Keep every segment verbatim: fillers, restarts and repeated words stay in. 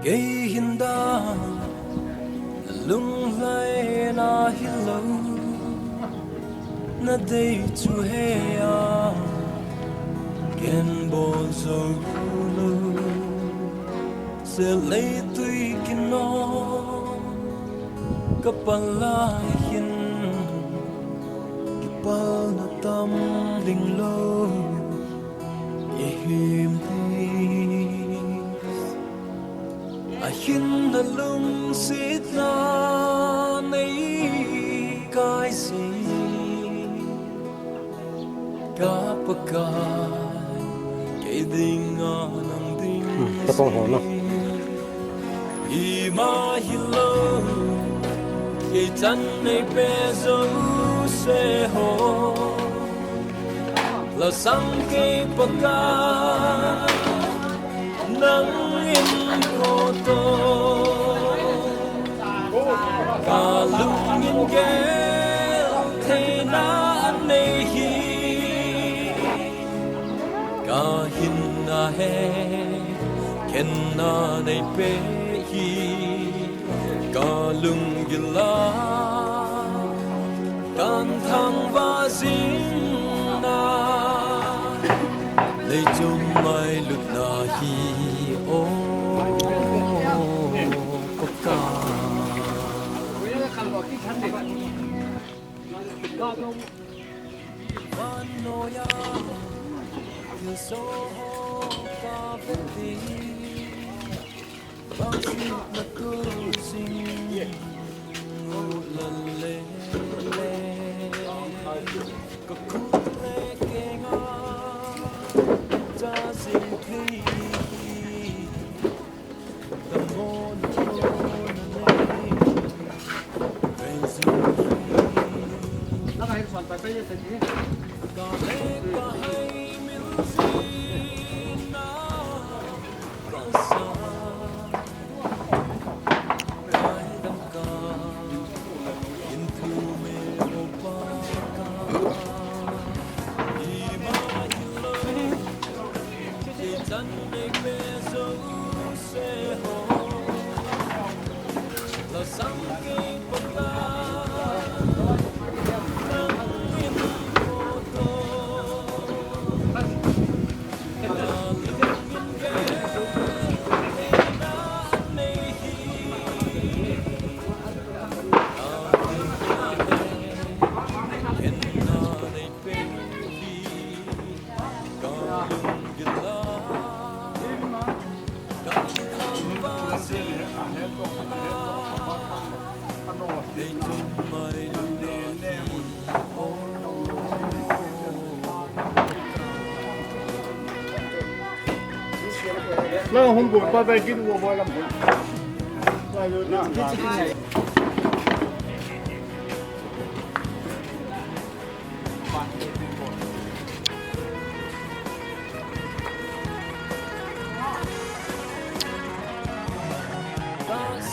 Kei hin dan, na lunglhaina hilou, na dei chu hea, ken bol jou lou. Sel leitui kino, ka pal lai hin, kipalna tam ding lou. Ihim hi, ahin na lungsetna nei kai sei. Ka Pakai, kei dinga nang ding. Hmm, ka pong ho na. Ima hilou, kei chan nei pe jouse ho. Lhasam kei Pakai, nang in khoto. Ka lung in gel theina nei hi. Ka hinna he, khenna nei pe hi. Ka lunggil a, kan thangvah jing na. Leichung mailutna hi, o Pakai. Vannoiya, thilsoh ho kaveti. Vangsetna tu jing u lal le le. Ka khut le keng a, cha jing thei.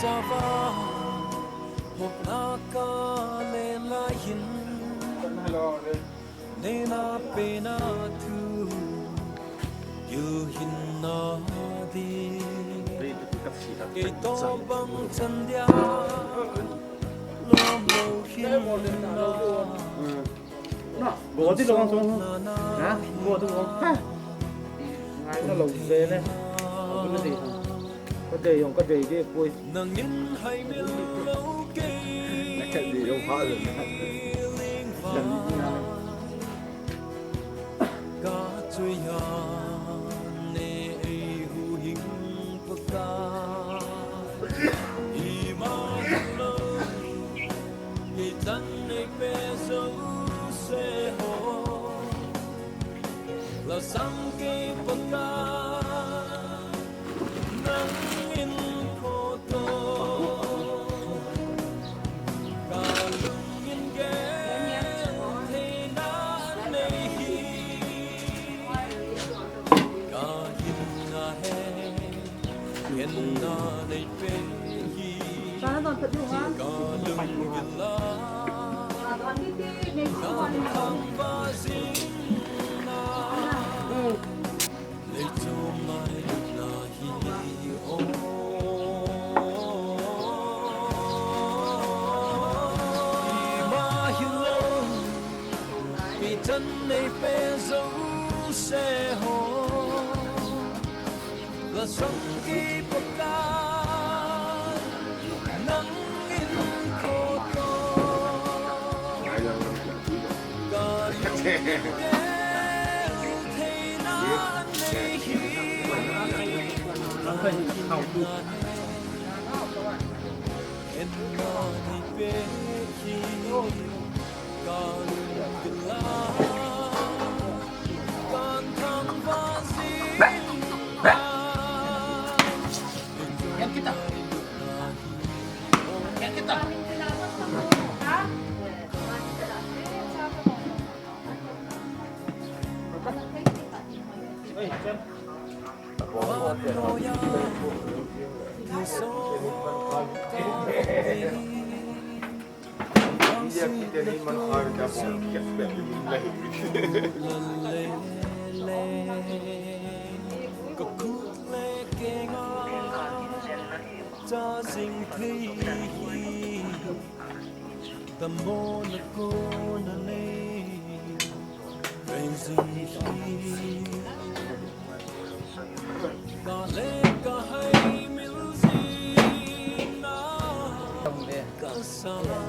Sava, hopna ka le lai hin, neina pena thu, gilhinna di. Kei to bang chan dia, lom lo hin na. Go ti lo song. Ha? Go ti lo. Ha? Ngai na lo ve le. Ka dei. Ka dei jong ka dei de poi. Nangin hai mil lo kei. Ka dei jong pha lo. Ka chui a ne ei hu hing pa ka. Ima lo. Kei chan nei pe jouse ho, lhasam kei Pakai, nang in khoto. Ka lung in gel theina nei hi, ka hinna he, hinna nei pe hi.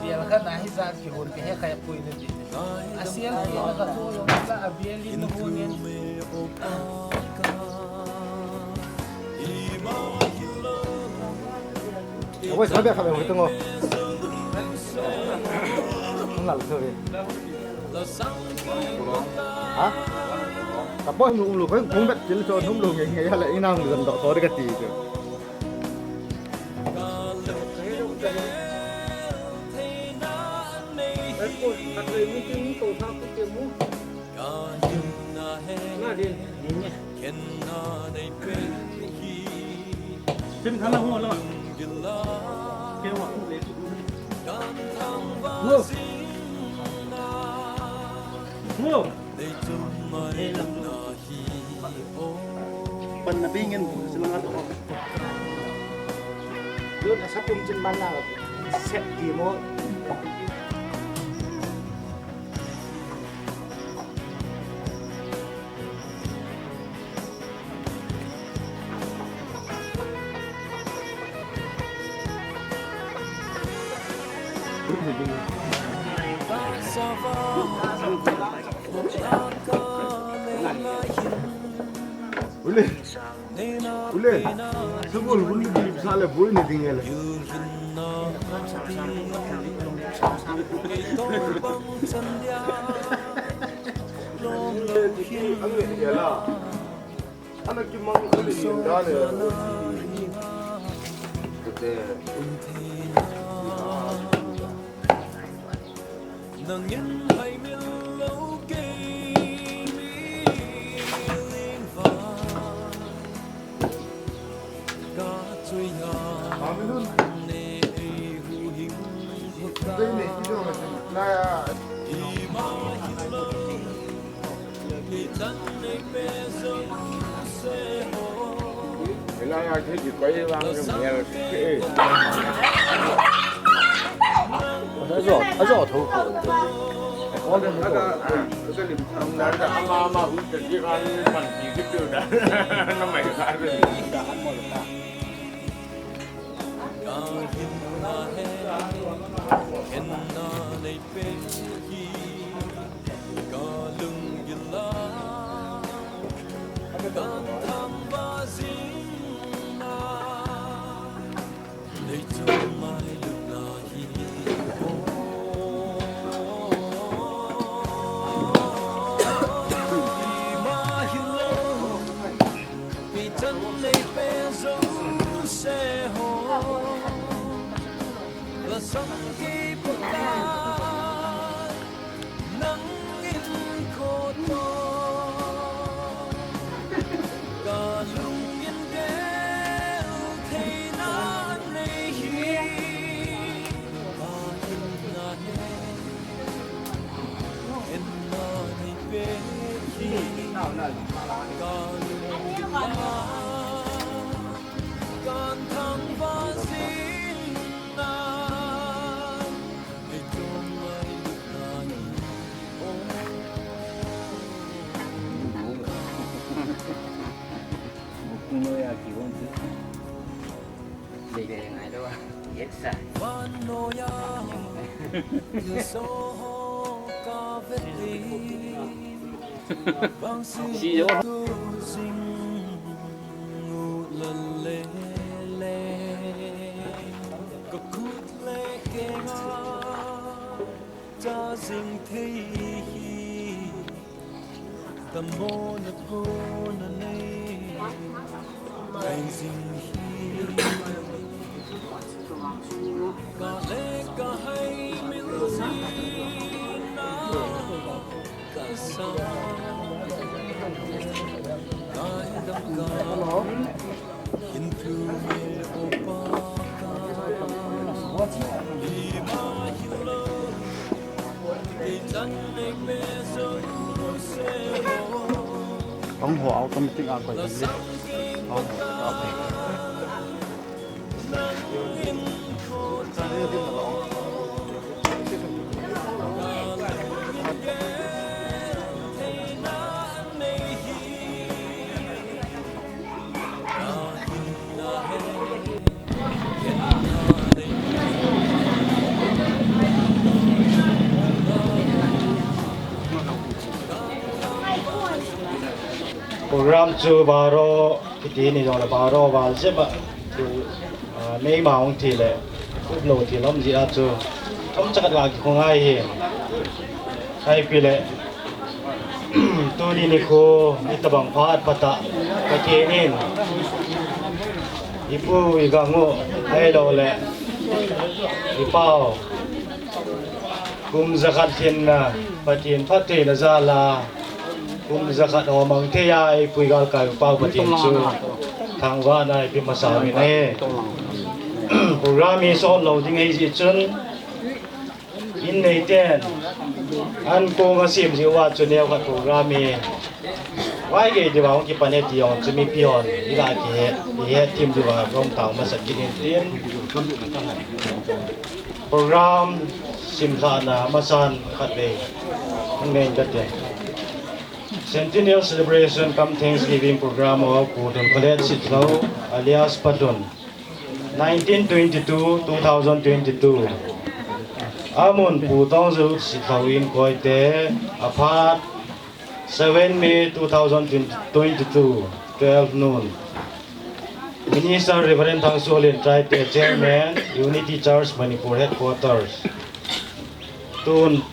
Bial khat na hi jat kihon kahe khai pui na ti. A sial ki na ka tu lo la a bial in na hon in. Oi, sabi kami mo ito ngo. Ang lalo sabi. Ha? Tapos nung lu kai kung bet til so nung lu ngai ngai la inang lu dok to de ka ti. Pan na bingin, silang ato. Yun, asa pun chin man na, set di mo. Ule. Ule. Sabol bul ni sale bul ni dingele. Ang ni la. Ana kimang kali yin da ne. Kete. Nangin hai min lo kei mi ling va. Ka chui ha. Amin. Ne ei hu hing. Dei ne ki do ma. Na ya. I ma hi lo. Ajo, ajo tho ko. Ko le ko. Ama ama u te ji kan man ji ki tu da. Na mai ka. Noya kihon chu. Dei dei ngai lou a. Yes sir. Si jo. Cha jing thei hi, tamona kona nei, kai jing hi. Ka le ka hai mil jing na, ka sa, ka dam ka. Hung ho automatic a koi ding le. Hung ho. Program chu baro kiti ni jong le baro val jep a chu, ah, meima hung thi le uplou thi lom ji a chu thum chakhat ga kikhong ai hi. Ai pi le Tuni nikho, hitabang phat phat a, Pathen in, ipu igang u, ahilou le, ipau, kum jakhat lhinna, Pathen phattheina jal a, kum jakhat ho mang thei a, ipu igalkai u pau Pathen chu, thangvahna ipe masa u ahi. Program hi sot lou ding ahi jeh chun, In neiten, ankong asem jeh uva chu neokhat program hi, vai gei diuva hung kipan e ti jong chu mipi hon, ilah kihe, ihet them diuva, gom tao masat kit in tin. Program simlhahna masan khatvei, hung nei kate. Centennial Celebration cum Thanksgiving Program of Pu Dungkholet Sitlhou alias Patun. Nineteen twenty-two, two thousand twenty-two. Amun Pu Tongzil Sitlhou in koite, aphat seven May two thousand twenty-two, twelve noon. Minister Reverend Thangsolin Triate, Chairman, Unity Church, Manipur Headquarters. Tun,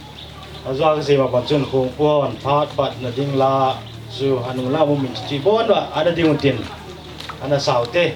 ajua kasei ma pan chun khongpon phat patna ding la chu anung la mu min chi bon va ana ding un tin ana sau te.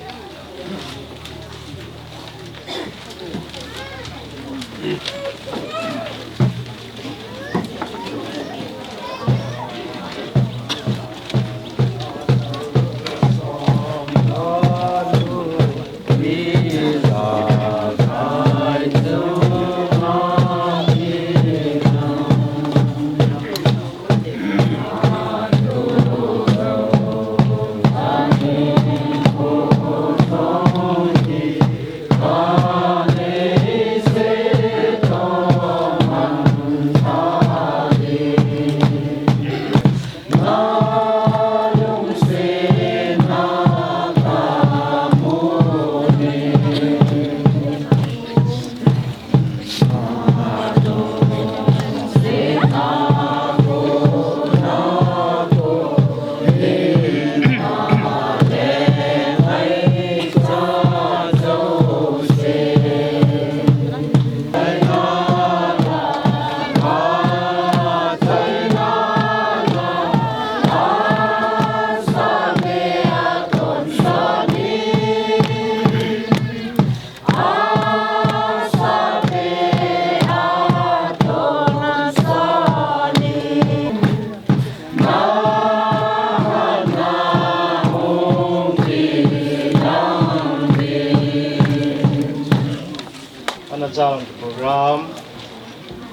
Ana chang program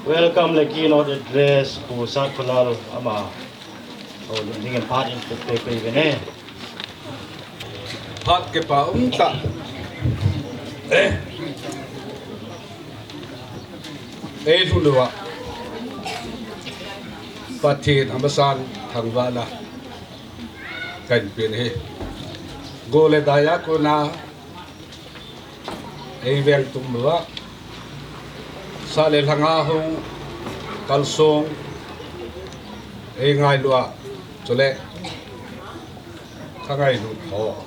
welcome le keynote address Pu Satkholal ama. Houlim dingin phat in pe pe pe ve ne. Phat kipa um tah. Eh. Ei lhun uva Pathen amasan thangvahna kahin pen ahi. Go le dai a kona ei veng tum lua, sa le lhanga hung kalsong ei ngailu a, chule ka ngailu ho,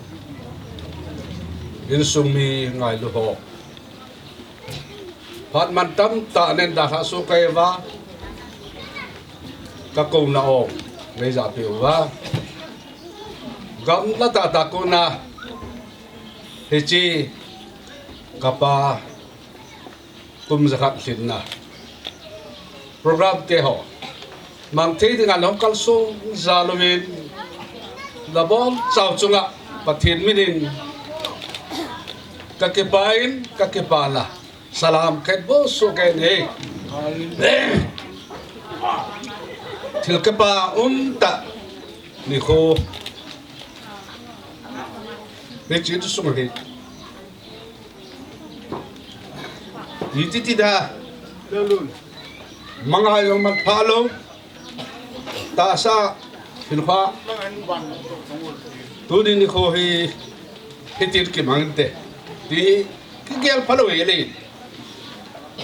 insung mi ngailu ho, phat man tamtah nen dalha su kai va, ka kona o, nei ja pe uva, gamla tah tah kona hiche kapa kum jakhat lhinna program te ho mang thei dinga nahung kalsong jal uvin, nabonchau chunga Pathen minin ka kipah in, ka kipah na salam khat bou soh kei e. Thil kipah umtah nikho hiche tu sung hi. Iti ti da. Manga jong man pha lou. Tahsa hin pha. Tuni nikho hi hitin kimang inte. Ti kigel pha lou e le.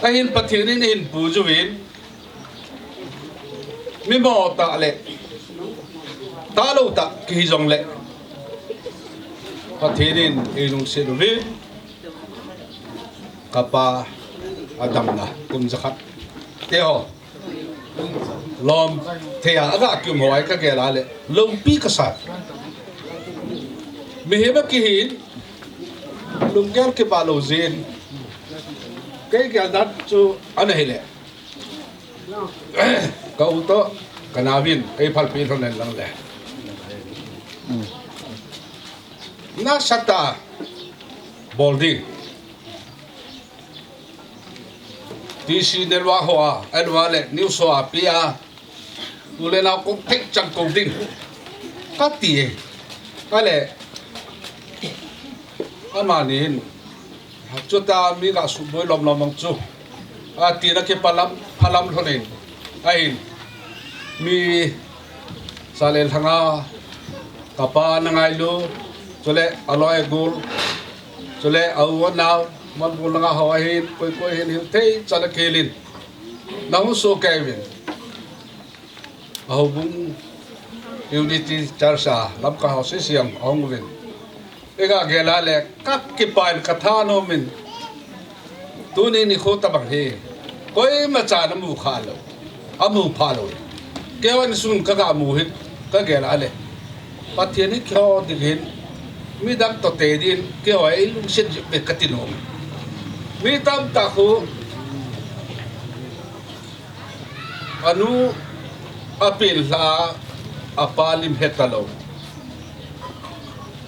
Ahin Pathen in hin puiju vin. Mi mo tah le, tah lou tah kihi jongle, Pathen in ei lungset uvin, kapa adamna kum jakhat te ho lom thei a aga kium ho a ka gel a le, lungpi kasa. Mihem a kihin, lunggel kipah lou jin, kei gel dan chu ana hile. Ka u toh ka naovin ei phalpi lhon en lang le, nasatah a bol ding. T C network hoa, ahilou le news hoa pia, u le nao kong thei chan kong ding kati e. Ahile, amani hin, chuti mi ga suboi lom lom ang chu, ati na kipah lam, pha lam lhon in. Ahin, mi sa le lhanga, kapa na ngailu, chule aloi agol, chule a u anao, Manbul langa ho ahin, koi koi hin hil thei chan a kihil in, nahung soh kei uvin. A houbung Unity Church a lamkai ho sisiam ahung uvin. Ei ga gel a le, ka kipah in ka thanom in. Tuni nikho tabang hi koima chan amu kha lou, amu pha lou. Keiho insung ka ga mu hi ka gel a le, Pathen in keiho ding hin, midang toh te din keiho ei lungset jep ve kati nom. Mi tamtah khu anu apen lha a, apa lim heta lou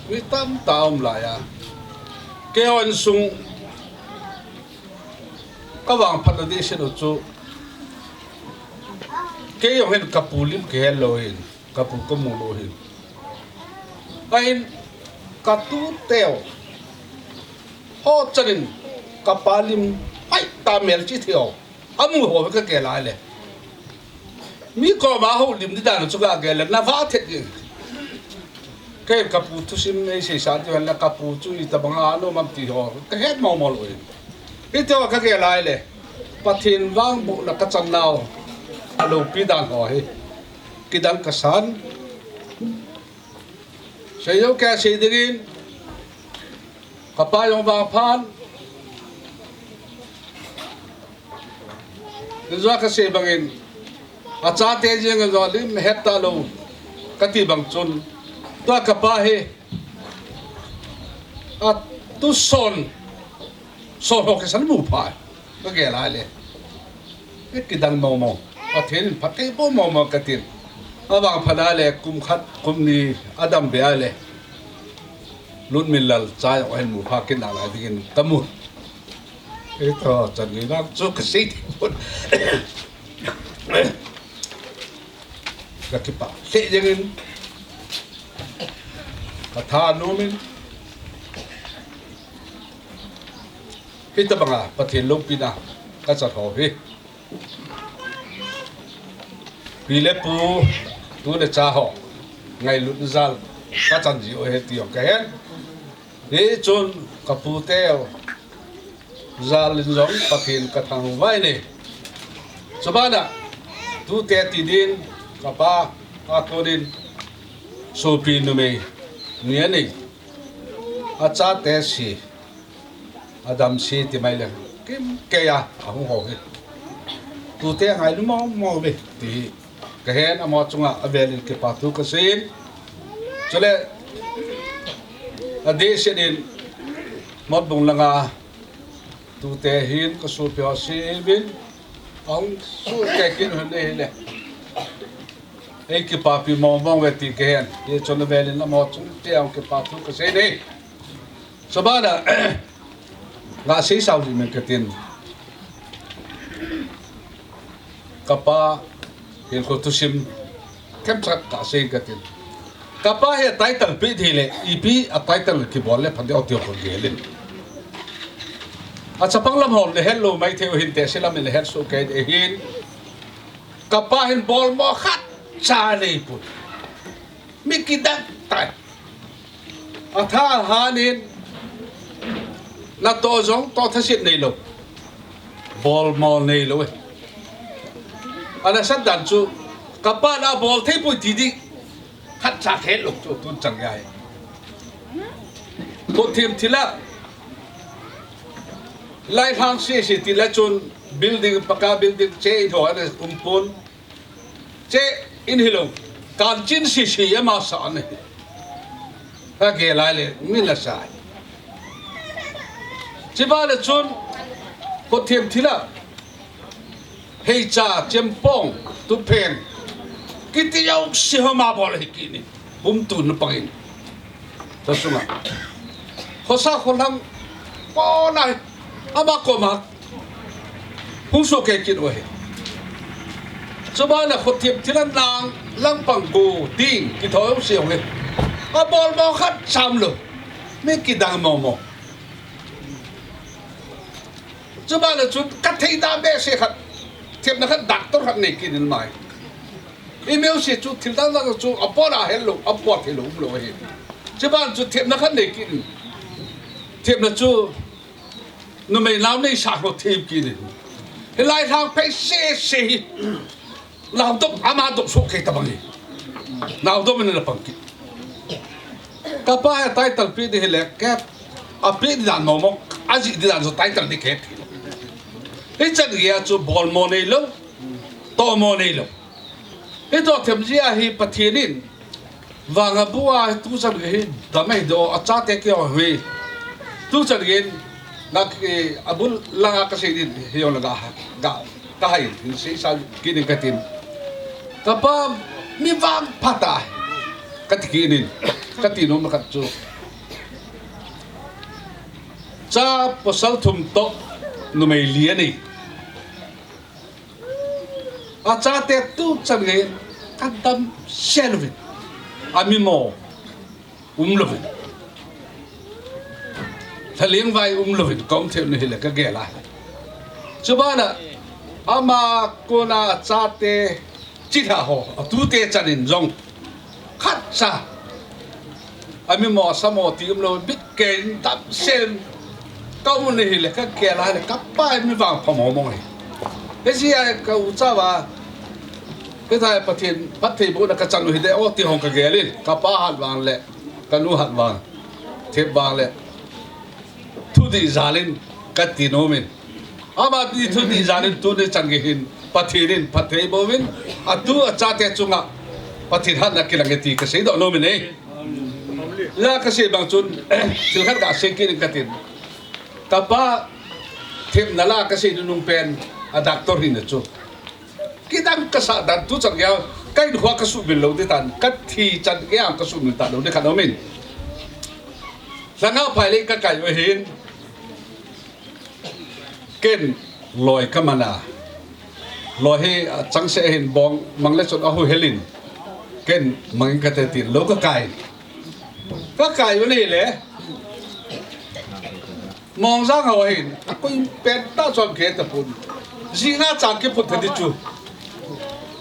mi tamtah aum lai a, keiho insung ka vangphat na ding seh u chu, kei jong hin ka pu lim kihe lou hin, ka pu ka mu lou hin, ahin ka tute ho chan in ka pa lim hai ta mel chi thei ho amu ho ka gel a le, mi koma houlim di dan chu ka gel le, na va thet ding. Kei ka pu thusim ei seisa diu hen la, ka pu chu itabang a anom am ti ho ka het mong mong lou in. Hiti ho ka gel a le, Pathen vangbohna ka chan nau a loupi dan ho hi kidang ka san. Sei jou kei sei ding in, ka pa jong vangphat in, jua ka sei bang in, a chate jeng a jua lim heta lou kati bang chun, tua ka pa hi a tu son, son ho kisan mu pha ka gel a le, e kidang mong mong, Pathen in pha kei bou mong mong ka tin. A vangphat a le, kum khat kum ni a dam be a le, Lutminlal cha jong ahin mu pha kit nalai ding in ka mu. Ei toh chan ni lang chu ka sei thei pon. Ka kipah lheh jeng in, ka thanom in, hitabang a Pathen loupina ka chan ho hi, pi le pu, tu le cha ho ngailut jal ka chan ji u ahi ti jong ka he. Hichun ka pute u jal in jong Pathen ka thangvah in ahi. Chubana tute tidin ka pa a konin sopi numei ni anei. Achate si, adam si ti mai le, kimkei a ahung ho hi. Tute ngailu mong mong ve ti hi. Ka hen amaho chunga avelin kipa thu ka seiyin. Chule, adeh seh in, Motbung langa tute hin ka sopi ho si uvin, ahung sohkei kit u ahi le. Ei kipapi mong mong ve ti ka hen. Hichun avelin amaho chung te ahung kipa thu ka seiyin ahi. Chubana, nga sei sao ji men ka tin. Ka pa hin ko thusim themcha ka sei ka tin. Ka pa hi title pe thei le, ipi a title kibol le pha ding ti ho ka gelin. A chapang lam hon le hello mai thei u hin te silam le hel sohkei de hin. Ka pa hin bolmo khat cha nei poi. Mi kidang tai. Atha ahan in, natoh jong toh thaset neilou. Bolmo neilou e. Ana sat dan chu, ka pa na bol thei poi ti ding. Khat cha khel lou chu tun chang ahi. Khut thim thila. Lailhang sese tila chun building, paka building che in ho ana um pon. Che in hilou, kanchin sisi ama sa ne. Ka gel lai le, mi na sa. Chibana chun, khut thim thila. Heicha, chempong, tupheng. Kiti jouse ho ama bol hi kini. Pum tun pangin. Tasunga. Khosa kholang. Pona. Ama koma. Hung sohkei kit u ahi. Chubana khut thim thila nang langpang go ding kithou se u ahi. Abolmo khat cha umlou. Mi kidang mong mong. Chubana chu ka thei da behseh khat. Themna khat doctor khat nei kit in mai. Imeu se chu thil dang dang chu apona helou, apot helou umlou ahi. Chubana chu themna khat nei kit in. Themna chu Numei nao nei sa ho thim kit in. Hilai lhang phei sese hi. Nao dop ama dop sohkei tabang hi. Nao dop in ana pang kit. Ka pa hi title pe ding hile, ka a pe ding dan mong mong, ajih ding dan jong title ding ka he thei lou. Hichan geiya chu bolmo neilou, tohmo neilou. Hitoh them jeh a hi Pathen in vang abua tuchan gei hi dam ahi doh, achate keiho hi. Tuchan gei in, nak, eh, abul langa ka sei din, hijongle ga, ga, ka hai, hin sei sa kit in ka tin. Ka pa mi vangpha tah, ka ti kit in, ka ti nom khat chu. Cha pasal thum toh numei li anei. Achate tuchan gei in ka damsel uvin. Amimo umlouvin. Lhaling vai umlouvin ka um thei u ahile ka gel a. Chubana ama kona achate chilhah ho, atute chan in jong khatcha. Amimo asamo ti umlou, bit kei in damsel in ka um u ahile, ka gel a ahile, ka pa hi mi vangpha mong mong ahi. Hijeh a ka u chauva, hithai Pathen phattheibohna ka chan u hite o ti hong ka gel in, ka pa hat vang le, ka nu hat vang, thep vang le, thudih jal in ka ti nom in. Ama ti thudih jal in tuni chan gei hin Pathen in phattheiboh uvin, atu achate chunga Pathen hatna kilang e ti ka seidoh nom in e. La ka sei bang chun, thil khat ka sei kit in ka tin. Ka pa themna la ka sei nunung pen a doctor hina chu. Kidang ka sah dan tuchan geiya, ka hinkhoa ka sumil lou ding tan, ka thi chan geiya ka sumil talou ding khat aum in. Lhanga phailei ka kai u ahin, ken loi ka man a. Loi hi achangseh ahin bong mang le chun ahuhel in, ken mang in ka te tin lou ka kai. Ka kai u ahile, Mongjang ho ahin, akoi pen tah chom khe tapon. Jingkah chang kiphut tha ding chu.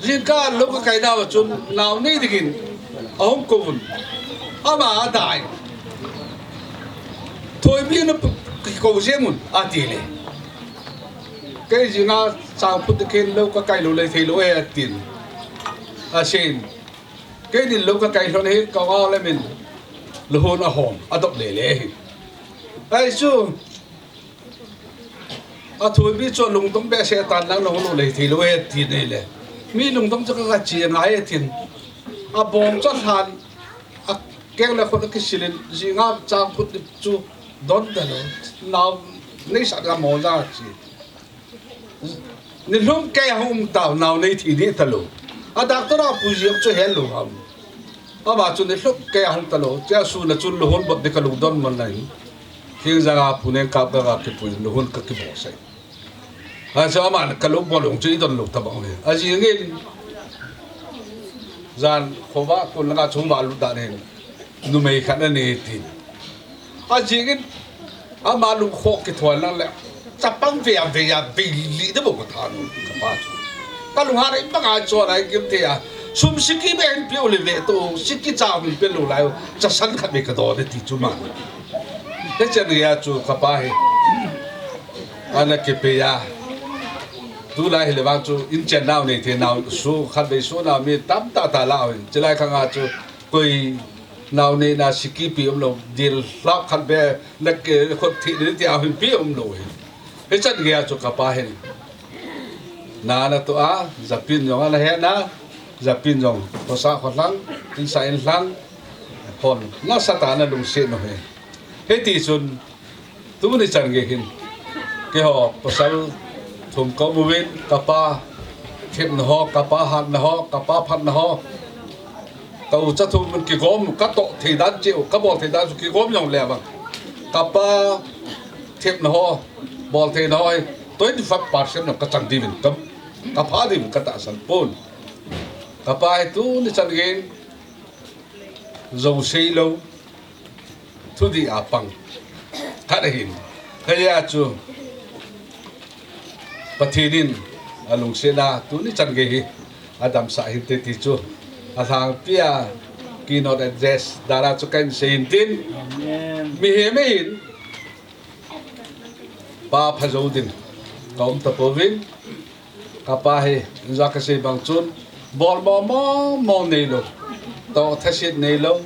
Jingkah lou ka kai nauva chun nao nei dingin ahung kouvun. Ama adai. Thoibi na pu-, kikou jeng un, ati le. Kei jinga chang phut kei lou kakai lou le thei lou e, atin. Asin. Kei din lou kakai lou ne hin kau a le min. Luhun ahom, adop le le hin. Ai chu. Athoibi chu lungdong behseh tan lang na hon le thei lou e, ti nei le. Mi lungdong chu ka, kachi ngai e tin. Abong chu lhan, akeng le khut akisil in, jinga chang phut chu don ta lou. Nau nei sat ga mo ja chi. Ni lhum kei a hung tau, nau nei thi di ta lou. A doctor a pu jiak chu hel lou ham. Ama chu ni lhum kei a hung ta lou. Chia su na chun luhun bot di ka lungdon man lai. Thing janga pu neng kap ka, ka kipui, luhun ka kibol sai. Ha, so ama ka lou bol lung chu i don lou ta bang le. A jingin jan khova kun langa chung va lut dan hin. Numei khat na ni tin. A jingin ama lung khok kithol lang le. Chapang ve a ve a ve li de bo ko tha nu ka pa chu. Ka lung ha rei pang a chon ai kim te a. Sum siki be hin pe u le ve to, siki cha min pe lou lai. Cha san khat be ka do de ti chu ma. Te chen ria chu ka pa hi. Ana kipe a. Tu lai hi le vang chu in chen nau nei the nau su khat be su nau mi tam ta ta la hin. Chi lai khang a chu koi nau nei na siki pi um lou, dil hlap khat be, na ke khut thi ni ti a hin pi um lou hin. Hichan gei a chu ka pa hin. Na na tu a, japin jong ana he na, japin jong, khosa kho lhang, in sa in lhang, hon, na sa ta na lungset nu hi. Hiti chun, tuni chan gei hin. Keiho, pasal thum ka um uvin, ka pa thepna ho, ka pa hatna ho, ka pa phatna ho. Ka u cha thum kigom, ka toh thei dan cheh u, ka bol thei dan chu kigom jong le vang. Ka pa thepna ho, bol theina ho, twenty five percent jong ka chang diuvin, ka, ka pha diuvin ka tahsan pon. Ka pa hi tuni chan gei in, jou sei lou. Thudih a pang. Khat ahin. Hijeh a chu Pathen in alungset a tuni chan gei hi adamsah hinte ti chu alhangpi a keynote address dan a chu kahin sei hin tin. Amen. Mihem in pa pha jou din ka um tapouvin. Ka pa hi, ja ka sei bang chun, bol mo mo mo nei lou. Toh thaset nei lou.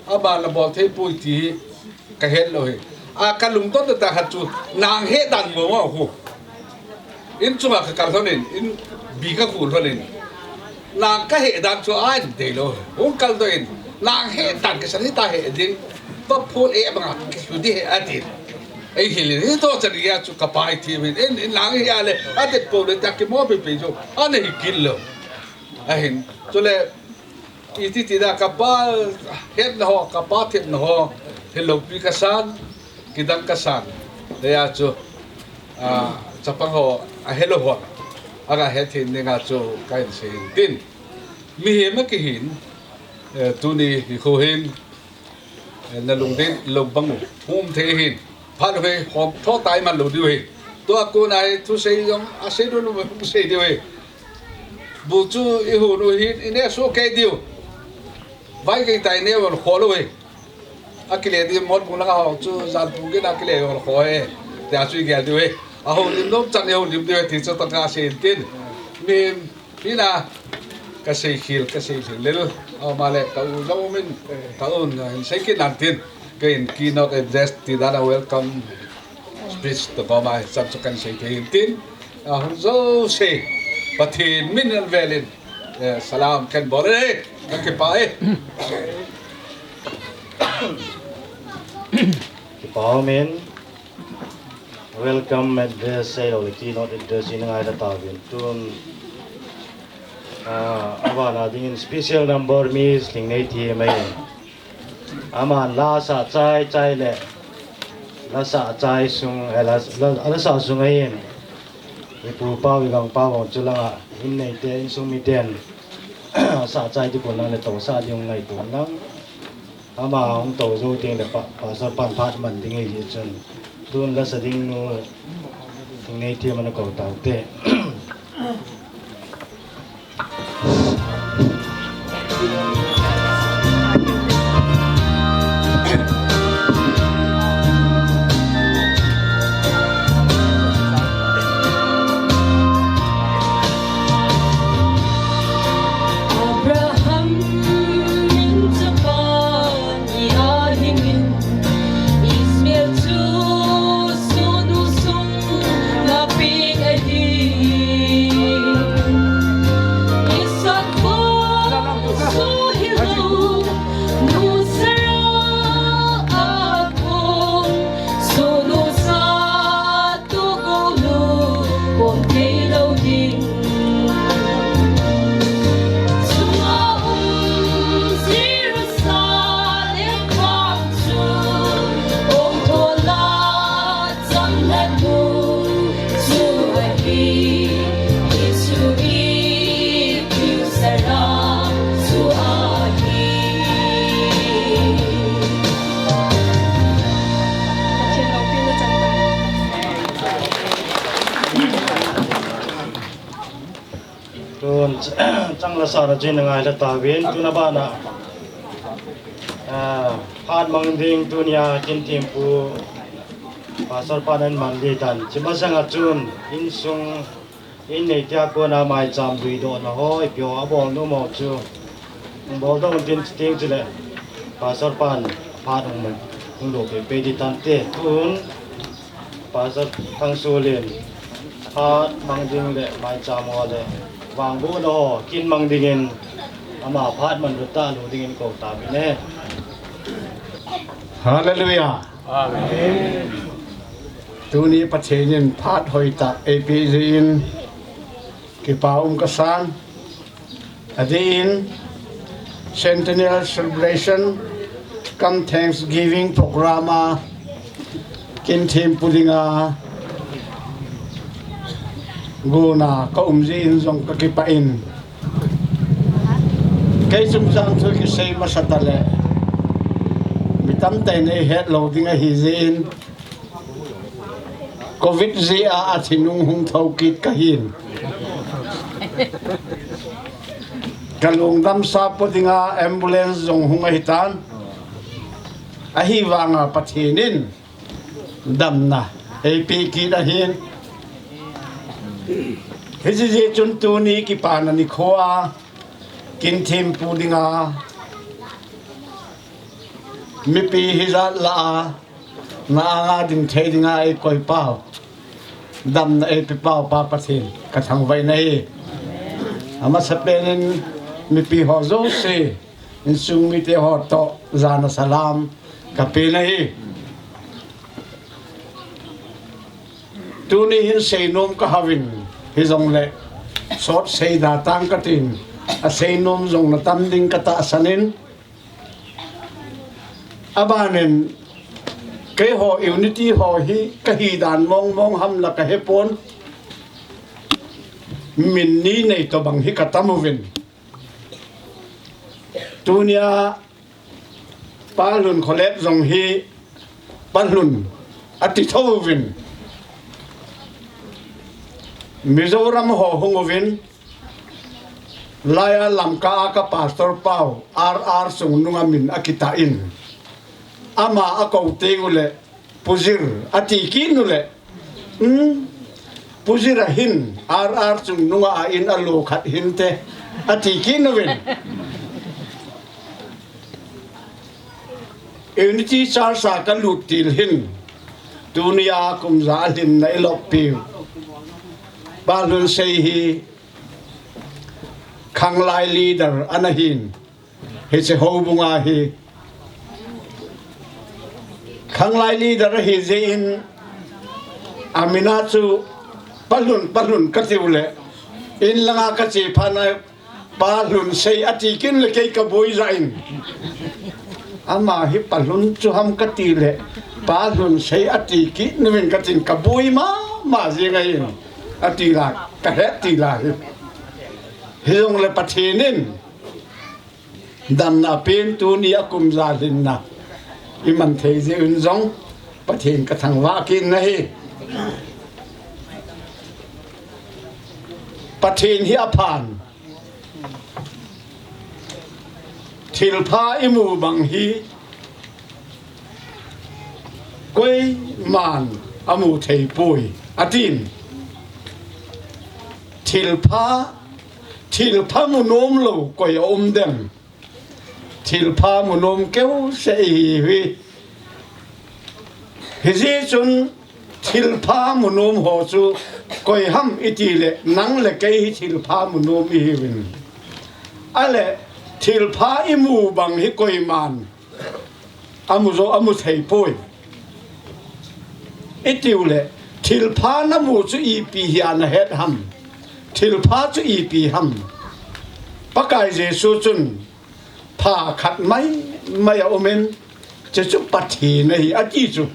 Aban la bol thei poi ti hi, ka het lou hi. A ka lungdon ta khat chu, nang he dan mo mo hu. In chunga ka kal lhon in, in bi ka khu lhon in. Nang ka he dan chu a in dei lou. Hung kal doh in, nang he dan ka san hi ta he ding. Pa phun e banga, ka su di he a din. Ei hilin, hi to chan gei a chu ka pa i thi min, in, in lang hi a le, a det po le, ta ki mo pe pe chu, a ne hi kil lou. Ahin, chule, iti ti da ka pa hetna ho, ka pa thepna ho, hilou pi ka san, kidang ka san. Hijeh a chu, a, chapang ho, a helou ho, a ka het hin ninga chu, kahin sei hin tin. Mihem a kihin, eh, tuni hi khu hin, Eh, na lungdei lou bang u, hum thei hin. Phat u hi, hom tho tai man lou diu hi. Tua kon a hi, thusei jong, asei lou lou, hum sei diu hi. Bu chu i hun u hin, i ne su kei diu. Vai kei tai ne von kho lou hi. Akile di mot bu langa ho chu, jan pu gin akile von kho hi. Tia chu i gel diu hi. A ho lim lou, chan i ho lim diu hi, ti chu ta ka sei tin. Mi Hina, ka sei khel, ka sei lhing lel. Ama le, ka u jong min, ka u na, hin sei kit nan tin. Ka in keynote address ti dan a welcome speech to pa mai, chan chu kan sei thei hin tin. A hung jouse, Pathen min in velin, eh, salam kan bol e, ka kipah e. Kipah men. Welcome address sei lou le keynote address in ngai da ta vin tun, ah, aban a ding in special number Miss Lhingneithi mai. Aman la sa chai chai le la sa chai sung, eh, la, la, la sa sung ai in. I pu pa i gang pa vong chu langa in nei te in sung mi ten sa chai ti ko lang le to sa ding ngai ko lang. Ama hung to jou ding le pa, Pastor pan phat man ding ahi chun. Tun la sa ding nu, Lhingneithi mana ko tau te. Chang la sa na chin ngai la ta vin tuna bana. Ah, phat mang ding tunia kin thim pu Pastor pan an man di tan. Chi masang a chun insung in nei tia kona mai cham dui do na ho i pio a bol nu mo chu. Bol do tin ting chi le. Pastor pan phat mang hung do pe pe di tan te. Tun Pastor Thangsulin phat mang ding le mai cham ho le vang bu no kin mang dingin ama phat man ru ta lu dingin ko ta bi ne. Hallelujah. Amen. Tuni Pathen in phat hoi ta A P Z in kipa um ka san. Adin Centennial Celebration cum Thanksgiving Program a kin thim pu dinga guna ka um ji in jong ka kipa in. Kei chung chang thu kisei masa ta le mi tam tai nei het lo ding ahi ji in. Covid ji a a thinung hung tho kit ka hin. Ka lungdam sa po dinga ambulance jong hung ahi tan. Ahi vanga Pathen in damna ei pe kit ahin. Hichi ji chun tuni kipana ni kho a kin thim pu dinga mipi hijat la a na anga ding thei dinga ei koi pau. Damna ei pe pau pa Pathen ka thangvai na hi. Amasa pen in mipi ho jouse insung mite ho to jana salam ka pe na hi. Tuni hin seinom ka hau in hi jong le sot sei da tang ka tin a seinom jong na tam ding ka ta san in. Abanin kei ho unity ho hi ka hi dan mong mong ham la ka he pon. Min ni nei to bang hi ka tam uvin. Tunia Pa Hlun Kholet jong hi Pa Hlun a ti tho uvin. Mizoram ho hung uvin. Laiya Lamka a ka pastor pau R R Chungnunga min a kita in. Ama a ko teng u le Pujir a ti kit nu le. Hmm? Pujir a hin R R Chungnunga a in a lo khat hin te a ti kit nu vin. Unity Church a ka lut til hin. Tunia kum ja a lhin na i lop piu. Pa Hlun Sei hi Khanglai leader ana hin. Hiche houbung a hi. Khanglai leader hi je in amina chu Pa Hlun, Pa Hlun ka tiu le. In langa ka che pha na Pa Hlun Sei a ti kit le kei ka boi ja in. Ama hi Pa Hlun chu ham ka ti le. Pa Hlun Sei a ti kit nu vin ka tin ka boi ma, ma jing a in. A ti la, ka he ti la hi. Hi jong le Pathen in. Damna pen tuni a kum ja lhin na. I man thei je un jong. Pathen ka thangvah kit na hi. Pathen hi a phan. Thilpha i mu bang hi koiman a mu thei poi a tin. Thilpha, thilpha mu nom lo koi a um dem. Thilpha mu nom keu se i hi hi. Hi ji chun thilpha mu nom ho chu koi ham i ti le nang le kei hi thilpha mu nom i hi vin. A le thilpha i mu bang hi koiman a mu jo a mu thei poi. I tiu le thilpha na mu chu ipi hi ana het ham. Thilpha chu ipi ham. Pakai Jesu chun Pha khat mai mai a um in, che chu Pathen ahi, a ti chu.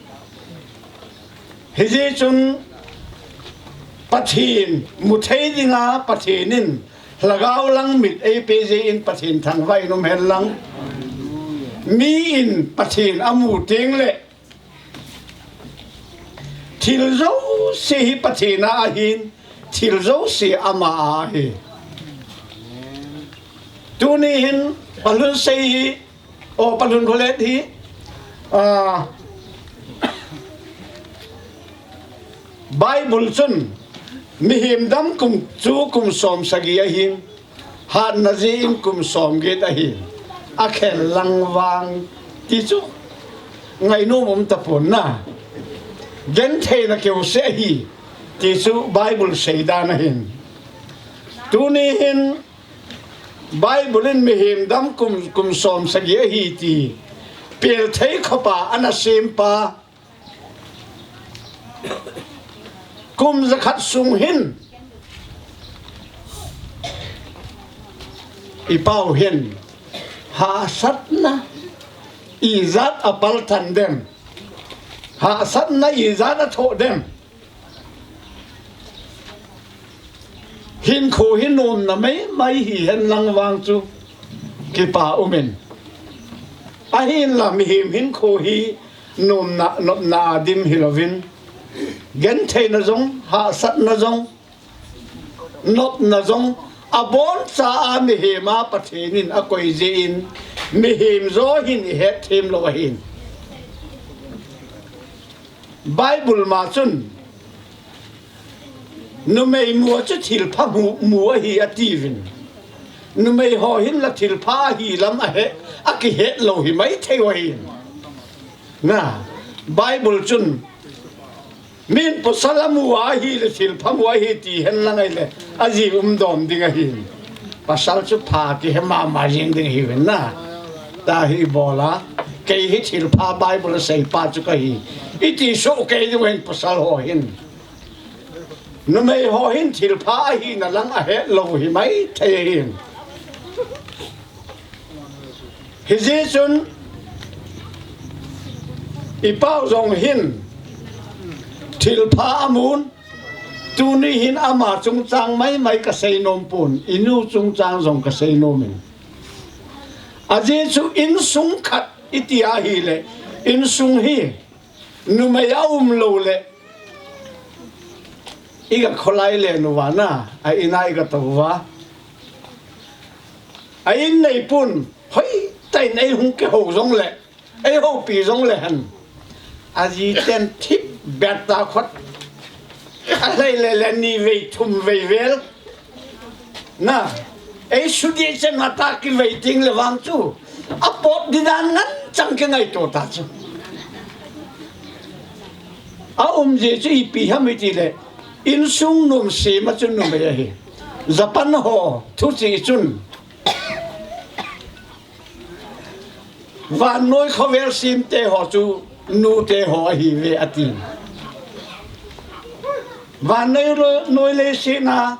Hi ji chun Pathen mu thei dinga Pathen in lhagao lang mit ei pe ji in Pathen thangvah in um hen lang. Mi in Pathen a mu teng le, thil jouse hi Pathen a ahin, thil jouse ama a ahi. Tuni hin Palhun sei hi, o Palhun Kholet hi, a, Bible chun mihem dam kum chu kum som sagi ahin, hatna jeh in kum som get ahin, akhel lang vang ti chu ngainom um tapon na. Gentheina keuseh ahi ti chu Bible seidan ahin. Tuni hin Bible in mihem dam kum, kum som sagi ahi ti, Pelthei khopa ana sempa, kum jakhat sung hin, i pau hin, hahsatna ijat a paltan dem, hahsatna ijat a thoh dem. Hinkho hi nomna maimai hihen lang vang chu kipa umin. Ahinla mihem hinkho hi nomna, nopna a dim hilouvin, gentheina jong, hahsatna jong, nopna jong, aboncha a mihem a Pathen in akoi jeh in, mihem jo hin ihet them lou ahin. Bible ma chun, numei mu a chu thilpha mu, mu ahi atiuvin. Numei ho hin la thilpha ahi lam ahe, akihet lou hi maithei u ahin. Na, Bible chun, min pasal amu ahile thilpha mu ahi ti hen lang ahile, aji um dom ding ahin. Pasal chu pha kihe mama jing ding ahiuvin na. Tahi bola, kei hi thilpha Bible a seipa chu kahi, iti soh kei diu ahin pasal ho hin. Numei ho hin thilpha ahina lang ahet lou hi maithei ahin. Hijeh chun i pau jong hin thilpha amun, tuni hin ama chungchang maimai kasei nom pon, i nu chungchang jong kasei nomin. Ajeh chu insung khat iti ahile, insung hi numei aum lou le, iga kholai le nuva na, a ina iga tou uva, a in neipun hoitah in eihung kihou jongle, eihoupi jongle hen, aji ten thip betta khut, alhai le le ni vei thum vei vel, na, eisudih chen ata kivei ding le vang chu, apot ding dan ngen chang kingaito ta chu. Aum jeh chu ipi ham itile, insung nom sem a chu numei ahi. Japan ho thuchih chun, vannoi khovel semte ho chu nute ho ahiuve ati. Vannoi lo-, noi leiset a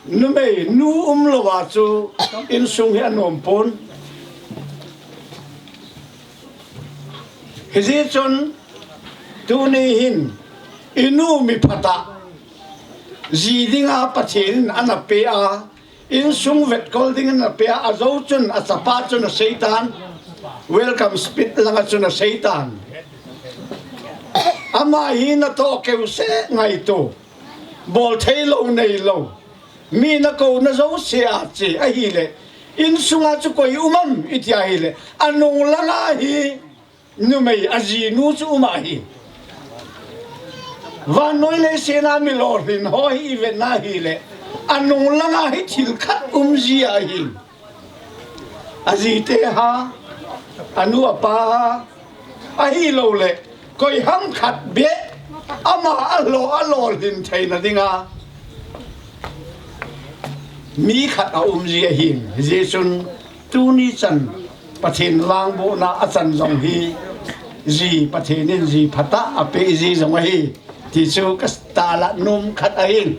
numei nu umlou a chu insung hi anom pon. Hijeh chun tuni hin i nu mi phatah ji dinga Pathen in ana pe a, insung vetkol dingin ana pe a, ajou chun achapa chun aseitan, welcome speech langa chun aseitan. Ama hi natoh keuseh ngaito, bolthei lou neilou, mi nakouna jouse a che ahile, insunga chu koi um am iti ahile, anung langa hi numei ajinu chu um ahi. Vannoi leiset a mi lolhin ho hi ivet na hile, anung langa hi thil khat um ji ahi. Ajite ha, anu apa ha, ahilouleh koiham khat beh ama alou, alolhin theina dinga mi khat aum ji ahin. Hijeh chun tuni chan Pathen vangbohna achan jong hi, ji Pathen in ji phatah apeh ji jong ahi ti chu katahlang nom khat ahin.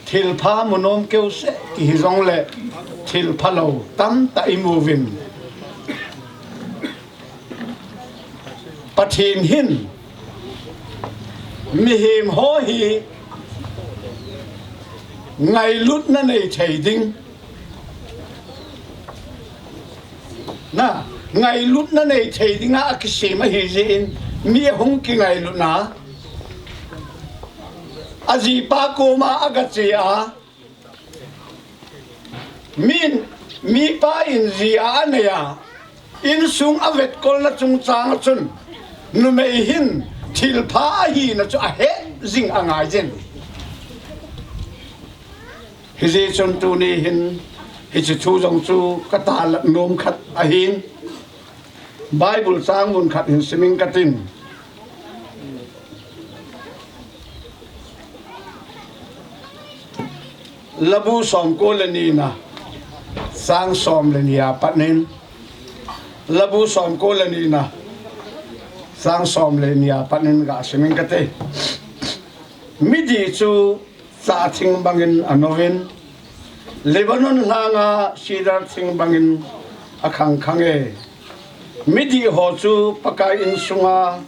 Thilpha mu nom keuseh ti hijongle, thilphalou tamtah imuvin. Pathen hin mihem ho hi ngailutna neithei ding, na, ngailutna neithei dinga akisem ahijeh in, mi ahung kingailutna, ajipa koma agache a, Min, mipa in ji a anei a, insung avetkolna chungchang a chun, numei hin thilpha ahina chu ahet jing angai jin. Hijeh chun tuni hin, hiche thu jong chu ka tahlang nom khat ahin, Bible chang mun khat hin simin katin. Labu somko le nina, chang som le ni a pat in. Labu somko le nina, chang som le ni a pat in gasimin kate. Midih chu chah thing bangin anouvin, Lebanon lhanga cedar thing bangin akhangkhang e. Midih ho chu Pakai insunga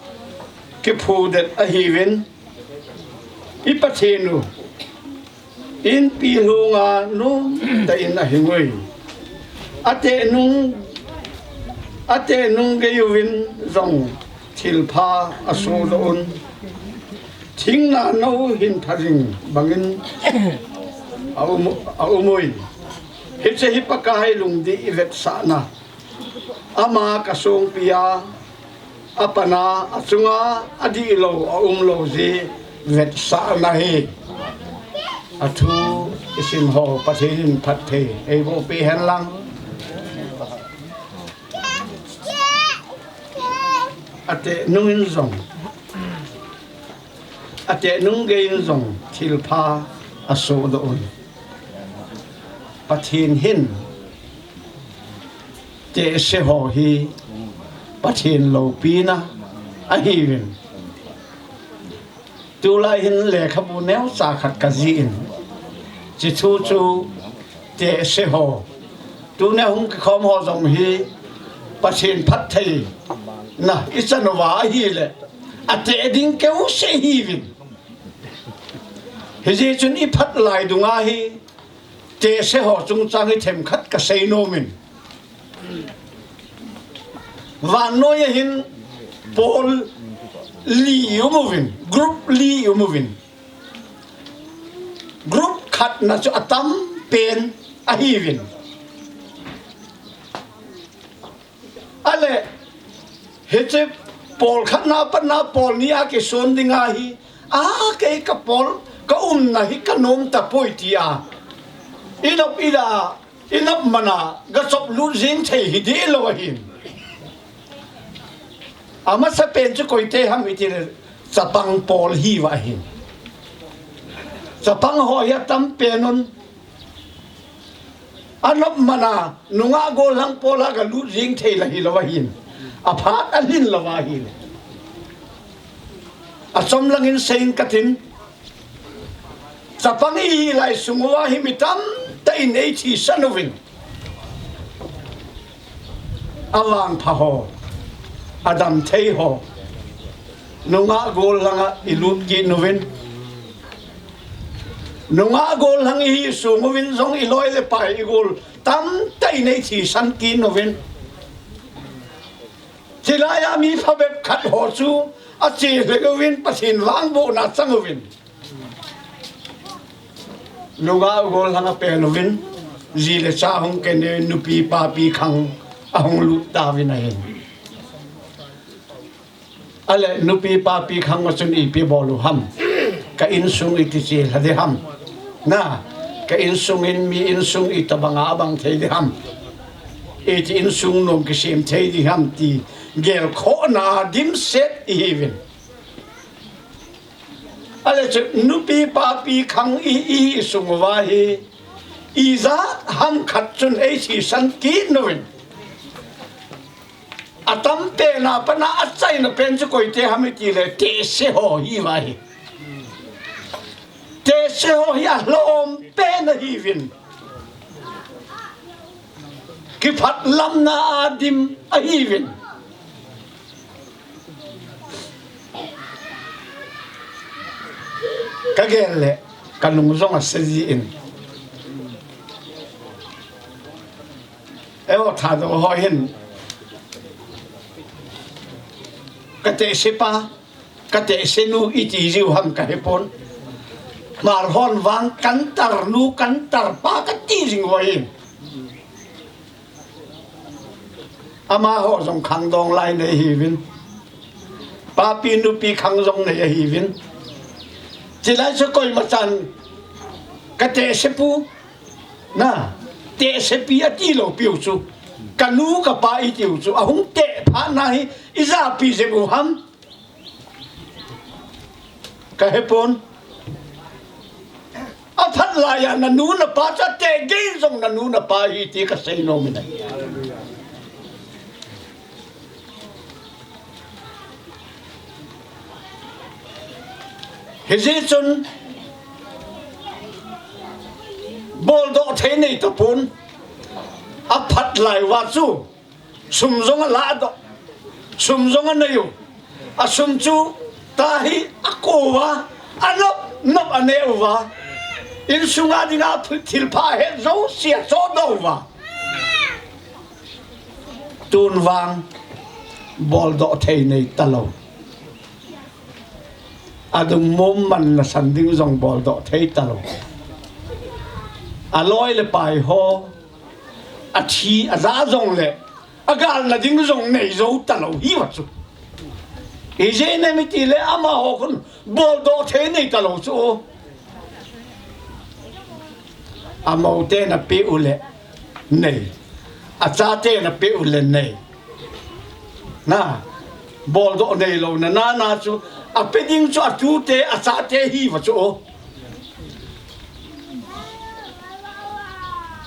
kiphudet ahiuvin, i Pathen u inpi lhunga nomtah in ahing ui. Ateh nung, ateh nung geiuvin jong thilpha asodoh un. Thingna nou hin pha jing bangin aum, aum ui. Hiche hi Pakai lungdih i vetsahna. Ama kasongpi a, apan a, achunga adihlou, aumlou jeh vetsahna ahi. Athu isim ho Pathen in phatthei eiboh peh hen lang. Ateh nungin jong, ateh nung geiyin jong thilpha asodoh un. Pathen hin tehse ho hi Pathen loupina ahiuvin. Tulai hin lekhabu neocha khat kajih in, hiche thu chu tehse ho, tuni a hung kikhom ho jong hi Pathen phattheina ichan uva ahile, ateh ding keuseh hiuvin. Hijeh chun iphat lai dunga hi tehse ho chungchang hi themkhat kasei nomin. Vannoi a hin pawl li umuvin, group li umuvin. Group khatna chu atam pen ahiuvin. Ale, hiche pawl khatna apat na pawl ni a kisun dinga hi, a kei kapawl, kaumna hi kanom tapoi tia inop ida, inop mana gachop lut jing thei hi dehlou ahin. Amasapen chu koite ham itile chapang pawl hiuva ahin. Chapang ho hi atam pen un. Anop mana nungah gollhang pawl a galut jing thei la hilou ahin. Aphat alhin louva ahile. Achomlangin seiyin katin. Chapang ihi lai sung uva hi mi tamtah in eithisan uvin. Avangpha ho, adamthei ho, nungah gollhanga ilut kit uvin. Nungah gollhang ihi sung uvin jong iloi le pai igol tamtah in eithisan kit uvin. Chulai a mi phabep khat ho chu ache lheh uvin Pathen vangbohna achang uvin. Nungah gollhang apen uvin, ji le cha hung khen uvin, nupi papi khang ahung lut tauvin ahin. Ale nupi papi khang a chun ipi bol u ham. Ka insung iti chelha ding ham. Na, ka insung in mi insung itobanga abang thei ding ham. Iti insung nom kisem thei ding ham ti gelkhohna dimset ihiuvin. Ale chu nupi papi khang i, i sung uva hi, ijat ham khat chun eithisan kit uvin. Atam pen a pat a achaina pen chu koite ham itile tehse ho hiuva ahi. Tehse ho hi alhom pen ahiuvin. Kiphatlamna a dim ahiuvin. Kagel le kalung jong ase jin. Eiho Thadou ho hin katehse pa, katehse nu iti jiu ham kahepon. Hmar hon vang kantar nu, kantar pa kati jing uva hin. Amaho jong khangdong lai nei ahiuvin. Papi nupi khang jong nei ahiuvin. Chulai chu koima chan ka tehse pu. Na, tehse pi ati lou piu chu. Ka nu ka pa i tiu chu. Ahung teh phat na hi i japi jeng u ham. Ka hepon. Aphat laiya na nu na pa cha teh gei jong na nu na pa hi ti ka sei nom in ahi. Hijeh chun boldoh thei nei tapon. Aphat lai uva chu sum jong ala doh, sum jong anei u. Asum chu tahi akou uva, anop nop aneh uva. Insunga dinga thil pha het jouse achohdoh uva. Tun vang boldoh thei nei talou. Adung mom man nasan ding jong boldoh thei talou. Aloi le pai ho, athi aja jongle, agalna ding jong nei jou talou hiuva chu. Ijeh inem itile amaho khun boldoh thei nei talou chu. Amou te napeh u le nei. Achate napeh u le nei. Na, boldoh nei louna nana chu, ape ding chu atute, achate hiuva chu.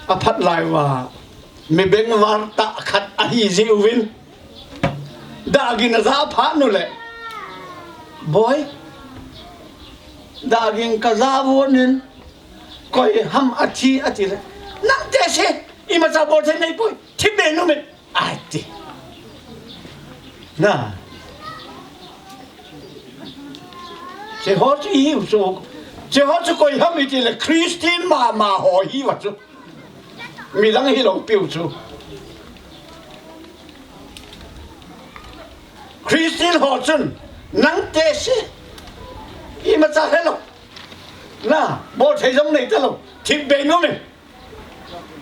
Aphat lai uva, mi bengvar tah khat ahi jeh uvin. Dagin aja phat nu le, boi, dagin kaja uvin, koi ham athi, ati le, nang tehse, imacha bol thei nei poi, thi be nu me. Ati. Na. Cheho chu ihiu chu. Cheho chu koi ham iti le Christian mama ho hiuva chu. Midang hilou piu chu. Christian ho chun nang tehse. Imacha helou. Na, bol thei jong nei talou. Thi be nu me.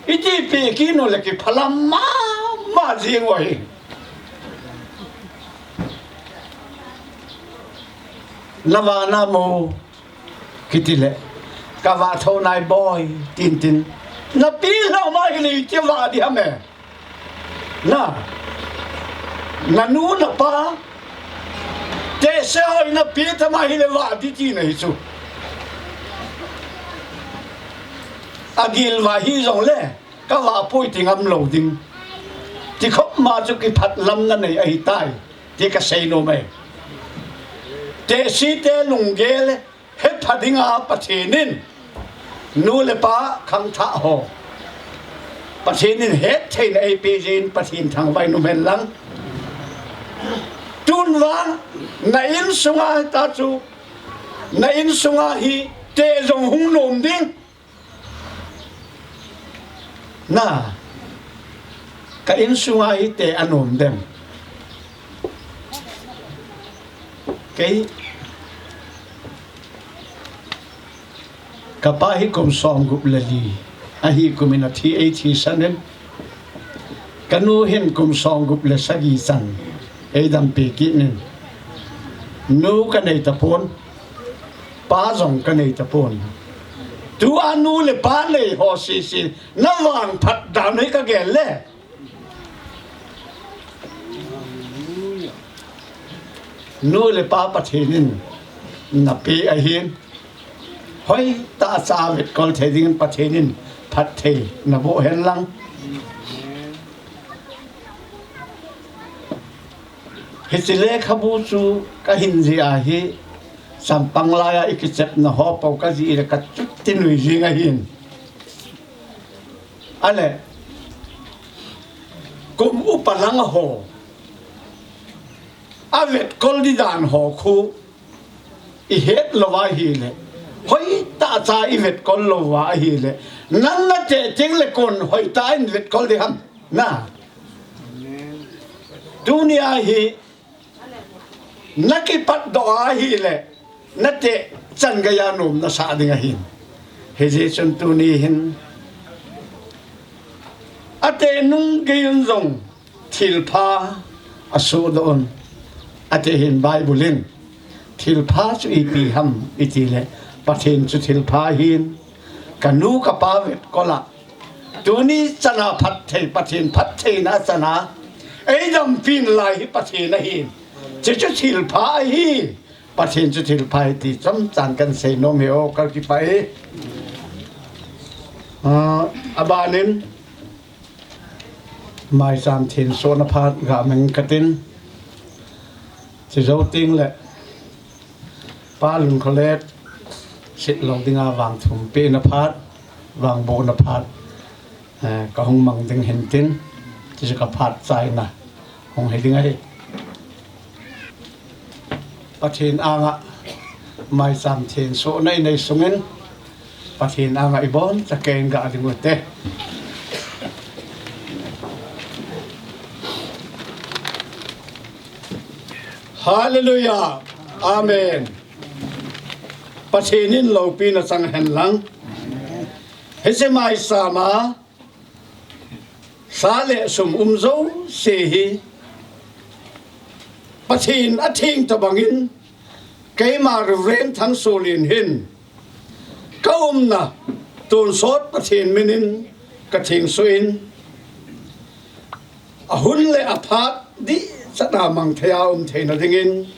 Iti pi kinu le kiphalam mama jing uhi. Nava namu kiti le. Kava tho nai boi, tin tin. Napi lou ma hile iti va di ham e. Na, nanu napa, tehse hoi napi tama hile va di tina hi chu. Agil va hijongle, kava poi ti ngam lou ding. Ti khop ma chu kiphatlamna nei ahitai, ti ka sei nom e. Tehse te lunggel, hepha dinga Pathen in, nu le pa khangthah ho. Pathen in hettheina eipeh jeh in Pathen thangvah in um hen lang. Tun vang, na insunga ta chu, na insunga hi teh jong hung nom ding. Na, ka insunga hi teh anom dem. Kei, kapa hi kum som gup le li, ahi kum in athi, ei thisan in. Kanu hin kum som gup le sagi chan, ei dampi kit in. Nu ka nei tapon. Pa jong ka nei tapon. Tua nu le pa nei ho sese, na vangphat dan hi ka gel le. Nu le pa Pathen in napeh ahin. Hoitah cha vetkol thei dingin Pathen in phatthei naboh hen lang. Hiche lekhabu chu kahin jih ahi, champang laiya ikichepna ho pou kajih le kachuti nui jing ahin. Ale, kum upa lang ho, avetkol di dan ho khu, ihet lou ahile, hoitah cha ivetkol lou ahile, nang nateh teng le kon hoitah in vetkol di ham. Na. Tunia hi, nakipatdoh ahile, nateh chan geiya nom nasah ding ahin. Hijeh chun tuni hin, ateh nung gei un jong, Thilpha asodoh un, ati hin Bible in. Thilpha chu ipi ham itile, Pathen chu thilpha ahin, kanu kapa vetkol a, tuni chana phatthei, Pathen phattheina chana eidampi nalai hi Pathen ahin. Chuchu thilpha ahi. Pathen chu thilpha ahi ti chomcha kahin seinom ahi, o, kakipah e. Ah, abanin, maicham thensohna phat gameng katin, chujou tengle, Pa Lunkholet, sitlou dinga vangthumpehna phat, vangbohna phat, eh, kahung mang ding hintin, chuchu kaphat chaina hung hiding ahi. Pathen anga maicham thensohna inei sungin, Pathen anga ibonchauvin gah ding ute. Hallelujah. Amen. Pathen in loupina chang hen lang. Hiche maicham a, sa le sum um jouse hi Pathen atheng tobangin, keima Reverend Thangsolin hin, kaumna tonsot Pathen minin kathengsoh in, ahun le aphat dihchatna mang thei a um theina dingin,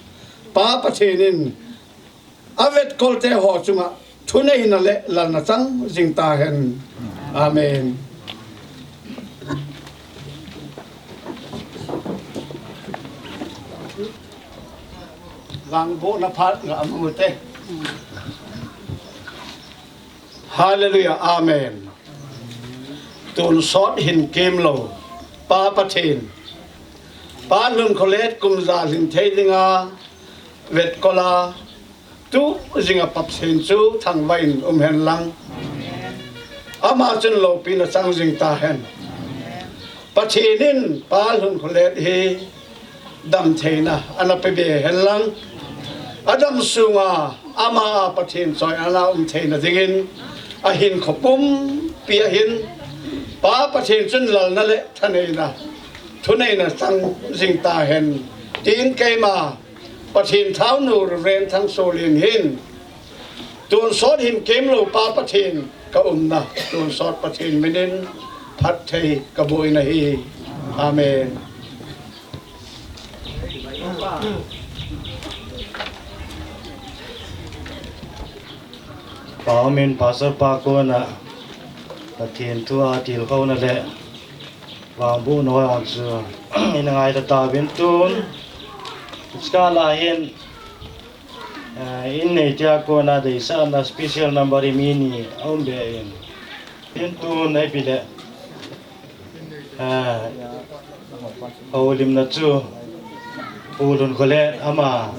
Pa Pathen in avetkolte ho chunga thuneina le lalna chang jing tahen. Amen. Vangbohna phat gah mang ute. Hallelujah. Amen. Tonsot hin kemlou Pa Pathen, Pa Lunkholet kum ja lhin thei dinga vetkol a, tu jinga papsen chu thangvah in um hen lang. Ama chun loupina chang jing tahen. Pathen in Pa Lunkholet hi damtheina ana pe be hen lang. Adam sunga ama a Pathen choi ana um theina dingin, ahinkho pumpi a hin Pa Pathen chun lalna le thaneina, thuneina chang jing tahen. Tin keima Pathen thaonu Reverend Thangsolin hin, tonsot hin kemlou Pa Pathen kaumna, tonsot Pathen minin phatthei kaboh in ahi. Amen. Pa umin Pastor pa kona Pathen thu a tilkhouna le vangbohna ho chu ina ngaito tauvin tun. Hiche kah a hin, eh, in neitea kona deisahna special number hi mi ni aum be in. Tin tun ipi le, eh, houlimna chu Pu Lunkholet ama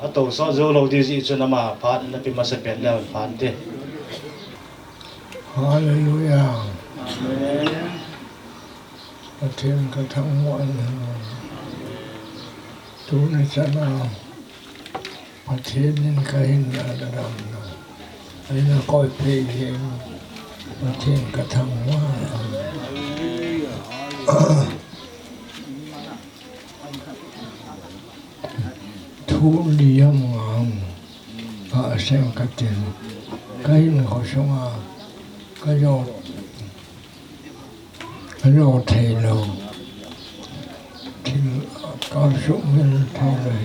atousot jou lou ding jeh chun ama phat ana pe masapen leu hen te. Hallelujah. Amen. Pathen kathangvah in. Tuni chana Pathen in kahinna le damna eina koipeh jeh in Pathen kathangvah in. Thu li ham nga ham aseng katin, kahinkho sunga kajou, kajou theilou, thil kasuhmil theilou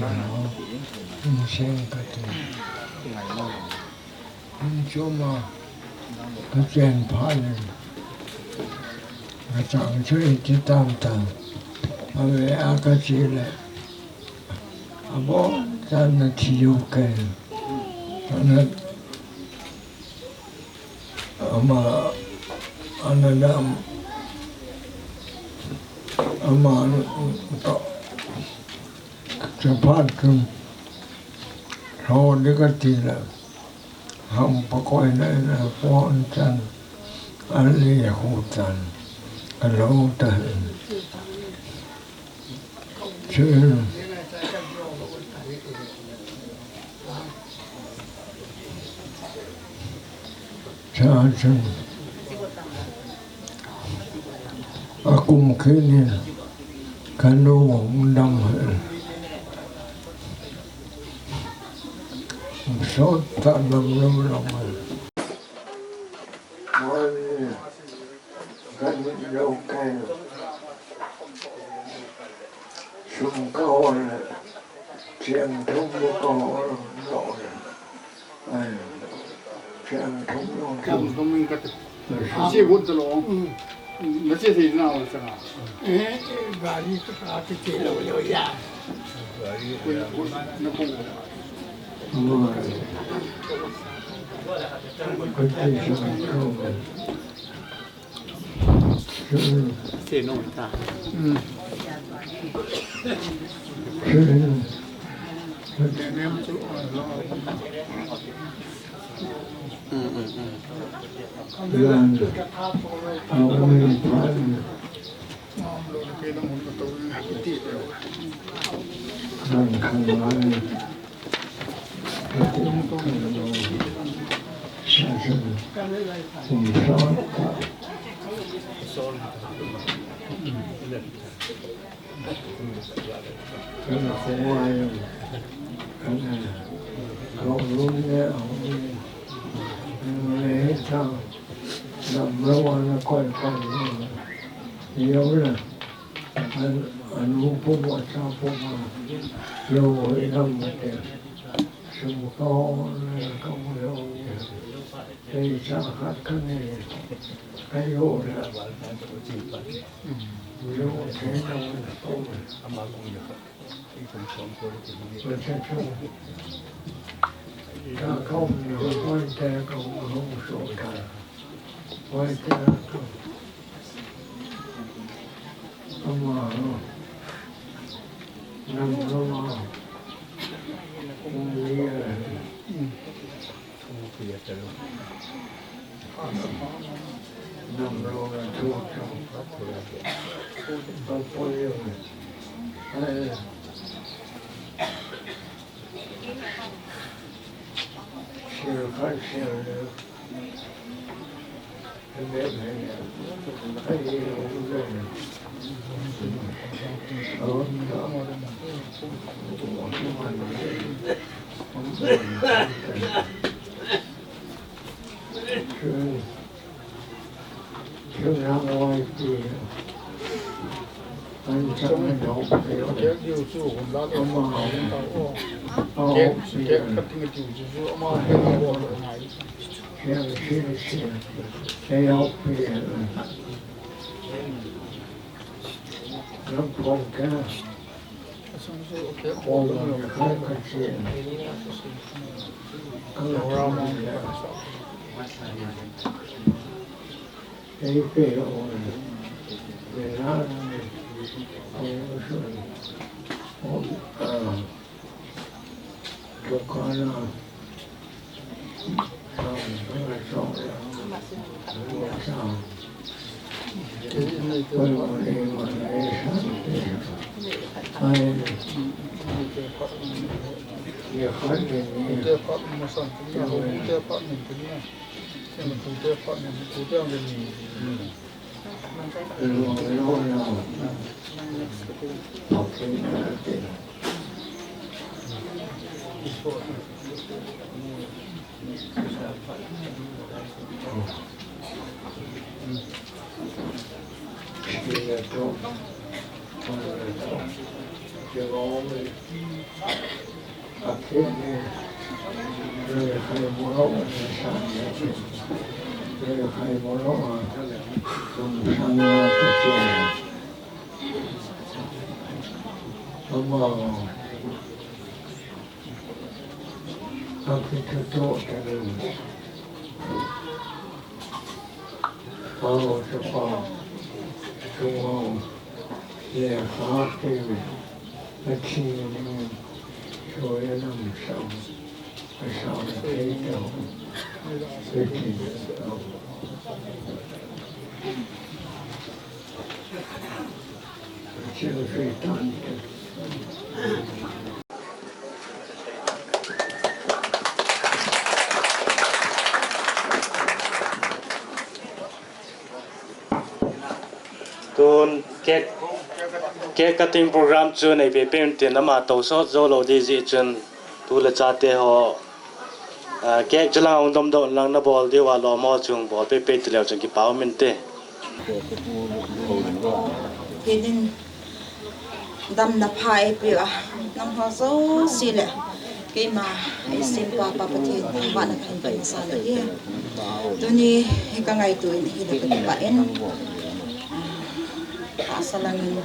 hi aseng katin. Inchoma kachen phat in, kachang chu iti tam tam, ave a kache le, abonchan nathi jou kei. Ana, ama, ana dam, ama, to, chaphat chun, tho ding kati le, hampa koina in apon chan, ale hu chan, kalou tan. Chun, cha chun, akum kit in, Kanu hung dam he. Sot ta dam lo dam he. Mani kanu lo kai. Sum ka hol. Chiang thum ka hol lo. Ai. Chiang thum lo. Chiang thum in ka. Che gun ta lo. Na che thei na wa changa. Eh, gari ka ka che lo lo ya. Gari na ko. Che no ta. Tun cake Cake cutting program chu nei peipei un tin ama tou sot jou lou di jeh chun tu le cha te ho, ah, cake chu lang hung dom dom lang na bol diu a lom ho chu hung bol peipei ti leu chun kipa um inte. Pathen in damna pha eipeh a, nangho jouse le keima eisempa Pa Pathen thangvahna kahin pe masa le hi. Tuni hi ka ngaito in ahile ka kipah in. Tahsa langin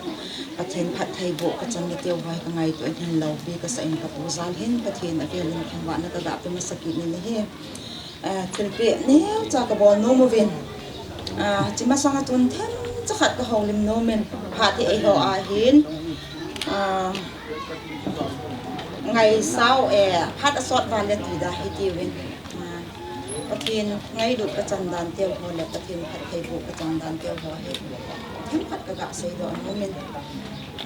Pathen phattheiboh ka chan na teu ho hi ka ngaito in, hin loupi kasa in ka pu jal hin Pathen avel in thangvahna ka ga pe masa kit in ahi. Ah, thilpeh neocha ka bol nom uvin. Ah, chi masang a chun themcha khat ka houlim nom in, phat hi eiho a hin, ah, ngaisau, eh, phat asot val le ti da hi tiuvin. Ah, Pathen ngailut ka chan dan teu ho le Pathen phattheiboh ka chan dan teu ho hi themkhat ka ga seidoh nom in.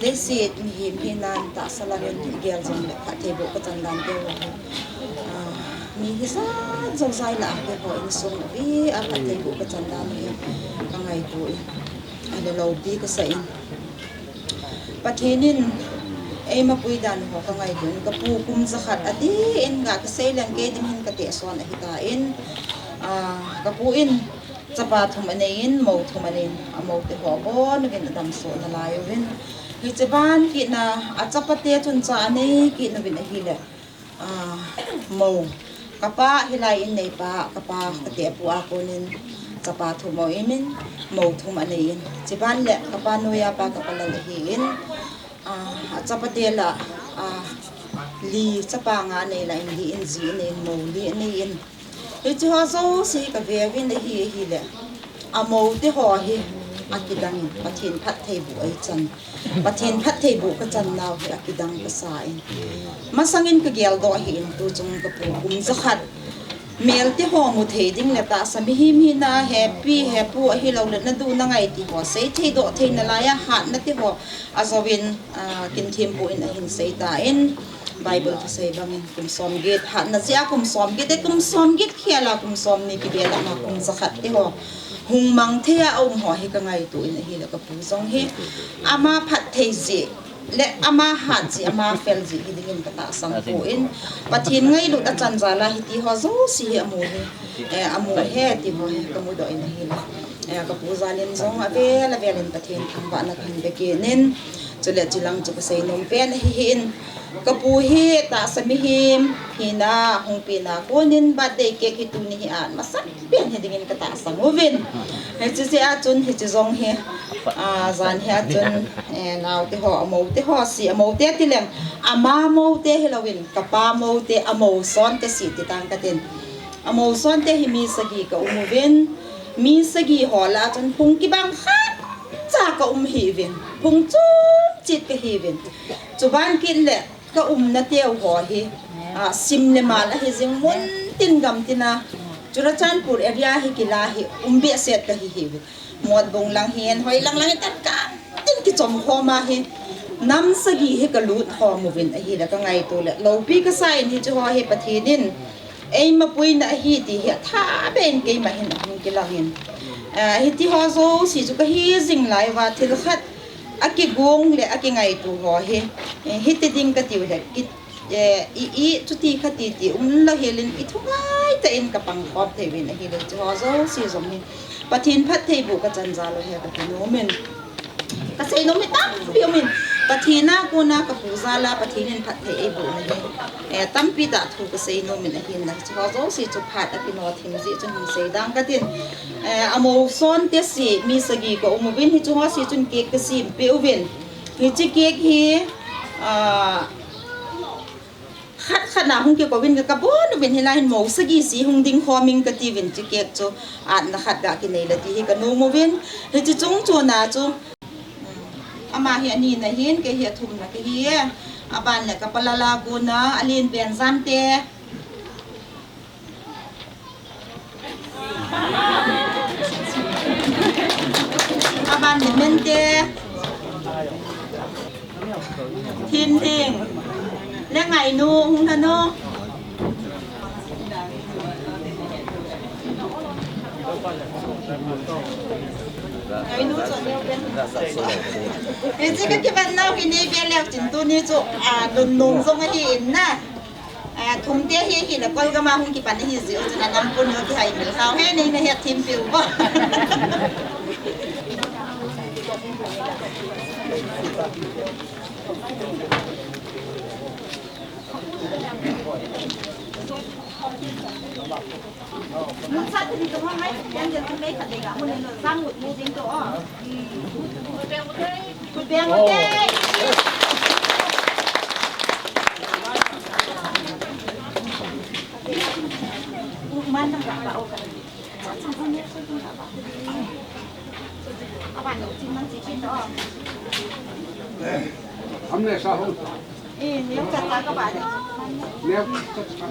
Leiset mihem hinan tahsa langin igel jong le phattheiboh ka chan dan teu ho hi, ah, mi hijat jousei lah a keiho insung uva phattheiboh ka chan dan hi ka ngaito in, ahile loupi kasa in. Pathen in eima pui dan ho ka ngaito in, ka pu kum jakhat adeh in ga kisei leng kei ding hin ka tehson ahitan, ah, ka pu in chapa thum anei in, mou thum anei in, amou te ho abon uvin adam soh nalai uvin. Hiche ban kit na, achapa te chun cha anei kit uvin ahile, ah, mou. Ka pa hilai in neipa, ka pa ka tehpu a konin chapa thum aumin, mou thum anei in. Chi ban le ka pa noiya pa ka pa lal ahin, ah, achapa te lah, ah, li chapa nga anei lah in, li in ji anei in, mou li anei in. Hiche ho jouse ka ve uvin ahi, ahile amou te ho hi akidang in, Pathen phattheiboh eichan, Pathen phattheiboh ka chan nau hi akidang kasa in. Masang in ka geldoh ahin, tu chung ka pu kum jakhat mel te ho mu thei ding le tahsa mihem hina hepi hepu ahilou le na du na ngai ti ho sei thei doh thei nalai a hatna te ho ajouvin, ah, kin thempu in ahin sei tan, Bible thusei bangin kum som get, hatna jeh a kum som get, te kum som get khel a kum som ni kibel a kum jakhat te ho hung mang thei a um ho hi ka ngaito in ahile ka pu jong hi ama phatthei jeh le ama hat jeh, ama fel jeh hi dingin ka tahsan poi. Pathen ngailut a chan jal a hiti ho jouse hi amu hi, eh, amu ahi ti ho hi ka mudoh in ahile, eh, ka pu jal in jong avel avel in Pathen thangvahna kahin pe kit in. Chule chilang chu ka seinom pen ahi hin. Ka pu hi tahsa mihem hina hung pina konin birthday cake hi tuni hi a masat pen hi dingin ka tahsan uvin. Hiche jeh a chun hiche jong hi, ah, jan hi a chun, eh, nao te ho, amou te ho si, amou te ti leng, ama mou te hilouvin, ka pa mou te, amou son te si ti tang ka tin. Amou son te hi mi sagi ka um uvin, mi sagi ho lah a chun phung kibang khat cha ka um hih uvin, phung chom chet ka hi uvin. Chuban kit le ka umna teu ho hi, ah, sim le mal ahi jing, mun tin gam tin a, Churachandpur area hi kila hi um behseh ka hi hih uvin. Motbung lang hin, hoi lang lang hi tan kan tin kichom khom a hi, nam sagi hi ka lut khom uvin ahile ka ngaito le loupi kasa in hiche ho hi Pathen in eima puina ahi ti hi atha beh in keima hin ahung kilang in. Ah, hiti ho jouse chu ka hi jing lai uva thil khat akigong le akingaito ho hi, eh, hiti ding ka tiu le, ki, eh, i, i, chuti kha ti ti um lou hel in i thungai tah in ka pang khom thei uvin ahile chu ho jouse jong hi Pathen phattheiboh ka chan jal u ahi ka ti nom in. Ka seinom hi tampi um in, Pathen a kona ka pu jal a Pathen in phatthei eiboh na hi, eh, tampi tah thu ka seinom in ahin, hiche ho jouse chu phat a kino thim jeh chun hung sei dang ka tin. Eh, amou son te si, mi sagi ka um uvin, hiche ho si chun cake ka sem peh uvin. Hiche cake hi, ah, khat khat na hung kikou vin ka, ka bon uvin, hilai hin mou sagi si hung ding khom ing ka ti uvin, hiche cake chu atna khat ga kinei le ti hi ka nom uvin. Hiche chung chon a chu, um, ama hi ani na hin, kei hi athum na ka hi e. Aban le ka pa Lal a kona alen pen Jam te. Aban le Mente. Thinlhing. Le Ngainu, hung lhon o. Hiche ka kipan nau hi nei ve leu chun tuni chu, a, lun nung jong ahi in na. A, Thumte hi, hi le Kolgam a hung kipan ahi jeh u chun a nam pun u kihai mil hao he nei na het thim piu bo. Amne sa ho. Neo ka ta ka ba de. Neo ka ta ka.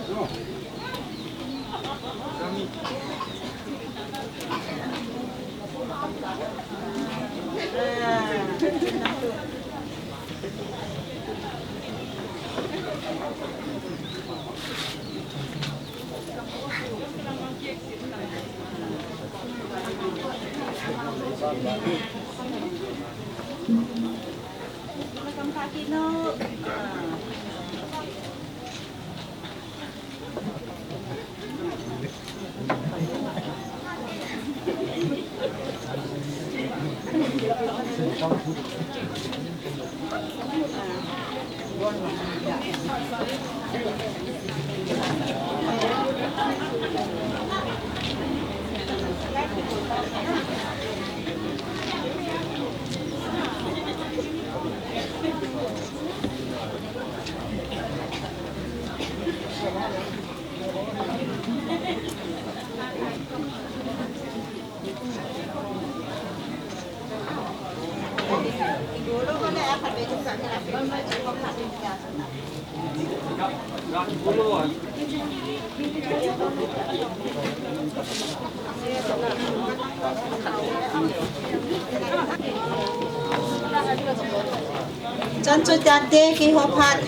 Chan chu tante keiho phat.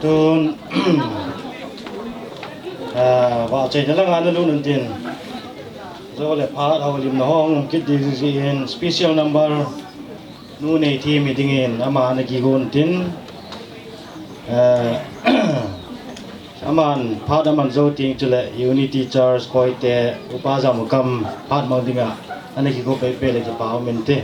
Tun, ah, vahchoina langa nalut un tin. Jou le phat houlimna ho hung um kit ding jeh in special number nu Neithem hi dingin ama ana kigon tin. Ah, aman phat aman jou teng chule Unity Church Koite Upa Jamukam phat mang dinga ana kigo pehpeh le kipa um inte.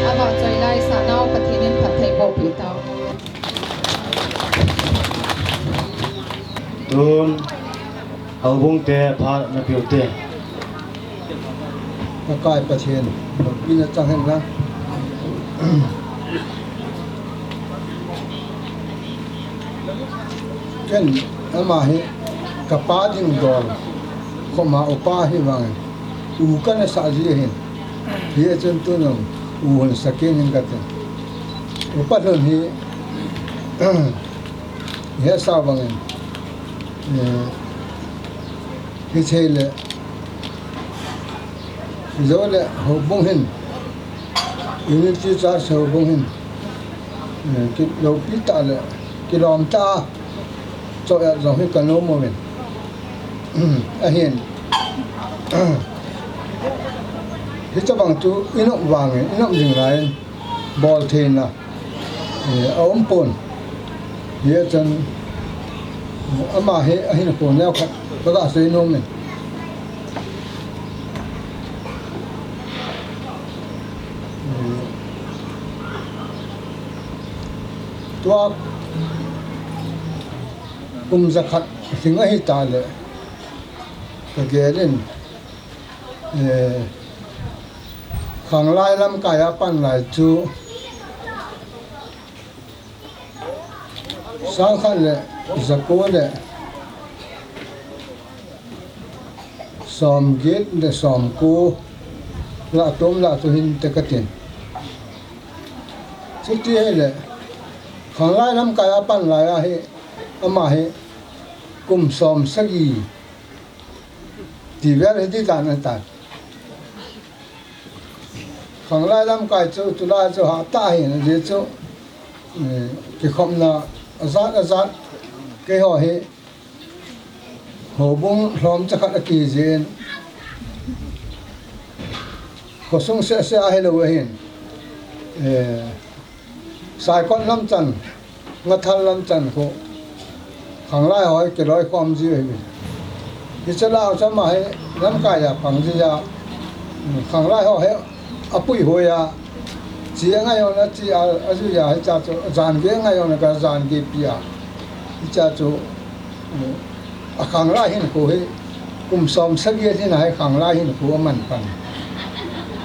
Avahchoi laisah nau Pathen in phattheiboh peh tau. Tun, houbung te phat napeh u te. Pakai Pathen loupina chang hen lang. Ken ama hi kapa ding dol khoma upa hi vangin u kana sah ji ahin. Hijeh chun tun u hin sa kit ning kate. Upa lhon hi hesa vangin, eh, hiche le Hijongle houbung hin, Unity Church houbung hin, eh, kiloupi tah le kilom tah a choh-et jong hi kanom uvin. Ahin, hitobang chu i-um vangin, i-um jing laiyin, bol theina, eh, a um pon. Hia chun, ama hi ahin pon neo khat, ka ga sei nom in. Eh, tua kum jakhat lhing ahi ta le, ka gel in, eh, khanglai lamkai a pan lai chu, sang khat le jako le som get le som ko lah tom lah chu hin te ka tin. Chuti hi le, khanglai lamkai a pan lai a hi, ama hi kum som sagi ti vel hi ti dan a tan. Khanglai lamkai chu, tulai chu ha ta hi, je chu, eh, kikhopna a jat a jat, keiho hi, houbung lhom chakhat a ki jin, khosung seh seh a hi lo ahin, eh, Saikot lam chan, Ngathal lam chan khu, khanglai ho hi kiloi khom ji hi. Hiche lah a chu ama hi lamkai a pang ji a, khanglai ho hi a puihoi a, chi a ngai jong a chi a, a jui a, hiche chu jan gei a ngai jong a ka jan gei pi a. Hiche chu, a khanglai hinkho hi, kum som sagi a hin a hi khanglai hinkho a man pan.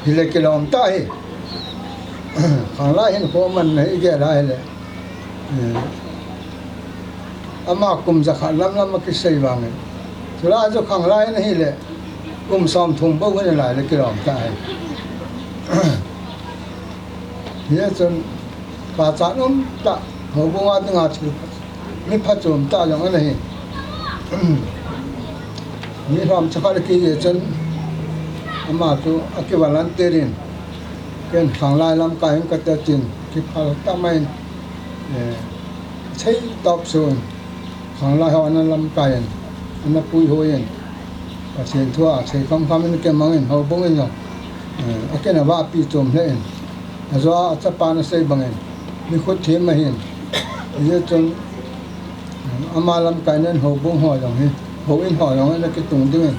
Hi le kilom ta hi. Khanglai hinkho a man na hi gel a hi le. Eh, ama kum jakhat lam lam a kisei vang e. Chulai chu khanglai na hi le. Kum som thum bou hin lai le kilom ta hi. Hia chun pachat um tah, houbung a dinga thil mi phachom tah jong ana hi. Mi lhom chakhat a ki jin chun ama chu a kivalan te din. Ken khanglai lamkai in ka te tin kiphal ta mai in, eh, chei top sun. Khanglai ho ana lamkai in, ana puihoi in, Pathen thu a sei kham kham in kemang in, houbung in jong, eh, a ken a vahpi chom le in, a jo a chapa na sei bang in, mi khut thim ahin, hijeh chun, eh, ama lamkai in houbung ho jong hi, houin ho jong hi ana kitung ding in,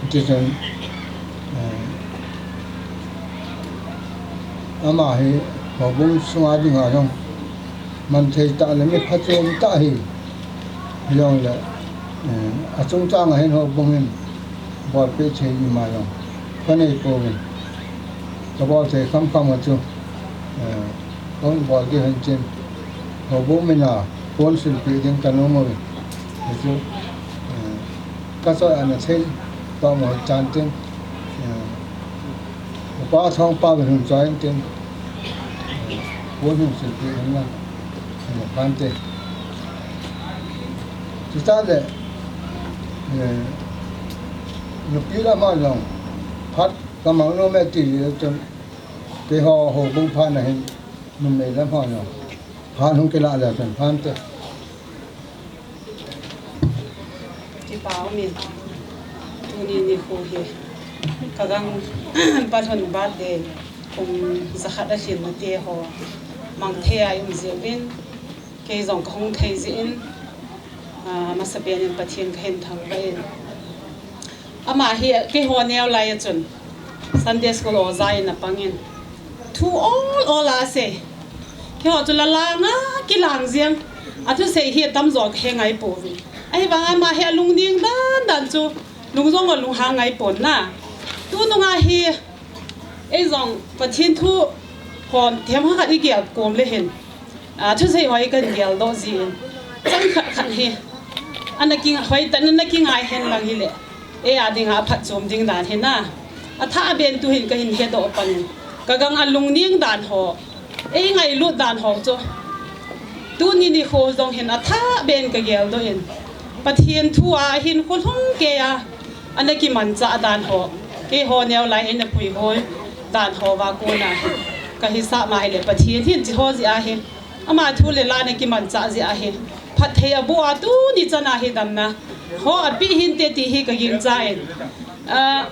ti chun, eh, ama hi houbung sunga dinga jong, man thei tah le mi phachom tah hi. Hijongle, eh, a chungchang a hin houbung hin bolpeh thei ima jong ka nei pouvin. Ka bol thei kham kham a chu, eh, ka hung bol ding hin tin. Houbung min a kon silpeh ding ka nom uvin. Hichu, eh, ka choi ana thei toh mo chan tin. Eh, Upa Thongpa vin hung choi in tin, eh, kon hung silpeh in lang, eh, phante. Chuta le, eh, nupi lam a jong, phat ka mang nom e ti jeh chun, keiho houbung phat na hin, numei lam ho jong, phat hung kilah le chun phante. Kipa umin. Tuni nikho hi ka gang pa Lhun birthday kum jakhat a lhinna te ho mang thei a i um jeh uvin, kei jong ka hung thei jeh in, ah, masapen in Pathen ka hin thangvah in. Ama hi keiho neo lai a chun Sunday school oja in a pang in, thu ol ol a asei. Keiho chu la lang a kilang jeng. A thusei hi atamjo ka he ngai pouvin. Ahivang ama hi a lungning dan dan chu, lung jong a lunghang ngai pon na. Tunung a hi, ei jong Pathen thu hon themkhat i gel kom le hin, a, thusei ho i kan geldoh jin, chang khat khat hi ana ki, hoitah in ana kingai hen lang hile, ei a dinga phatchom ding dan hi na. A thah ben tu hin ka hin hedoh pan in, ka gang a lungning dan ho, ei ngailut dan ho chu, tuni nikho jong hin a thah ben ka geldoh in, Pathen thu a hin kholhung kei a, ana kimanchah dan ho, keiho neo lai in ana puihoi dan ho va kona hi, ka hisah ma hile Pathen hin chi ho jeh a hi, ama thu le la ana kimanchah jeh a hi, phatthei aboh a tuni chan a hi damna ho apeh hinte ti hi ka gingcha in, ah,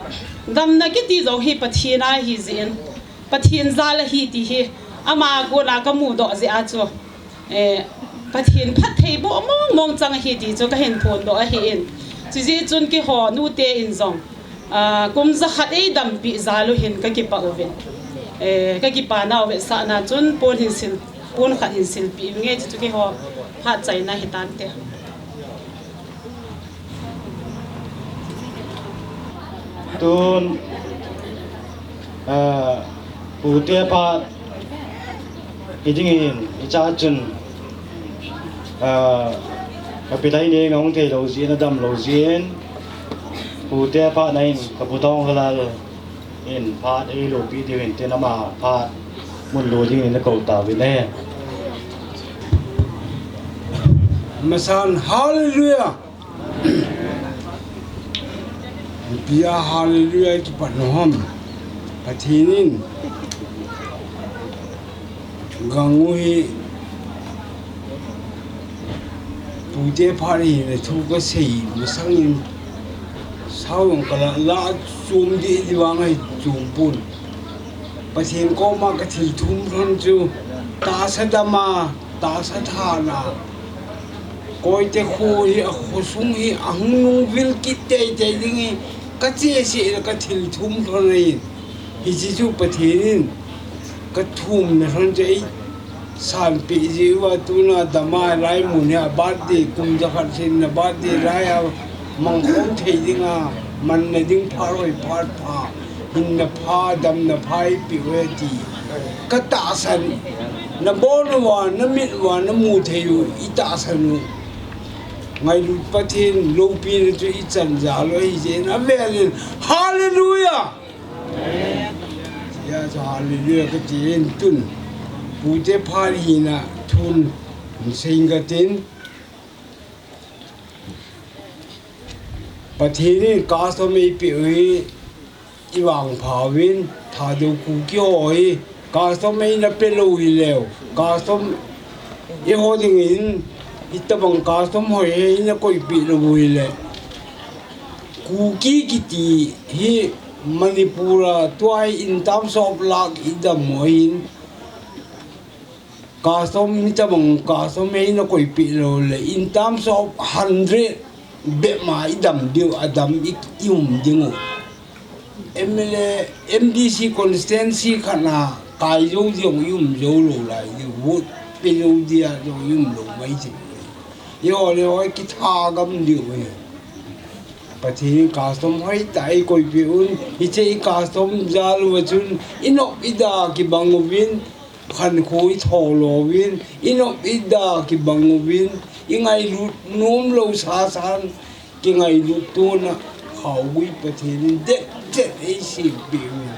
damna kiti jong hi Pathen a hi jeh in, Pathen jal ahi ti hi ama kona kamudoh jeh a chu, eh, Pathen phattheiboh mong mong chang ahi ti chu kahin phondoh ahin. Chujeh chun keiho nute in jong, ah, kum jakhat eidampi jal u hin kakipah uvin. Eh, kakipah nau vetsahna chun pon hin sil, pon khat hin silpeh inge, chuchu keiho phat chaina hitante. Tun, ah, pute phat hi ding hin, hiche a chun, ah, ka Pi Laineng ahung thei lou jeh in, adam lou jeh in, pute phat na in, ka Pu Thongkhalal in phat eilopi diu hin tin, ama phat mun lo ding in akou tauvin ahi. Masan, hallelujah. Ipi a hallelujah kipat nom ham. Pathen in gang u hi pute phat hi le thu kasei masang in, sao jong kala, la chom deh deh vang ahi chom pon. Pathen koma kathil thum lhon chu, tahsa dam a, tahsa than a, koite kho hi, akhosung hi ahung nung vil kit tei tei ding hi, kache seh le kathil thum lhon ahi. Hiche chu Pathen in kathumna lhon chu eisanpeh jeh uva, tuna dam a lai mun hi a birthday, kum jakhat lhinna birthday lai a mangkhom thei dinga, manna ding phat hoi phat pha, hinna pha, damna pha eipeh uve ti katahsan. Nabon uva, namit uva namu thei u, itahsan u, ngailut Pathen loupina chu ichan jal u ahijeh in, avel in, hallelujah. Hijeh a chu hallelujah kati in, tun pute phat hina thu hin seiyin katin, Pathen in custom eipeh u hi ivangpha uvin, Thadou Kuki ho hi custom eina pe lou hileu, custom eiho dingin, hitobang custom hoi hi eina koipeh lou u hile, Kuki kiti hi Manipur a tua hi in terms of lakh idam u ahin, custom, hitobang custom eina koipeh lou le, in terms of hundred bep ma idam diu, adam i, ium ding u. M L A, M D C constituency khat na kai jou jong ium jou lou lai diu, vote pe jou dia jong ium lou mai jing. Eiho le eiho kitha gam diu ahi. Pathen in custom hoitah eikoipeh un, hiche i custom jal uva chun inop ida kibang uvin, khankho itho lou uvin, inop ida kibang uvin, ingailut nom lou sasan, kingailut tona khaogui Pathen in detchet eisempeh uvin.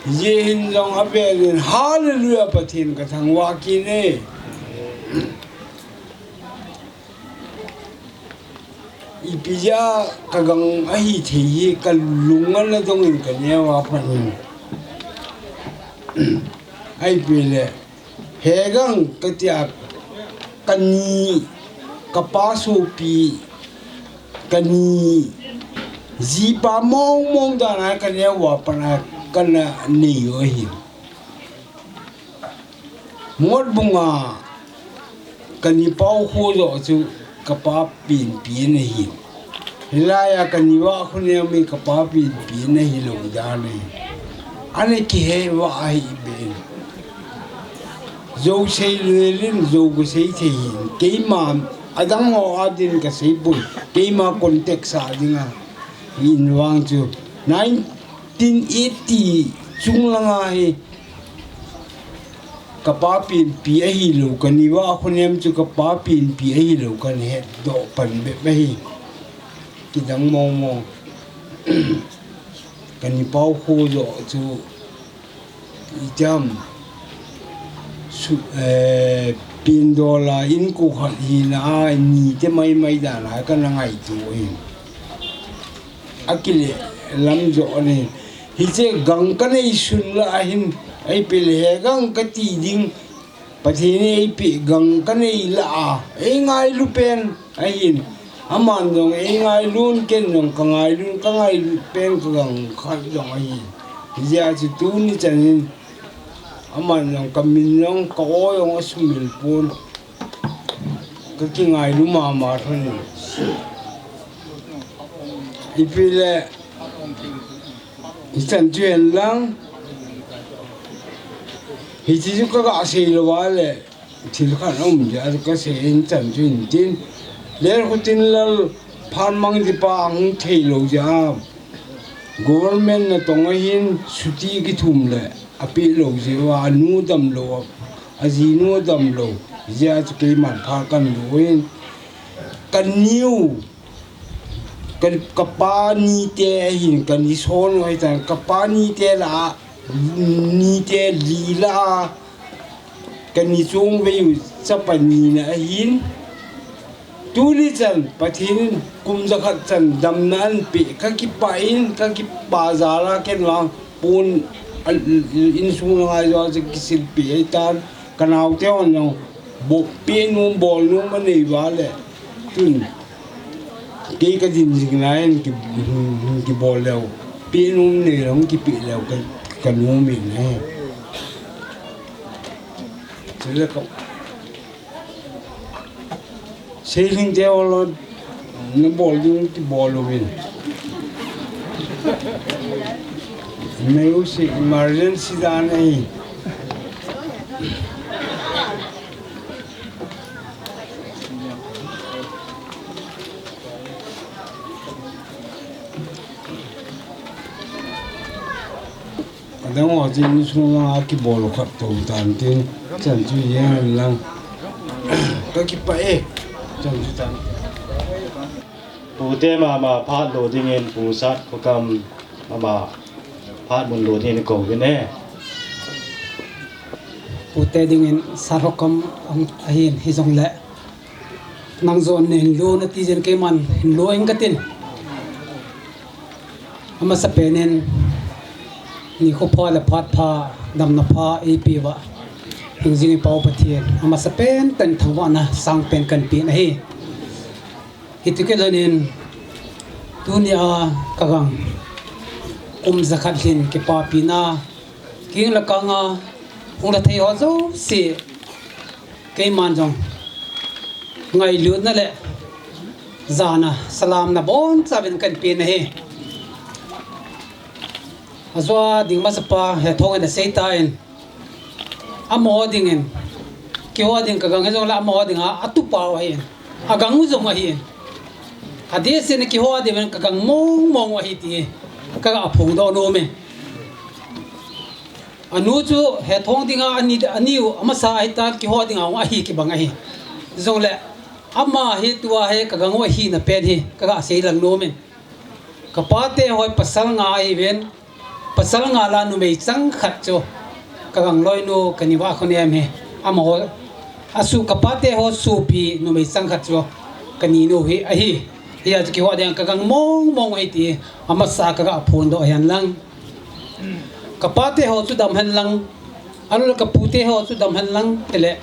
Hijeh hin jong avel in, hallelujah, Pathen kathangvah kit e. Ipi jeh a kagang ahithei hi kalung ana dong in kaneo a phat in. Ahipoi le, hegang katia kani, kapa sopi, kani jipa mong mong dan a kaneo a pat a kana nei u ahi. Motbung a kani Paokho joh chu kapa penpi ana hi. Hilai a kani Vahkhonem hi kapa penpi ana hilou dan ahi. Ana kihei vah ahi ben. Jou sei lel in, jou kasei thei hin. Keima adang ho a din kasei poi. Keima context a dinga. Hin vang chu nineteen eighty chung langa hi kapa penpi ahilou, kani Vahkhonem chu kapa penpi ahilou kana hetdoh pan bep ahi. Kidang mong mong. Kani Paokho joh chu itiam su, eh, pindol a inko khat hina a nite mai mai dan a kana ngaito ahi. Akile lam joh ahi. Hiche gang kanei sun lah a hin, ahipoi le hegang kati ding, Pathen in eipeh gang kanei lah a, eingailu pen ahin. Aman jong eingailun, ken jong kangailun, kangailu pen kagang khat jong ahi. Hijeh chun tuni chan in aman jong ka min jong ka aw jong asumil pon. Ka kingailu mama thon in. Ipi le hichan chu hen lang. Hichi chu ka ga sei lou va le. Thil khat a um jeh a ka sei in chan chu hin tin. Lalkhotinlal phat mang ji pa ahung thei lou jeh a. Government natong a hin chuti kithum le apeh lou jeh uva, anu dam lou, ajinu dam lou. Hijeh a chu keiman phat kan lo in. Ka niu, ka, ka pa nite ahin, ka ni son u hitan, ka pa nite la, nite li la, Ka ni chung vei u chapa nina ahin. Tuni chan Pathen in kum jakhat chan damna anapeh, ka kipah in, ka kipah jal a ken vang pon, a, insung lang a jong chu kisilpeh ahitan, ka naote hon jong bol, peh nom, bol nom anei uva le. Tun kei ka din jing lai in ki, kibol leu. Peh nom nei lou, kipeh leu ka, ka nom in ahi. Chule ka, seiling te olo, na bol ding kibol uvin. Meiu si emergency dan ahi. Adang ho chu insung langa kibol khat tou tan tin, chan chu jeng hen lang. Ka kipah e, chan chu tan. Pute mama phat lo dingin Pu Sat Khokam mama phat mun lo dingin kou uvin e. Pute dingin Sat Khokam ahin hijongle. Nang jong nahin lo nati jeh in keiman hin lo ing katin. Amasapen in nikho pha le phat pha, damna pha eipeuva hingjing i Pa u Pathen amasapen tah in thangvahna sangpen kahin pe ahi. Hitia kilhon in tunia ka gang kum jakhat lhin kipapina, keng le kang a hung lha thei ho jouse, keiman jong ngailutna le jana salamna bonchauvin kahin pe ahi. Ajo a ding masapa Hethong in asei tan, amaho dingin, keiho ding ka gang hijongle amaho dinga atupa u ahin, agang u jong ahin. Adehset in keiho dingin ka gang mong mong u ahi ti kaga phongdoh nom e. Anu chu Hethong dinga ani, ani u amasa ahitan, keiho dinga jong ahi kibang ahi. Jongle ama hi tua hi ka gang u ahina pen hi kaga seilang nom in. Ka pate ho pasal nga ahiuvin, pasal nga la numei chang khat chu ka gang loinu ka ni Vahkhonem hi, amaho, asu, ka pate ho sopi numei chang khat chu ka ninu hi ahi. Hijeh chun keiho dinga ka gang mong mong u ahi ti amasa kaga phondoh ahi lang. Ka pate ho chu dam hen lang, ahilou le ka pute ho chu dam hen lang, tile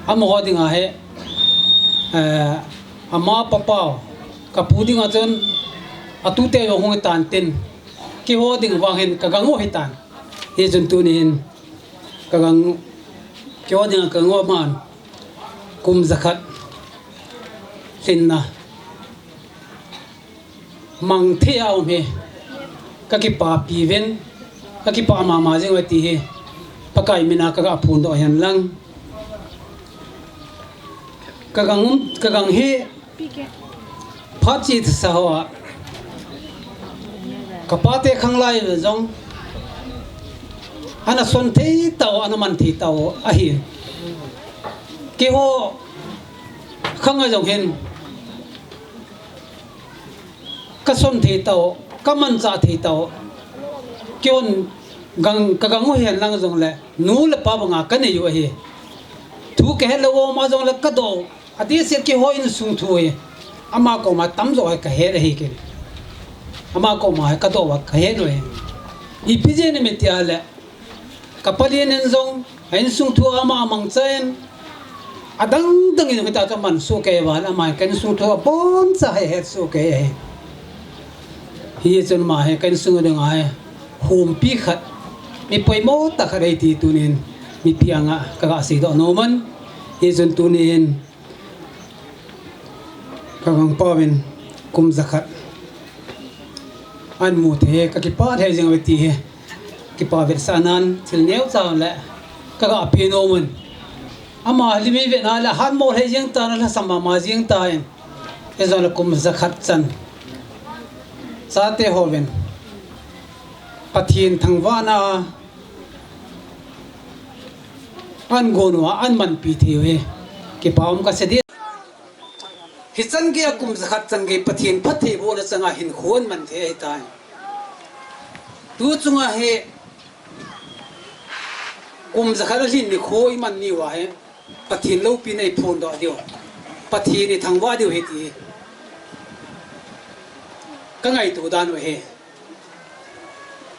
amaho dinga hi, eh, ama papa u, ka pu dinga chun atute jong hung hitan tin, keiho ding vang hin ka gang u ahitan. Hichun tuni hin ka gang, keiho dinga ka gang u aman kum jakhat lhinna mang thei a um hi ka kipapi uvin, ka kipah mama jing uve ti hi Pakai mina kaga phondoh ahi lang. Ka gang, ka gang hi phat chesa hoa ka pate khang lai jong ana son thei tau, ana man thei tau ahi. Keiho khang a jong hin ka son thei tau, ka manchah thei tau. Keihon gang, ka gang u hihen lang jongle nu le pa banga ka nei u ahi. Thu ka het lou um a jongle ka doh u. Adehset keiho insung thu hi ama koma tamjo hi ka het ahi kei. Ama koma hi ka doh uva ka het u ahi. Ipi jeh inem itile Ka palen in jong, a insung thu ama amangchan, adang dang in hita chu aman soh kei uva, ama ka insung thu aboncha hi ahet soh kei ahi. Hichun ama hi ka insung a dinga hi humpi khat, mi poimo tah khat ahi ti tunin mipi anga kaga seidoh nom in. Hichun tunin ka gangpau vin kum jakhat ahin mu thei hi ka kipah thei jing uve ti hi kipa vetsahnan thil neocha le kaga pe nom in. Ama lim hi vena le hatmo thei jing tan, lhasam mama jing tan. Hijongle kum jakhat chan chate hovin Pathen thangvahna ahin gon uva ahin manpi thei u hi kipa um kasei ding. Hichan geiya kum jakhat chan gei Pathen phattheibohna changa hinkho ahin man thei ahitai. Tu chunga hi kum jakhat alhin nikho iman ni uva hi Pathen loupina iphondoh diu, Pathen ithangvah diu ahi ti ka ngaito dan u ahi.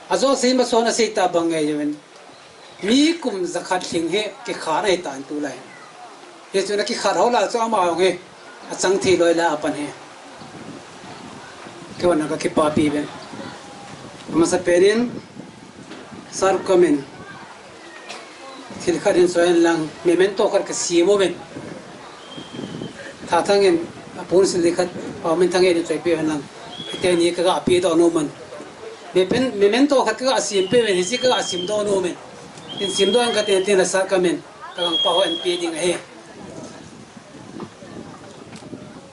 Ajosei mason asei tabang nge uvin, mi kum jakhat lhing hi kikhat ahitan tulai. Hichun akikhat ho lah chu ama jong hi achang thei loi lah a pan hi. Keiman ka kipapi uvin. Amasapen in Sir Kamin thil khat hin soi hen lang, memento khat kasem uvin. Thathang in aponsil khat, Paominthang in choipeh hen lang, hiti hi kaga pedoh nom in. Mepen, memento khat kaga sempeh uvin, hiche kaga semdoh nom in. Hin semdoh in kate tin la Sir Kamin ka gangpau hin pe ding ahi.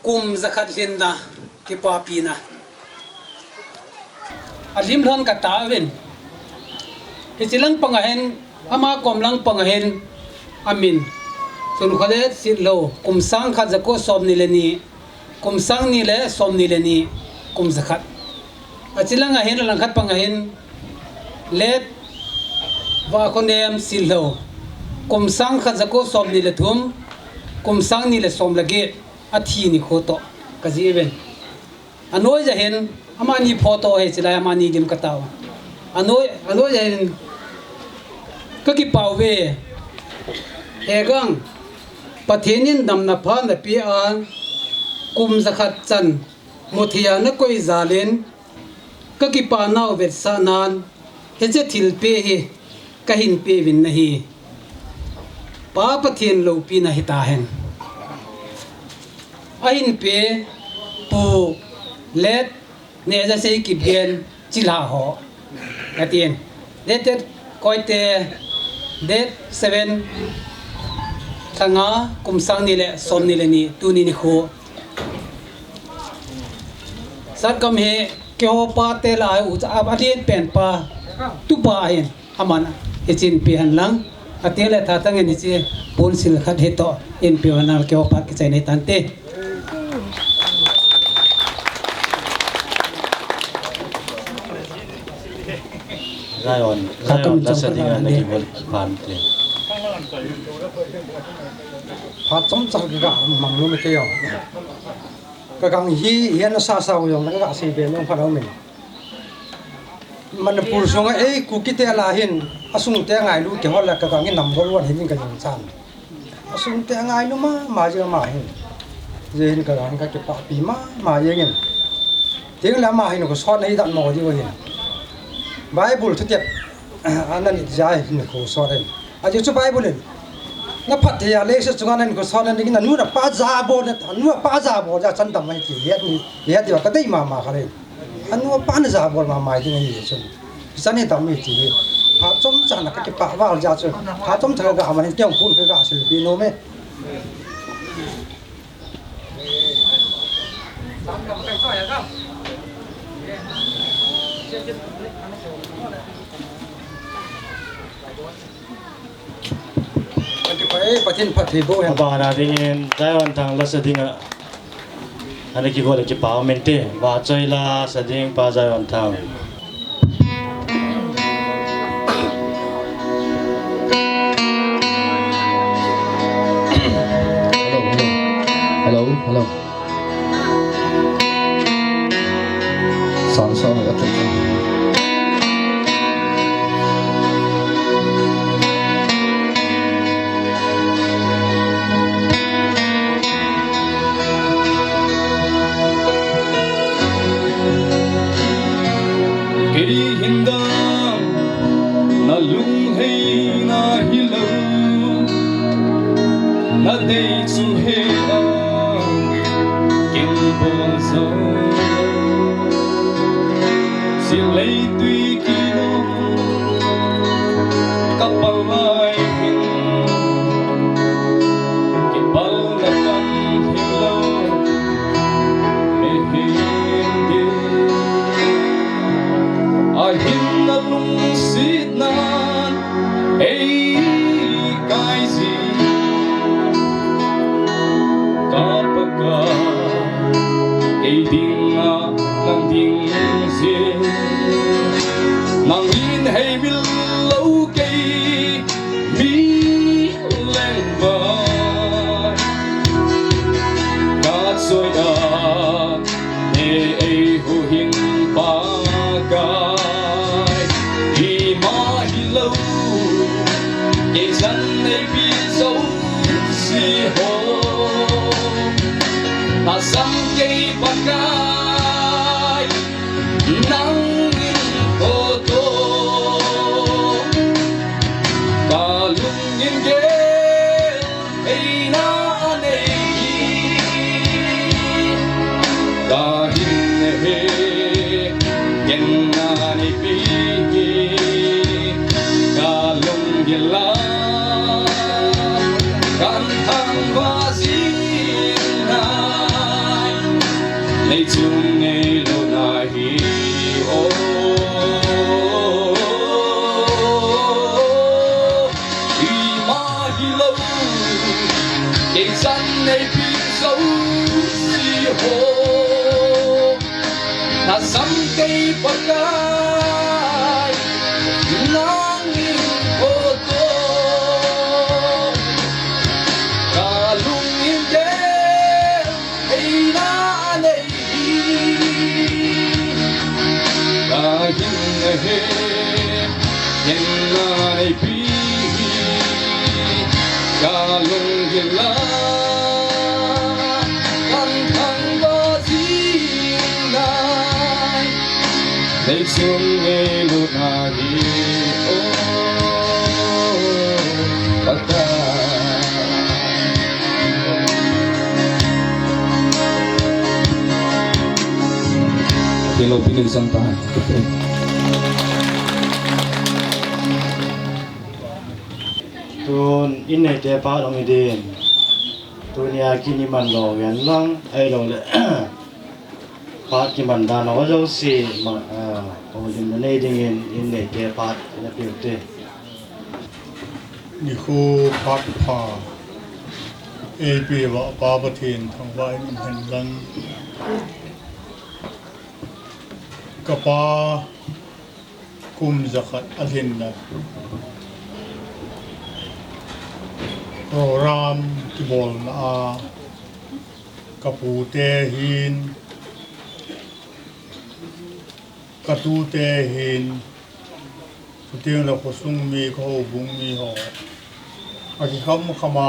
Kum jakhat lhinna kipapina. Alim lhon kata uvin. Hiche lang panga hin, ama kom lang panga hin, amin Sunkholet Sitlhou, kum sang khat jako somni le ni, kum sang ni le somni le ni, kum jakhat. Ache langa hin, alang khat panga hin, Late Vahkhonem Sitlhou, kum sang khat jako somni le thum, kum sang ni le som le get, athi nikho toh kajih uvin. Anoija hin, amani photo hi chilai amani lim kata u. Anoi, anoija hin ka kipah uve. Hegang, Pathen in damna pha napeh a, kum jakhat chan muthei a nakoi jal in, ka kipah nau vetsahnan, hiche thilpeh hi kahin pe uvin ahi. Pa Pathen loupina hitahen. Ahin pe Pu Late Nehjasei Kipgen chilhah ho, atin. Late Koite, date seven, lha nga, kum sang ni le somni le ni, tuni nikho. Sir Kam hi keiho pate lah a u, a, aden pen pa, tupa ahin, aman hiche in pe hen lang. Atile thathang in hiche ponsil khat hitoh in pe hen lang, keiho pa kichai nei tante. Zion, Zion, lasa dinga ana kibol phan te. Phat chomcha kaga mang nom e keiho. Kagang hi, hi ana sasa u jong, kaga sei be nom phat aumin. Manipur sunga ei Kuki te lah hin, asung te ngailu kihol le kagang hi number one hin kajing chan. Asung te ngailu mama jing ama hin. Hijeh hin kagang hi kakipahpi mama jengin. Tengle ama hin khosot nahi dan mo diu hin. Bible thutep ana nit jeh hin khosot hin. Ajeh chu Bible in, naphatthei a leiset chunga nahin khosot nahi, nanu napa jabol, nanu napa jabol jeh a chan dam ahi ti het ni, het diu kadei mama kha le. Anu apa najabol mama ding ahi chun. Chan hi dam ahi ti hi. Phat chomcha na kakipah val jeh a chun. Phat chomcha kaga man in keiho khun kaga silpi nom e. Kakipah e, Pathen phattheiboh hen. Abana dingin, Zion Thang lasa dinga ana kigol le kipah mente. Vahchoi lasa ding pa Zion Thang. Hello, hello. Hello, hello. Sang sang ya tu. Silei tui kino kapalai hin kipalna kan hilo. Mihem din ahin alungsetnan ei kaiji. Ka Pakai, kei dinga nang ding jeh. Nangin heimil lou kei mi lengvai. Ka choi a, ne ei huhhing Pakai. Ima hilou, kei chan neipi jouse ho. Nasam kei Pakai, nangin photo. Ka lungin gel eina anei hi. Ka hin he, ngen na neipi hi. Ka lunggil a, kan thangvah jing nai. Nei chung ngeilut na hi, oh. Ima hilou, kei chan neipi jouse ho. Nasam kei Pakai, nangin photo. Ka lungin gel eina anei hi. Ka hin he, ngen na neipi hi. Ka lunggil a, kan thangvah jing nai. Nei chung ngeilut na hi, oh, Pakai. Kei loupina i chang ta. Tun, in neite phat hung hi din. Tunia kin i man lou ngen lang, ahilou le. Phat kiman dan ho jouse, ma, ah, houlimna nei dingin, in neite phat, ina pe u te. Nikho phat pha, eipeuva Pa Pathen thangvah in um hen lang. Ka pa kum jakhat alhinna program kibolna a, ka pu te hin, ka tu te hin, chuteng le khosung mi, ka houbung mi ho, akikham kham a,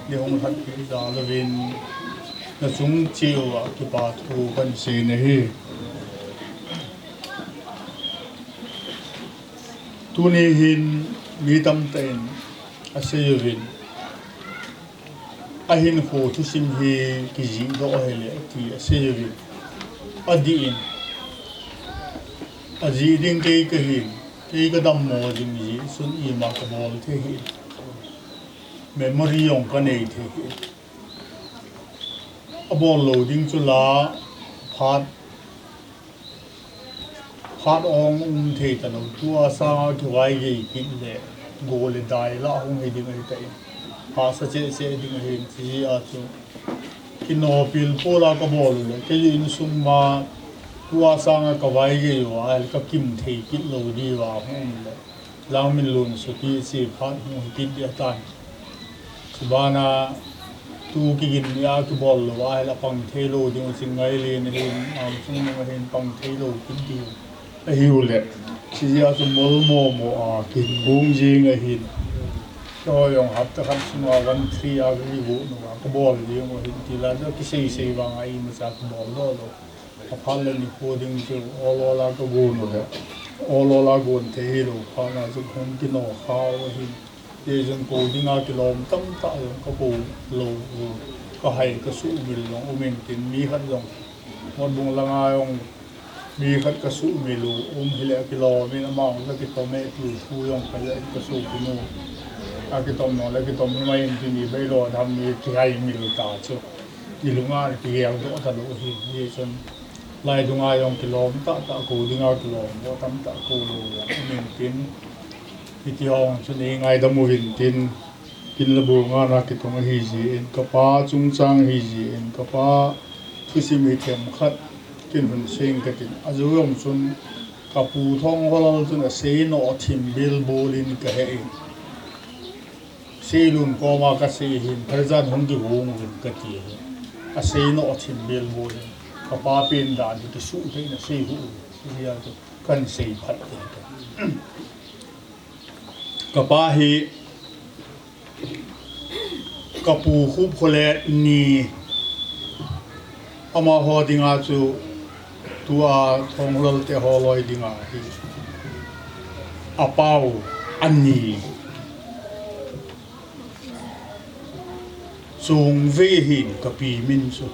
nei hung lhatpi jal uvin, na chung cheh uva kipa thu kan sei nahi. Tuni hin mi tamtah in asei uvin, ahinkho thusim hi kijih doh ahile ti asei uvin, adih in, ajih ding kei kahin, kei ka dammo ding jeh chun ima ka bol thei hih in, memory jong ka nei thei hih in. Abol lou ding chu la, phat, phat ong um thei talou. Tua sanga kivaigei kit le, go le dai lah hung hi ding ahi tai. Hahsa cheh cheh ding ahin, chujeh a chu. Kino pilpul a ka bol u le, kei insung ma, tua sanga ka vaigei uva, ahile ka kim thei kit lou diuva hung um le. Langminlun suti che phat hung hi kit ding ahitan. Chubana tu kigin ni a kibol lou ahile pang thei lou ding u, Chingngai len ahin, Amsung len ahin pang thei lou kit ding u. Ahiu le, chujeh a chu mol momo a, kin bung jing ahin. Keiho jong hapta khat sunga one three a ka kigot uva, ka bol jing u ahin, ti la, chu kisei sei vang a imacha ka bol lou lou. Aphat le nikho ding chu ol ol a ka gon u le, ol ol a gon thei hilou phat na chu hung kino kha u ahin. Kei jong kou dinga kilom tamtah jong ka kou lou u. Ka hai ka suhmil jong um intin, mi khat jong Motbung langa jong mi khat ka suhmil u um hile, akilom in ama jong ka kitom e ti thu jong ka le ka suhmil u. Akitom nung le kitom hi mai in tin i bei lo dam mi kihaimil ta chu. I lunga kigel doh ta lou hi, hichun lai dunga jong kilom tahtah ko dinga kilom doh tamtah ko lou jong um in tin. Hiti hong chun i ngaidam uvin tin. Kin le bul ngana kitung ahi jeh in, kapa chungchang ahi jeh in, kapa thusim hi themkhat kin hun seng katin. Ajou jong chun kapu Thongkholal chun asei noh thim bilbul in kahe in. Seilun koma kasei hin, Pherjan hung kigong uvin kati ahi. Asei noh thim bilbul in. Kapa pen dan hi kisuh thei in asei hu uvin. Hijeh chun kan sei phat uvin. Kapa hi kapu Khupkholet ni, amaho dinga chu tua Thongkholal te ho loi dinga hi apau ani. Chungvei hin kapi min chu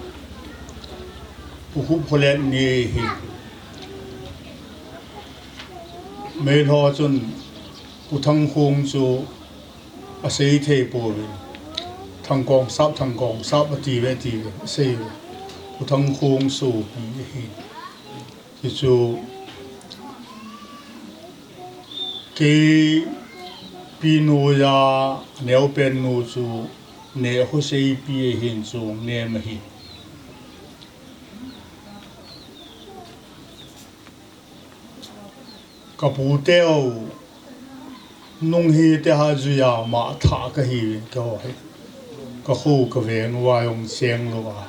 Pu Khupkholet ni hi. Meilhou chun Pu Thangkhong chu asei thei pouvin, Thangkongsap, Thangkongsap ati ve, ati ve, asei ve. Pu Thangkhong sopi ahi. Hichu kei pinu ja neopen nu chu Nehkhoseipi ahin, Chungnem ahi. Kapu teu nung hi teha juia ma thah kahi, keiho hi. Kakho kaveng uva jong cheng louva.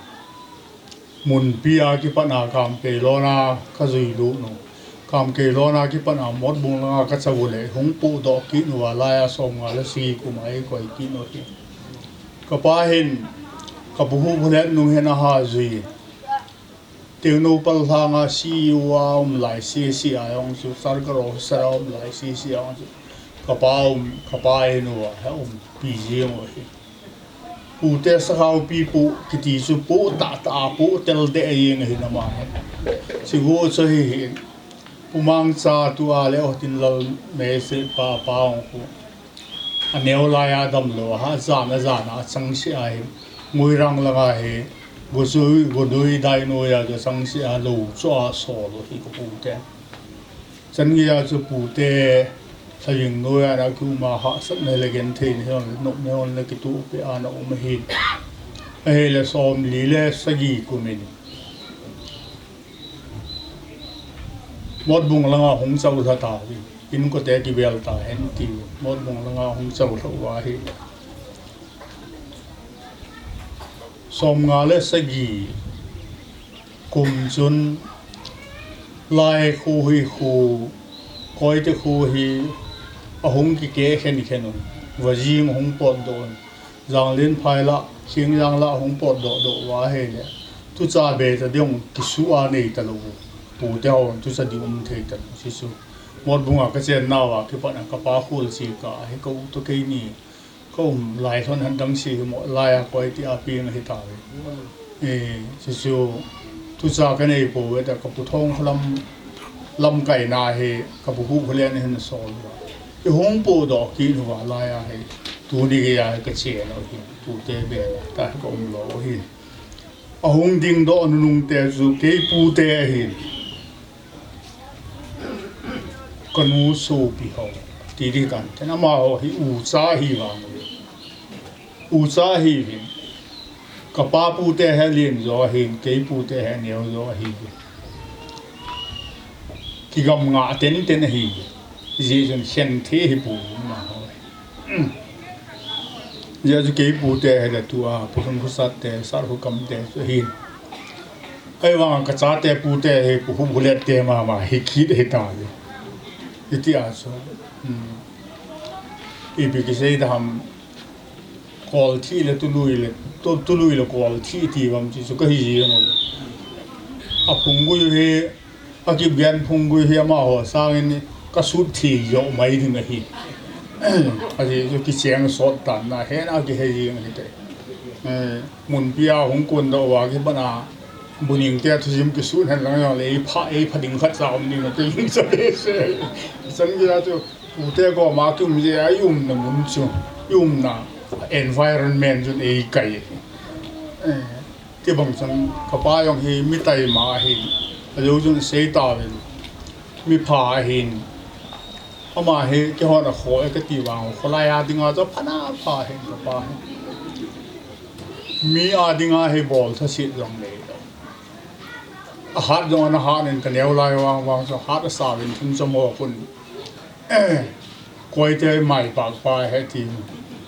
Munpi a kipatna Kamkeilon a kajui lut nu. Kamkeilon a kipatna Motbung langa kacha u le hung pohdoh kit uva, laia somnga le sagi kum a eikoi kit u hi. Kapa hin, kapu Khupkholet nung hin aha jui. Tengnoupal lhanga C E O a um lai, C E C a jong chu, circle officer a um lai, C E C a jong chu. Kapa um, kapa in uva, he umpi jeng u hi. Pute sakhaopi pu kiti chu pu tahtah a pu tel deh jeng ahin ama hi. Chuche chu hihi. Pu Mangcha tua le Hotinlal Meiseipa pa jong khu. Aneo laiya damlou a, ajan ajan a achangseh ahi. Nguirang langa hi, Gojui, Gojui dai noiya chu achangseh a lou chu asol u hi kapute. Chan geiya chu pute, Lhajing noiya ana kium a hahsatna le gentheina hi, nopna hon le kituhpeh a ana um ahin. Ahile somli le sagi kum in Motbung langa hung choulha tauvin, inkote kibel tahen tiu, Motbung langa hung choulha uva hi. Somnga le sagi kum chun Lai kho hi kho, Koite kho hi ahung kikeh khen khen un, Vajing hung potdoh un, Janglenphai lah, Khengjang lah hung potdoh doh uva ahile, tucha be tading kisuh a nei talou, pute hon tucha ding um thei talou, chuche chu. Motbung a kachen nauva kipatna kapa khol che kahi, ka u toh keini, ka um lai lhon han dang se hi mo, laiya Koite a peng ahi tauve. E, chuche chu, tucha kanei pouve tia, kapu Thongkholam, lamkaina hi, kapu Khupkholet in ahin sol uva. Ihung pohdoh kit uva laiya hi, tuni geiya hi kachen u hi, tute bena, tua hi ka umlou u hi. Ahung dingdoh nunung te chu, kei pute ahin. Kanu sopi ho, ti ding tan, ken amaho hi ucha ahi vang u. Ucha ahiuvin. Kapa pute hi alen jo ahin, kei pute hi aneo jo ahiuvin. Kigam ngah tenten ahi. Hijeh chun khen thei ahipoi amaho. Hijeh chun kei pute hile tua, Pu Lhungkhosat te, Sarkhokam te chu ahin. Ahivanga kachate pute hi Pu Khupkholet te mama hi kit ahitauve. Hitia chu, um, ipi kisei ding ham, kolthi le tului le, tu-, tului le kolthi ti bang chu chu kahi jeng u. Aphunggui hi, akipgen phunggui hi amaho sangin kasut thei joh mai ding ahi. Ajeh chu kicheng sot tan ahin, akihe jeng ahite. Eh, munpi a hung kondoh uva kipatna Buning te thujim kisun hen lang jong le, ei pha, ei pha ding khat cha um ding na, kei jong cha behseh. Chan gei a chu, pute koma kium jeh a, i umna mun chu, i umna environment chun ei kai. Eh, ti bang chan, ka pa jong hi mi taima ahin, ajou chun sei tauvin, mi pha ahin, ama hi keihon a kho e kati vang, kholai a dinga chu pha na pha ahin ka pa hi. Mi a dinga hi bol thaset jong nei lo. A hat jong ana hat in ka neo lai vang vang chu hat a sa vin thing chom ho khun. Koite mai pak pa he ti.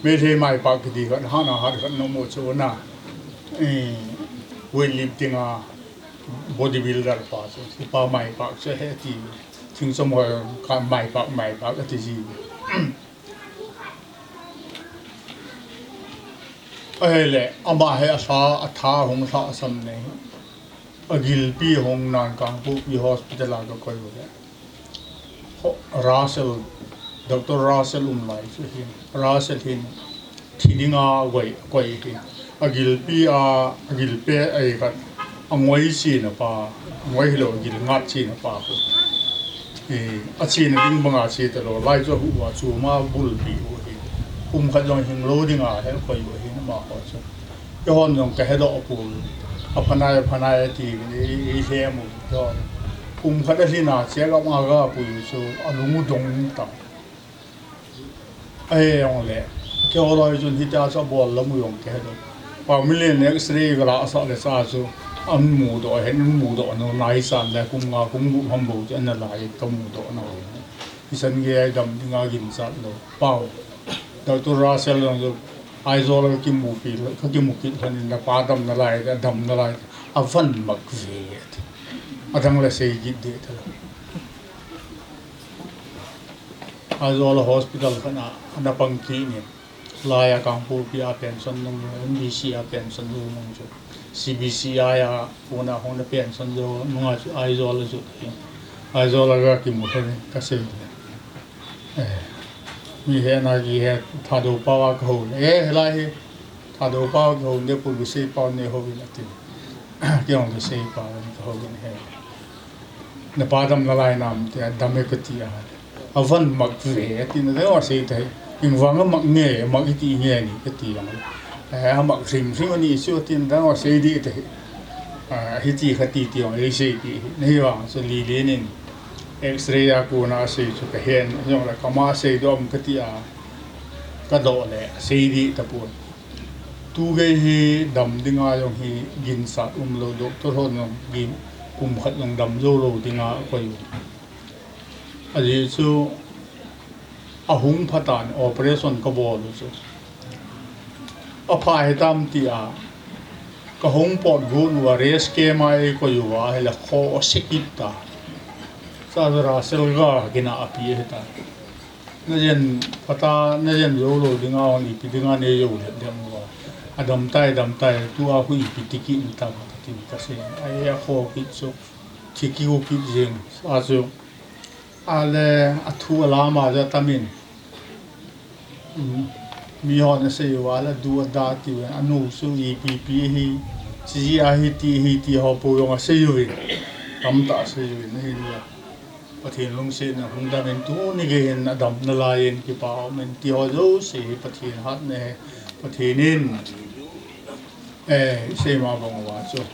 Meitei mai pak kiti khat, hat a hat khat nom u chu na. Eh, weightlifting a bodybuilder pa chu. Chu pa mai pak chu he ti. Thing chom ho ka mai pak, mai pak ati ji. Ahile, ama hi a tha, a tha hung lhah sam nei. A gilpi hung nan Kangpokpi hospital a ka koi u le. Ho-, Russell, Doctor Russell um lai chu hin. Russell hin thi dinga koi, koi hi. A gilpi a, a gilpe a i khat. A ngoi china pa, a ngoi hilou, a gil ngat china pa khu. Eh, a china ding banga che talou, lai chu a hu uva chu ma bulpi u hi. Kum khat jong hing lou dinga he koi u hi ama ho chu. Keihon jong ka hedoh poi. A pha nai, a pha nai a ti, i, i hem u keihon. Kum khat a lhin a check up a ga pui u chu a lung u dong ta. Ahi jong le, keiho loi chun hitia chu a bol lam u jong ka he lou. Pau milen X-ray ka la sah le cha chu, an mudoh, hen an mudoh nau nai chan le kum nga kum gup ham bou chu ana lai ka mudoh nau. Hichan gei a i dam dinga ginchat lou. Pau. Doctor Russell jong chu, Aizawl ka kimupi, ka kimu kit lhon in na pa dam nalai, a dam nalai, a van mak ve. A dang le sei kit ding ta lou. Aizawl a hospital khat a, ana pang kit in. Lai a Kangpokpi a pension nung, M B C a pension nung chu. C B C I a, puna hung na pension nung a chu, Aizawl a chu. Aizawl a ga kimu kha ka sei. Eh, mi he na ki he Thadou pau a ka hou. Eh, lai he. Thadou pau ka hou de pu lu sei pau ne hou in a ti. Kei hung ka sei pau ka hou in he. Na pa dam nalai nam ti a dam e ka ti a. A van mak ve, a ti na dang a sei tai. Ing vang a mak nge, mak i ti nge ni, ka ti a. Eh, a mak hrim hrim a ni chu, a ti na dang a sei di tai. Ah, hiti kha ti ti ong, ei sei ti. Na hi vang, chu li li nin. X-ray a kona a sei chu ka hen, jong le kama sei dom ka ti a. Ka doh le, a sei di ta pon. Tu gei hi dam dinga jong hi ginchat um lou, doctor hon jong gin kum khat jong dam jou lou dinga a koi u. Ajeh chu a hung phat a operation ka bol u chu. A pha hitam ti a ka hung pot got uva rest camp a ei koi uva ahile kho a se kit ta. Sa Russell ga kina a pi hita. Na jen phat a, na jen jou lou dinga hon ipi dinga nei jou lheh dem uva. A dam tai, dam tai, tua khu ipi ti kit ta ka tin ka sei. Ai a kho kit chu. Thi kiu kit jeng. Sa chu. A le, a thu a lam a ja tamin. Um, mi hon a sei uva le du a da ti uve, a nu chu ipi pi hi, chi a hi ti hi ti ho po jong a sei uve. Tamtah a sei uve, na hin uve. Pathen lungsetna hung dam in tuni gei hin a dam nalai in kipa um in ti ho jouse hi Pathen hatna ahi. Pathen in, eh, i sei ma bang uva chu.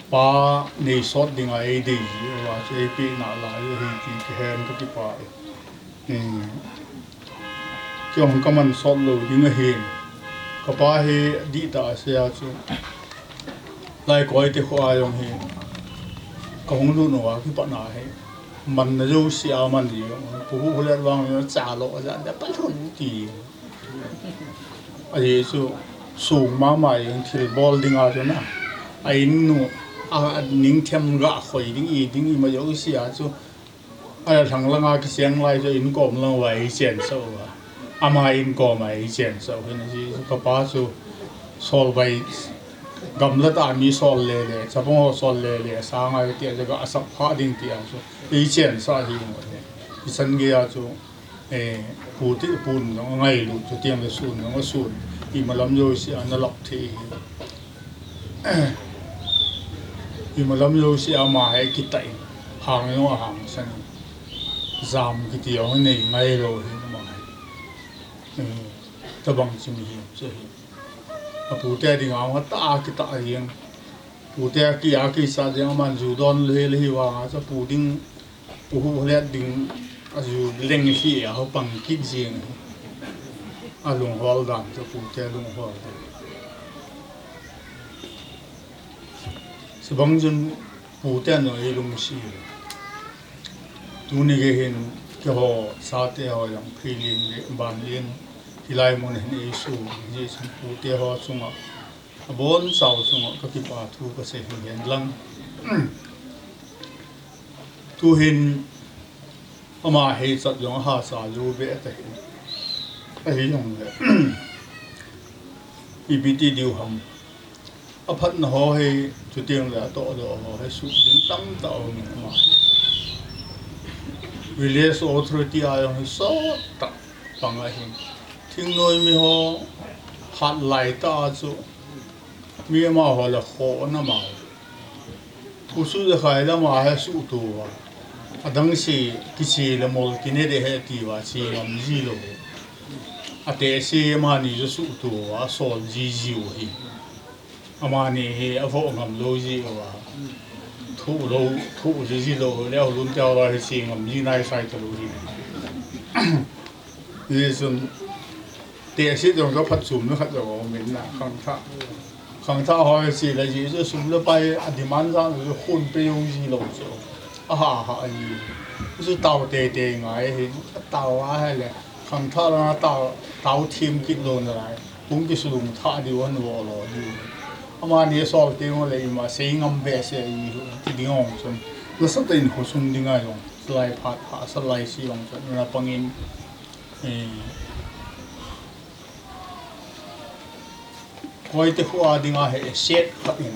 Pa nei sot dinga ei dei ji uva chu ei pehna lai u ahi ti kihen ka kipah e. Hmm. Kei jong ka man sot lou ding ahin. Ka pa hi dihtah a sei a chu. Lai koi te kho a jong hi. Ka hung lut nau a kipat na hi. Manna jouse a man ji jong. Pu hu hu let vang jong cha lo a ja da pa lhun ti. Ajeh chu sung mama jong thil bol ding a chu na. A in nu, a, a ning them ga khoi ding i ding i ma jouse a chu. A lhang langa kiseng lai chu in kom lang uva ei chensah uva. Ama in kom a ei chensah u hin ajeh chu ka pa chu sol bai gamla tah a mi sol le le, chapang ho sol le le, sanga ti a jaga a sap pha ding ti a chu ei chensah hi mo ne. I chan gei a chu, eh, pu ti pun jong a ngailut chu tiang le sun jong a sun. I malam jouse a na lak thei hi. Imalam jouse ama hi kitah in, hang jong ahangsan in, jam kiti jong nei ngai lou hin ama hi. Eh, tabang chi mihem chu ahi. Apute dinga jong atah a kitah jeng. Pute a ki, a kisat jeng, aman ju don le le hi vanga chu apu ding, pu hu let ding, aju leng hi a ho pang kit jeng. Alunghol dan chu, pute lunghol dan. Chubang chun pute noi lungsi. Tuni gei hin keiho chate ho jong philin le banlin hilai mun hin eisu jeh chun pute ho chunga, abonchau chunga kakipah thu kasei hi hen lang. Tuhin ama hichat jong ahahsa jou ve tahin. Ahijongle ipi ti diu ham. Aphatna ho hi, chuteng le atohdoh ho hi, suh ding tamtah aum in ama hi. Village authority a jong hi sottah pang ahin. Thingnoi mi ho hat laitah a chu, mi amaho le khoh na ma. Usu le khai lama hi suhto uva. Adang se kiche le mol kine de he ti uva, che ngam ji lou. Atehse amani chu suhto uva, asol ji jiu hi. Amani hi avoh ngam lou jeh uva. Thoh lou, thoh ji ji lou le, ahulun te ho hi che ngam ji nai sai talou hi. Hijeh chun, tehse jong chu aphatchomna khat jong aumin na, khangthah. Khangthah ho hi che le jeh chu sum le pai a demand jang chu khun pe jong ji lou chu. Aha ha ahi. Chu tao teitei ngai hi, atao ahile, khangthah langa tao, tao them kit lou nalai. Hung kisulung thah diu, ahin vo lo diu. Amani asol teng ule ima sei ngam behseh ahi, ti ding jong chun. Lasatah in khosung dinga jong, lai phat, phat sa lai se jong chun, na pangin, eh, koite khu a dinga hi asset khat in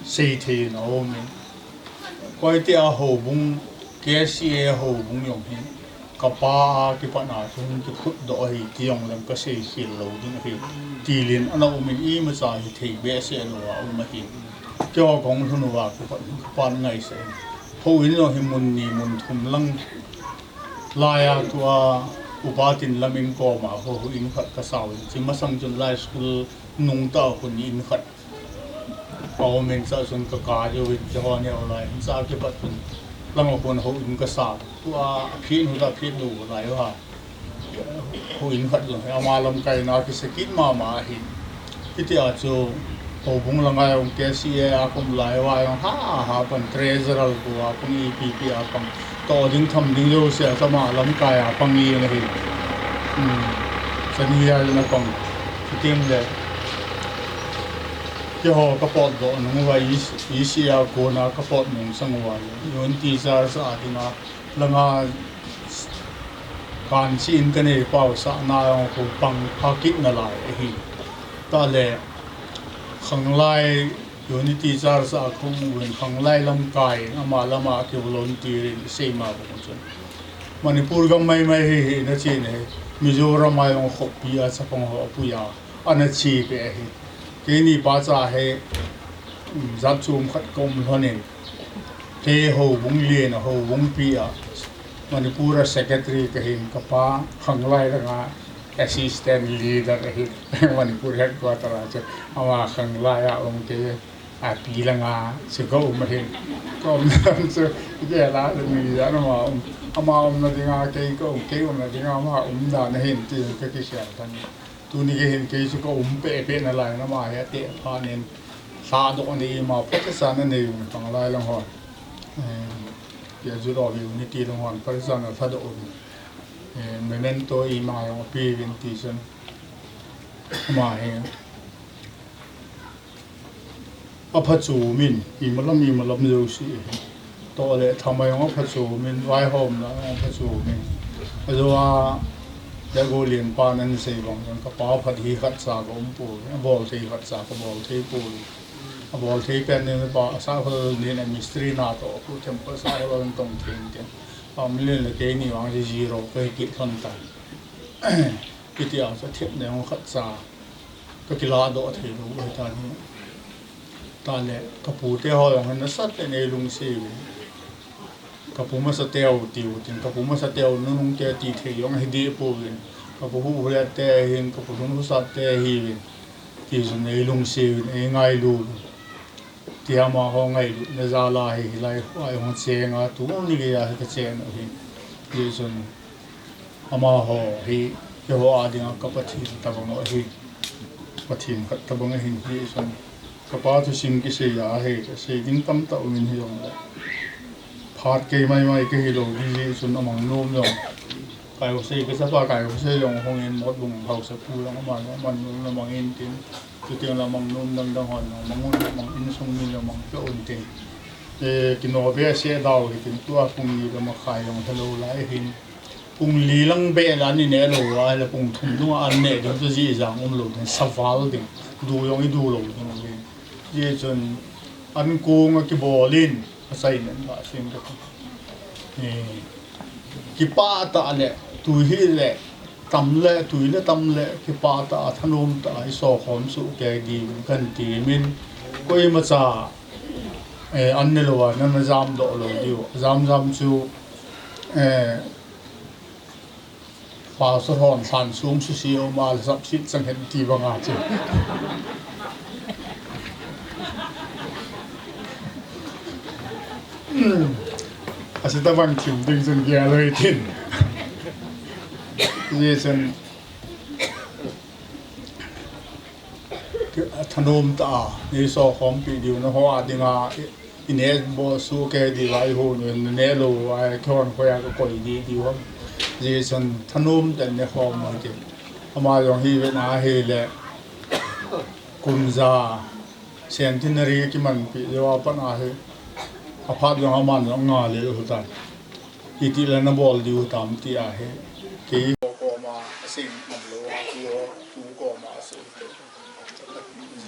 seithei in aumin. Koite a houbung, K C A houbung jong hi, kapa a kipatna chu hung kiphutdoh ahi ti jong leng kasei khel lou ding ahi. Tilin ana umin imacha hithei behseh lou a um ahi. Keiho kahung lhun uva kipat, kipat ngaisah in. Houin jong hi mun ni mun thum lang laiya tua Upa Tinlam in koma hou, houin khat kasauvin. Chi masang chun lai school nungtah a khun in khat aumin, chua chun kaka jouvin, keiho neo lai in, chua kipat chun langa khun houin kasa. Tua aphet u, aphet lou lai uva. Houin khat jong hi ama lamkaina kisa kit mama ahi. Hitia chu houbung langa jong K C A a kaum lai uva jong ha, ha pan treasurer tua pang, ipi pi a pang. Toh ding tham ding jouse a chu ama lamkai a pang in ahi. Hmm. Chani a jong apang. Chuteng le keiho kapotdoh nung uva, E C a kona kapot nung sang uva, Unity Church a dinga langa kanchi in kanei pau sahna jong khu pang pha kit nalai ahi. Tah le khanglai Unity Church a kaum uvin khanglai lamkai in ama lama kivolunteer in isei ma bang chun, Manipur gam maimai hi, hi na chena hi, Mizoram a jong khoppi a chapang ho apui a, ana chepeh ahi. Keini pacha hi, um, jat chom khat kaum lhonin, kei houbung len a, houbung pi a, Manipur a secretary kahin, kapa khanglai langa assistant leader ahin, Manipur headquarter a chu, ama khanglai a um, kei api langa chu kaum ahin. Kaumna chu, kei la le mi ja ama um, ama umna dinga kei kaum, kei umna dinga ama um dan ahin, tin kakisei tan. Tuni gei hin kei chu kaum pehpeh nalai, ama hi ateh phat in lhadoh nei, ima phatecha nanei un khanglai lang hon. Eh, kei chu lo Unity lang hon phatecha nalhadoh un. Eh, memento ima jong apeuvin ti chun, ama hi aphachomin, imalam, imalam jouse hi. Toh le tham a jong aphachomin, vaihomna jong aphachomin. Ajeh a, Lhagao Lianpan anasei bang jong, kapa phat hi khatcha kaum poi, abol thei khatcha kabol thei poi. Abol thei pen ding pa, Sahkhol nin a mistri natoh khu, temple Sahkhol a tong thei ding. Pam len le keini vang chu zero kahi kit lhon tan. Hitia chu thepna jong khatcha kakiladoh thei lou ahitan hi. Tale, kapu te ho jong hin nasatah in eilungset uvin. Kapu masa teu tiu tin, kapu masa teu nunung te ti thei jong hideh pouvin. Kapu huhhulhia te ahin, kapu lhun husat te ahiuvin. Tichun eilungset uvin, eingailu uvin. Tia amaho ngailutna jal a hi, hilai khu a hung cheng a, tuni geiya hi kacheng u hi. Tichun amaho hi, keiho a dinga ka Pathen tabang u ahi. Pathen khat tabang ahin, tichun kapa thusim kisei a hi, kasei ding tamtah um in hijongle, phat kei maimai kahi lou, tichun amang nom jong. Kai Hosei, kachapa Kai Hosei jong hung in Motbung haosapu jong aman, aman nom lamang in tin, chuteng le amang nom dangdang hon jong, amang un, amang insung mi jong amang peh un tin. Eh, kino behseh dau hitin, tua pung ni le makhai jong helou lai hin. Pung li lang beh le an ineh lou, ahile pung thum dunga an neh ding chu jih jang umlou ding, saval ding, du jong idu lou ding. Tichun an kong a kibol in, achaina in lah sing ka ti. Eh, kipah tah le, tui hi le, tam le, tui le tam le, kipah tah a, thanom tah a, isokhom soh kei diu, kan ti min, koimacha, eh, an ne lou a, nana jamdoh lou diu, jamjam chu, eh, Pastor hon lhan sung susi um a le sapsit chang hen ti banga chu. Asita bang thim ding chun gel lou tin. Tichun thanom tah a, neisokhompi diu naho a dinga, i, ineh bol soh kei diu a, ihon u, naneh lou a, kihon khoi a kakoi ding diu ham. Tichun thanom tah in nekhom u hite. Ama jong hi vena ahile, kum ja, centenary kimanpi jou a pat ahi. Aphat jong aman jong nga le u tan. Itile nabol diu tam ti ahi. Kei koma asing umlou a, tu ho, tu koma asing.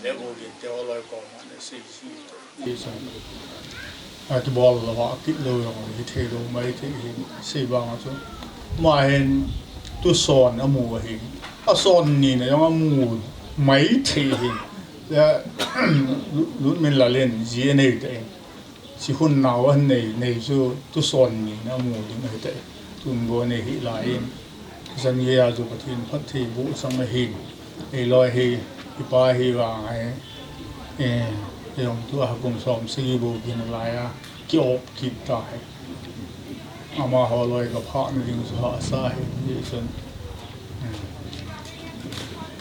Le bu din te ho loi koma ne sei si. Ti sa. Akibol lou a, kit lou jong, hithei lou maithei hin, sei banga chu. Ama hin tuson amu ahi. Ason nina jong amu maithei hin. Ya, Lu-, Lutminlal in ji anei tah in. Sikhun nao anei, nei chu tuson nina amu ding ahi tah. Tun bou anei hih lai in. Jan geiya chu Pathen phattheiboh chang ahin. Eiloi hi, kipa hi vang ahi. Eh, jong tua kum som sagi bou kina lai a, ki-op kit ta ahi. Amaho loi kaphahna ding chu hahsa ahi, tichun. Hmm.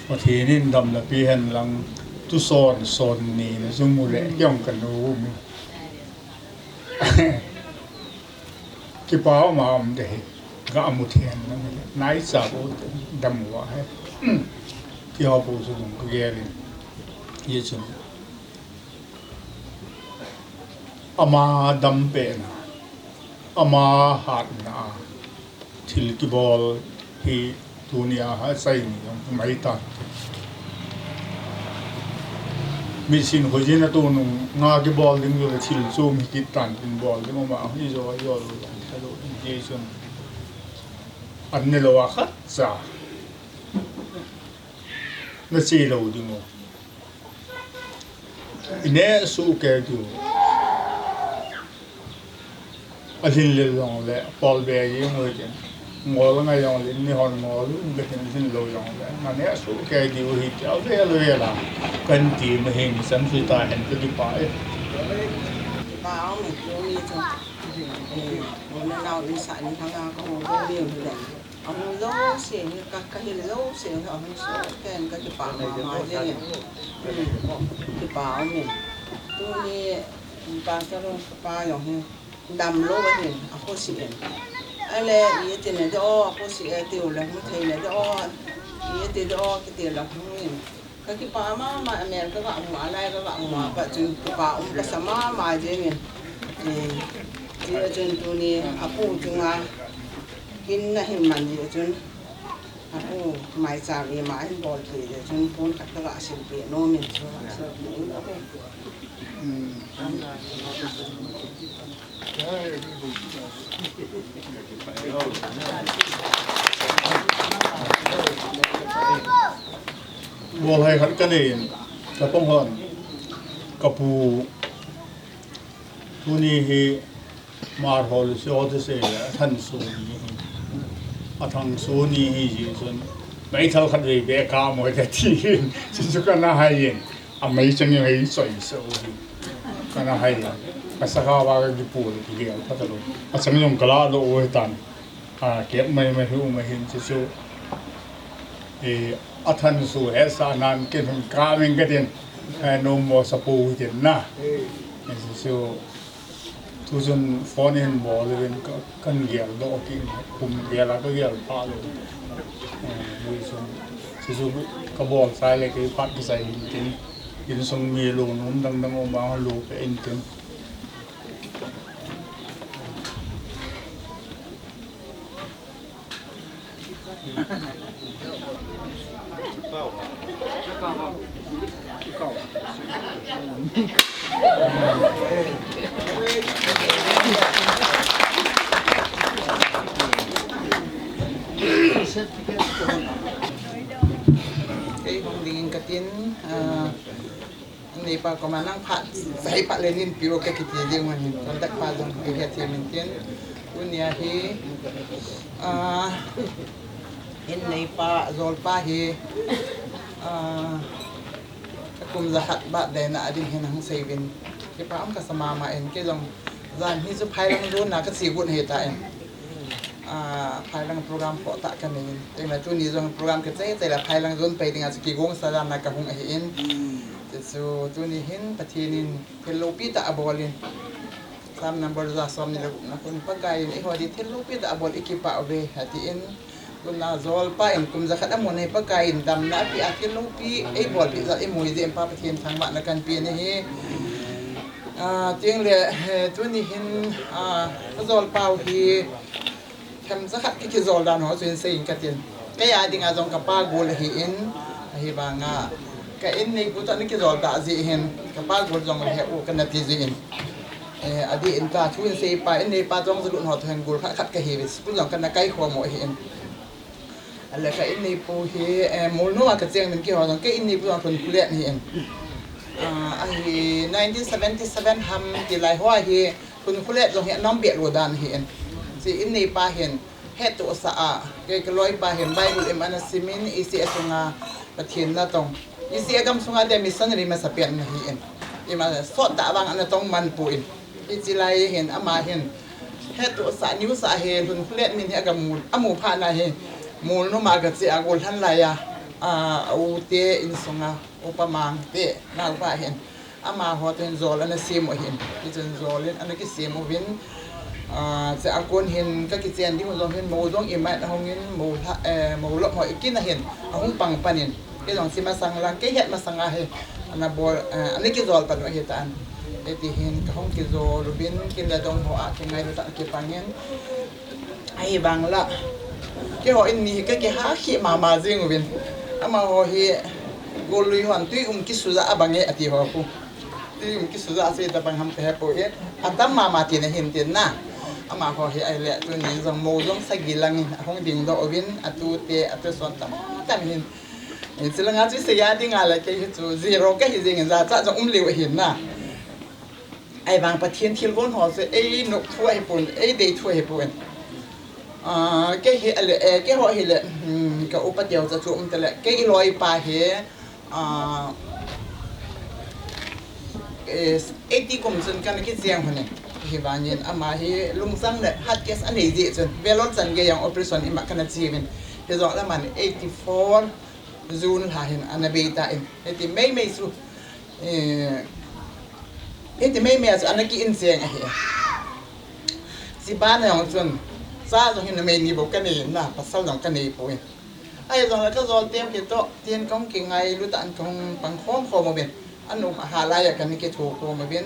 Pathen in damna pe hen lang, tuson, son nina chu mu le, jong kanu um e. Kipa um a um de hi, gamu thei hen lang hi, naicha bou dam uva hi. Keiho bou chu lung kagel in. Tichun. Ama dampehna, ama hatna a thil kibol hi tunia achaini jong mai tan. Mitsin khojin atunung nga kibol ding jole thil chom hi kit tan tin bol ding uma hi jo jo lo jong thalo in tichun. An ne lou a khatcha nache lou ding u. Ineh soh kei diu. Alhin lel jongle, apol be jeng u hitin. Ngol angai jongle, ni hon ngol u, behin alhin lou jongle. Naneh soh kei diu hiti, avel vel a. Kan ti ma hin, chan sui ta hen kakipah e. Kipa um e, tuni chu. Eh, nunao in sa ni thanga kahung bol ni u hile. Ahung jouse hi, ka, kahil jouse hi, ahung soh ten kakipah mama jeng e. Hmm, kipa um e. Tuni, Pastor pa jong hi, damlou ahin, akhosi in. Ahile, iti nade o, akhosi e, tiu le hung thei nade o, iti de o, kiti le hung in. Kakipah mama, amel kagah mu a, alai kagah mu a, pat chun kipa um kasa mama jeng in. Eh, tia chun tuni, apu chunga, Kin nahin man jeh chun, apu maicham ima ahin bolpeh jeh chun, pon khat kagah silpeh nom in, so, silpeh in, okay. Bol hai khat kanei in, chapang hon. Kapu, tuni hi Hmar Hall si ho te se le, athanso ni hi. Athanso ni hi ji chun. Meithal khat vei be ka mo te ti hin. Sisu kana hai yin. Amei chang yin hei soi so hi. Kana hai yin. Asakha va ka kipu le kigel pha ta lo. Achang jong kala lo o tan. A, kiat mai mai hu mai hin chu chu. E, athanso he sa nan kin hun ka min ka din. E, no mo sa po din na. E, chu chu. Tu chun phone hin bol in ka, kan gel do ki kum gel a ka gel pa lo. E, tu chun. Chu chu ka bol sai le ke pat ki sai hin kin. Insung mi lo num dang dang o ma lo pe in kin. Kei hung ding in ka tin, ah, Neipa koma nang phat, sai phat le nin piro ka kiti ding man hin, contact pa jong ka he thei min tin. Tunia hi, ah, in neipa, jolpa hi, ah, kum jakhat ba de na ading hin hung sei vin. Kipa um ka sa mama in, kei jong jan hi chu phai lang jon na ka chi gun he ta in. Ah, phai lang program pho ta ka nei in. Te ma tuni jong program ka chai chai la phai lang jon pai ding a chu kigong sa jan na ka hung ahi in. Te chu tuni hin Pathen in thil lopi ta abol in. Psalm number ja som ni le gup na khun Pakai in eiho di thil lopi ta abol i kipa uve ati in. Tuna jolpa in kum jakhat amun hi Pakai in damna api a thil lopi ei bolpi jat i mu jeh in Pa Pathen thangvahna kan pe ahi. Ah, teng le, eh, tuni hin, ah, ka jolpa u hi, Themcha khat ki, kijol dan ho chu hin seiyin katin. Kei a dinga jong kapa gol ahin, ahivanga ka inneipu toh ana kijol ta jeh hin, kapa gol jong le he u kana ti jeh in. Eh, adeh in ka thu hin seipa, inneipa jong jalut ho toh hin gol khat khat kahiuve, school jong kana kai khom u ahin. Ale ka inneipu hi, eh, Molnom a kacheng min keiho jong, ka inneipu jong Lhunkhulet ahin. Ah, ahi nineteen seventy seven ham tilai ho ahi, Lhunkhulet jong hi anam beh lou dan ahin. Chu inneipa hin, hettohsah a, kei kaloipa hin Bible ima ana simin, hiche sunga Pathen natong. Hiche agam sunga dia missionary masapen ana hin. Ima sot tah vang ana tong man pon. Hiche lai hin, ama hin, hettohsah news a hi, Lhunkhulet min hi agam mu, amu phat na hi, Molnom a gache a gollhang lai a, a, a u te insunga, upa mang te, naopa hin. Amaho toh hin jol ana sem u ahin. Hichun jol in ana kisem uvin. Ah, chua kon hin ka kichen ding u jong hin mou jong imacha ahung in mou lha, eh, mou lop ho ikin ahin. Ahung pang pan in. Kei jong chu masang lang, kei het masang a hi. Ana bol, eh, ana kijol pan u ahitan. Hiti hin kahung kijol uvin, kin le dong ho a kingailu tah a kipang in. Ahivang la, keiho in ni hi ka kiha khi mama jing uvin. Amaho hi gollui hon tui um kisuja a bang e ati ho pu. Tui um kisuja a sei tabang ham kahe poi. Adam mama tina hin tin na. Amaho hi ahile tuni jong mou jong sagi lang in ahung ding doh uvin, atute, atuson tam tam hin. Hiche langa chu seiya dinga le kei hi chu zero kahi jing in jacha jong um leu ahin na. Ahivang Pathen thilgon ho chu ei nop thu ahipon, ei dei thu ahipon. Ah, kei hi ale, eh, keiho hile, hmm, ka upa teu cha chu um tale, kei loipa hi, ah, eh, eighty kum chun kana kicheng hon e. Hivangin ama hi lungchang le heart case anei jeh chun, velol chan gei jong operation ima kana chi uvin. Hijong le aman eighty four June lha hin ana bei tan. Hiti meimei chu Eh, hiti meimei a chu ana ki in cheng ahi. Hiche bana jong chun, cha jong hin numei ni bou kanei in na, pasal jong kanei poi. Ahi jong le ka jol teu kitoh, tin kahung kingailu tah in kahung pang khom khom uvin. Anom aha lai a kana kitho khom uvin.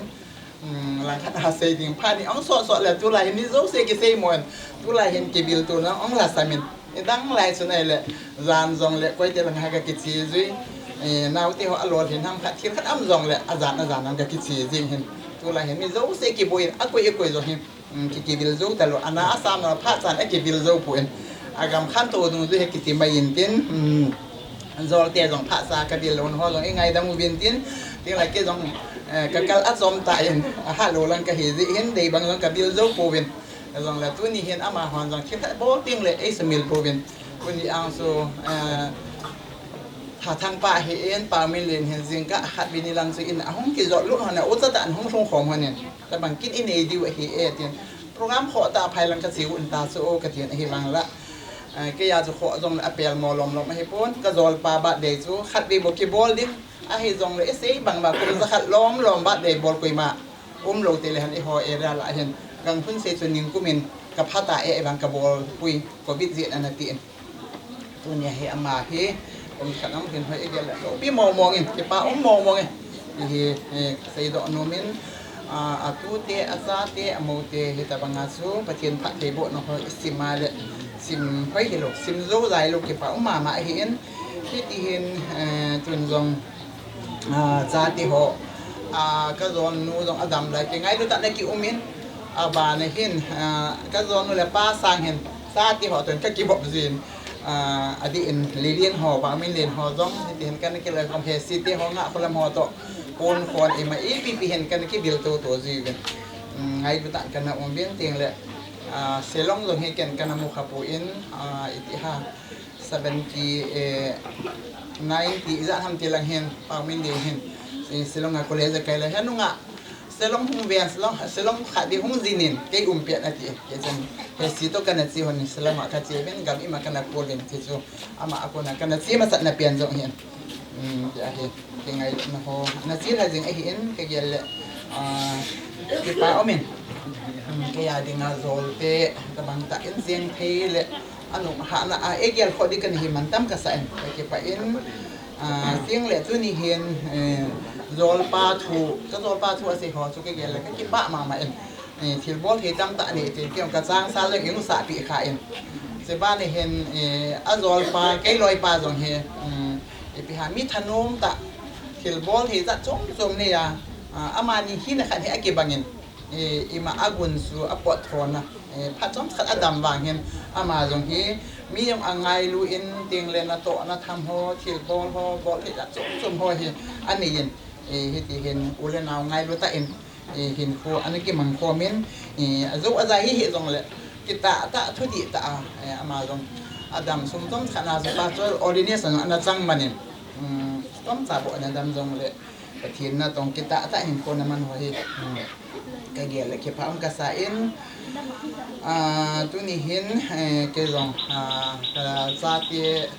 Hmm, langkhat a sei ding phat ni ahung sot sot le tulai hin mi jouse kisei mon. Tulai hin kivil tona ahung lhasam in. Nidang lai chun ahile, jan jong le, koite lang ha ka kiche jui. Eh, naote ho alolhin ham khat, thil khat um jong le, ajan, ajan ang ka kiche jing hin. Tulai hin, mi jouse kiboi in, akoi, akoi jong hin. Mm, ki, kivil jou talou, ana asam na phat chan, akivil jou pon. Agam khantou dungjui hi kiti mai in tin. Mm, jolte jong phat cha kavil lou ho jong, i ngaidam uvin tin. Tin lai kei jong, Eh, ka kal a chom ta in, a ha lo lang ka hi ji hin, dei bang jong ka bil jou pouvin. Jong le tuni hin ama hon jong thil khat bol ting le ei sumil pouvin. Tuni ang chu, eh, Tha Thang pa hi in, Pau Min Lin hin jing ka hat bini lang chu in a hung ki jot lut hon a, u cha ta an hung hung khom hon in. Ta bang kin i nei diu hi e tin. Program kho ta phai lang ka chi un ta chu o ka tin ahi vang la. Eh, kei a chu kho jong le a pel mo lom lom ahi pon, ka jol pa birthday chu khat bi bo ki bol ding. Ahi jong le, i sei bang ba, kum za khat lom lom birthday bol koima um lo te le han i ho area la hin. Gang hun sei chu ning kum in ka pha ta e, vang ka bol pui, covid jin ana ti in. Tuni hi ama hi, kum khat ang hin hoi i gel lo pi mo mo ngin, ki pa um mo mo ngin. I hi, eh, sei do no min, ah, a tu te, a cha te, a mo te, hi ta bang a chu, Pathian pha te bo no hoi, i sim a le, sim hoi hi lo, sim zo zai lo, ki pa um ma ma hi in, hi ti hin, eh, tun jong, ah, cha ti ho, ah, ka jon nu jong a dam lai, ki ngai lu ta na ki um in, a ba na hin, ah, ka jon nu le pa sang hin, cha ti ho tun ka ki bop jin, ah, a di in Lilin ho, ba min Lin ho jong, hi ti hin ka na ki lai kom he si ti ho nga ko lam ho to, pon kon i ma i pi pi hin ka na ki bil to to ji vin. Mm, ngai lu ta ka na um vin ting le, ah, Shillong jong hi ken ka na mu kha pu in, ah, i ti ha. Seventy, eh, ninety, ijat ham ti lang hin, Pau Min Lin hin, eh, Shillong a college a kai la, hi nunga, Shillong hung ven, Shillong, Shillong khat di hung jin in, kei um pian ati, kei chen, he si to ka na chi hon, Shillong a ka chi ven, gam ima ka na ko len ti chu, ama a ko na ka na chi ma sat na pian jong hin. Um, ti ahi, ti ngai na ho, na chi la jing ahi in, ka gel le, ah, ki pa um in, um, kei a ding a jol te, ka bang ta in jing thei le, Anu, ha na, a, e gel kho di ka ni hi man tam ka sa in, ka ki pa in, a, ting le tuni hin, eh, jol pa thu, ka jol pa thu a sei ho chu ka gel le ka ki pa ma ma in, eh, thil bol thei tam ta ni ti ki ka chang sa le ing sa pi kha in. Se ba ni hin, eh, a jol pa, kei loi pa jong hi, um, i pi ha mi thanom ta, thil bol thei jat chom chom ni a, a, ama ni hi na khan hi a ki bang in. Eh, ima a gun chu a pot thon a, eh, phat chom khat a dam vang hin, ama jong hi, mi jong a ngailu in, ting le na to na tham ho, thil bol ho, bol thei la chom chom ho hi, a nei in, eh, hi ti hin, u le nau ngailu ta in, eh, hin khu, ana ki mang khom in, eh, a jo a ja hi hi jong le, ki ta ta, thu di ta a, eh, ama jong, a dam sum chom khat na chu pa chu ordination ana chang man in, um, chom cha bo ana dam jong le, Pathen natong kitah tah hinkho naman ho hi, hmm, ka gel le kipah um kasa in, ah, tuni hin, eh, kei jong, ah, ka chate,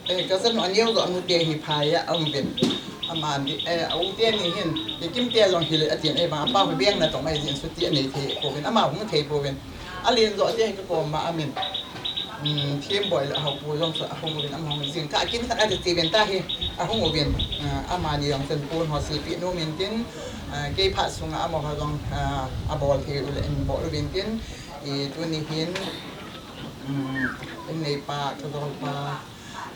eh, ka chanu aneo jo nu te hi phai a um uvin. Ama ni, eh, a u te ni hin, Kikim te jong hi le atin, eh, bang apa ho beng natong mai jin suti anei thei pouvin, ama hung thei pouvin. Alen jo te hi ka kom ma amin. Um, Themboi le Haopu jong chu ahung uvin, ama hung jing ka kin khat a ti ti ven ta hi, ahung uvin, ah, amani jong chun pon ho silpeh nom in tin, ah, kei phat sunga amaho jong, ah, abol thei u le in bol uvin tin, i tuni hin, um, in neipa, ka jolpa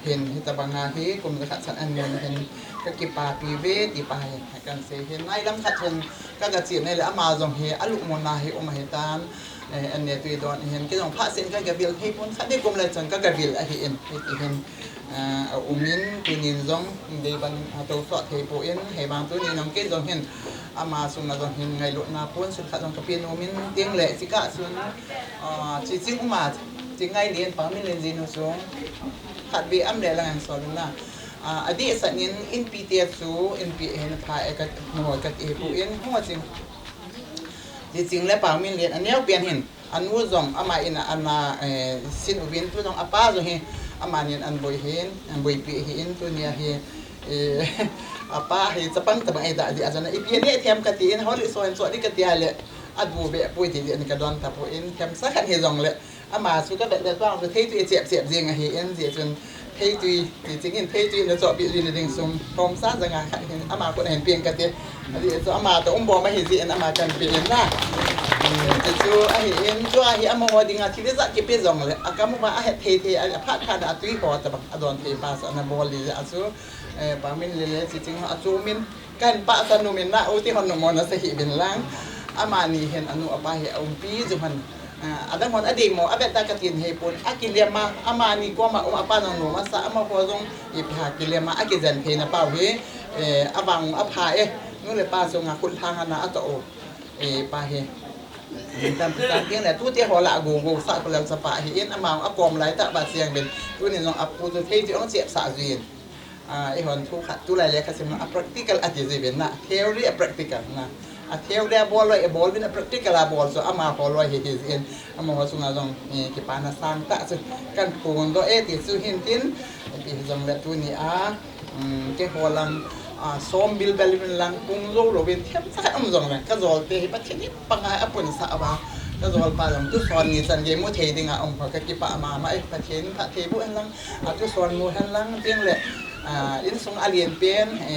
hin, hitabanga hi, kum jakhat chan ahin mun hin, ka kipapi uve, ti pa hi, kan sei hin, nailam khat hin, ka ga che nai le, ama jong hi, alungmonna hi, um ahi tan, Eh, an ne tui don hin, kei jong phat sen ka gavil thei pon khat ni kum le chun ka gavil ahi in, hiti hin, ah, a um in, tunin jong, dei ban, ah, to sot thei pon, hei bang tunin jong kei jong hin, ama sunga jong hin ngailutna pon sil khat jong ka pe nom in, ting le, chika chun, ah, chi ching uma, chi ngai lien pa min len jinu sung, khat be am le lang an sol na. Ah, adeh sangin, inpi te chu, inpi hin pha e ka, mo ka ti pon, mo ching. Chi ching le pa min lien, aneo pian hin. Anu jong ama in a ana, eh, sin uvin tu jong apa jong hi, amanin an boi hin, an boipi hi in tunia hi, eh, apa hi chapang tabang ei da di a jong ipi ne thiam ka ti in holi so in so di ka ti a le, adu be pui ti di an ka don ta pon thiam sa khat hi jong le, ama chu ka vet le tuang chu thei tu i chep chep jing ahi in ji chun, Theitui, ti chingin theitui na chohpeh jin ding sum, thomsa janga khat hin, ama khut a hin peng kate. Ajeh chu ama toh um bom ahi jeh in ama kan pe in na. Hmm, ti chu ahi in, chua hi amaho dinga thil ijat kipe jongle, akam uva ahet thei thei, a, aphat phat a atui ho tabang, adon thei pa chu ana bol ji a chu, eh, Pa Minlin le Chiching ho achom in, Kan pahsa nom in na, u ti hon nom mona sa hih uvin lang. Amani hin anu apa hi aumpi jing hon. Ah, adang hon adei mo, avet ta ka tin hei pon. Akilem a, amani koma um apa jong nom asa, amaho jong ipi ham kilem a, akijen thei na pau hi. Eh, avang apha e. Nu le pa chunga khut lhang ana atoh u. E, pa hi. Tam kisan tiang le, tute ho lah a go go sah kholal chapa ahin, ama akom lai tah ba siang ben. Tuni jong apu chu thei ti ong chep sah jin. A, eihon thu khat tulai lekha sim a practical ati ji ben na. Theory a practical na. A theory abol loi, abol uvin a practical abol chu ama ho loi hi hi jin. Amaho chunga jong, e, kipana sang tah chu kahin phongdoh e ti chu hin tin. Ipi hijongle tuni a, um, keiho lang, a, som bilbel uvin lang pung jou louvin themcha khat um jongle kajol te hi Pathen in panga apunsah uva. Kajol pa jong tuson ni chan gei mu thei dinga um kha kakipah mama e, Pathen phatthei boh hen lang. A, tuson mu hen lang tiang le, a, insung alen pen, e,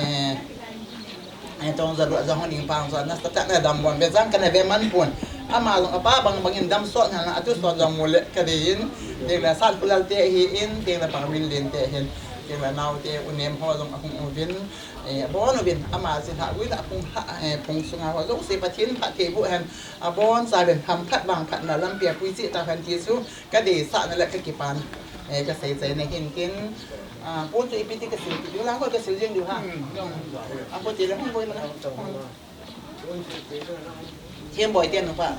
Ai, tong ja lua jong hung ding pang jong nasatah in adam bon ve jang kana ve man pon. Ama jong apa bang bang in dam sot na, atu sot jong mu le ka dei in. Teng le Sat Kulal te hi in, teng le Pangminlen te hin. Teng le nao te u Nem ho jong ahung uvin. E, bon uvin, ama jin ha ui la phung ha, e, phung sunga ho jong se Pathen phatthei boh hen. Abon sa uvin ham phat bang phat na lampi a pui chi ta hen ti chu. Ka deisah na le ka kipan, eh, ka sei sei na hin tin, ah, pon chu ipi ti ka sil ti, lang ko ka sil jing diu ha. Hmm. A ko ti le hung boi na. Thiam boi tian pa.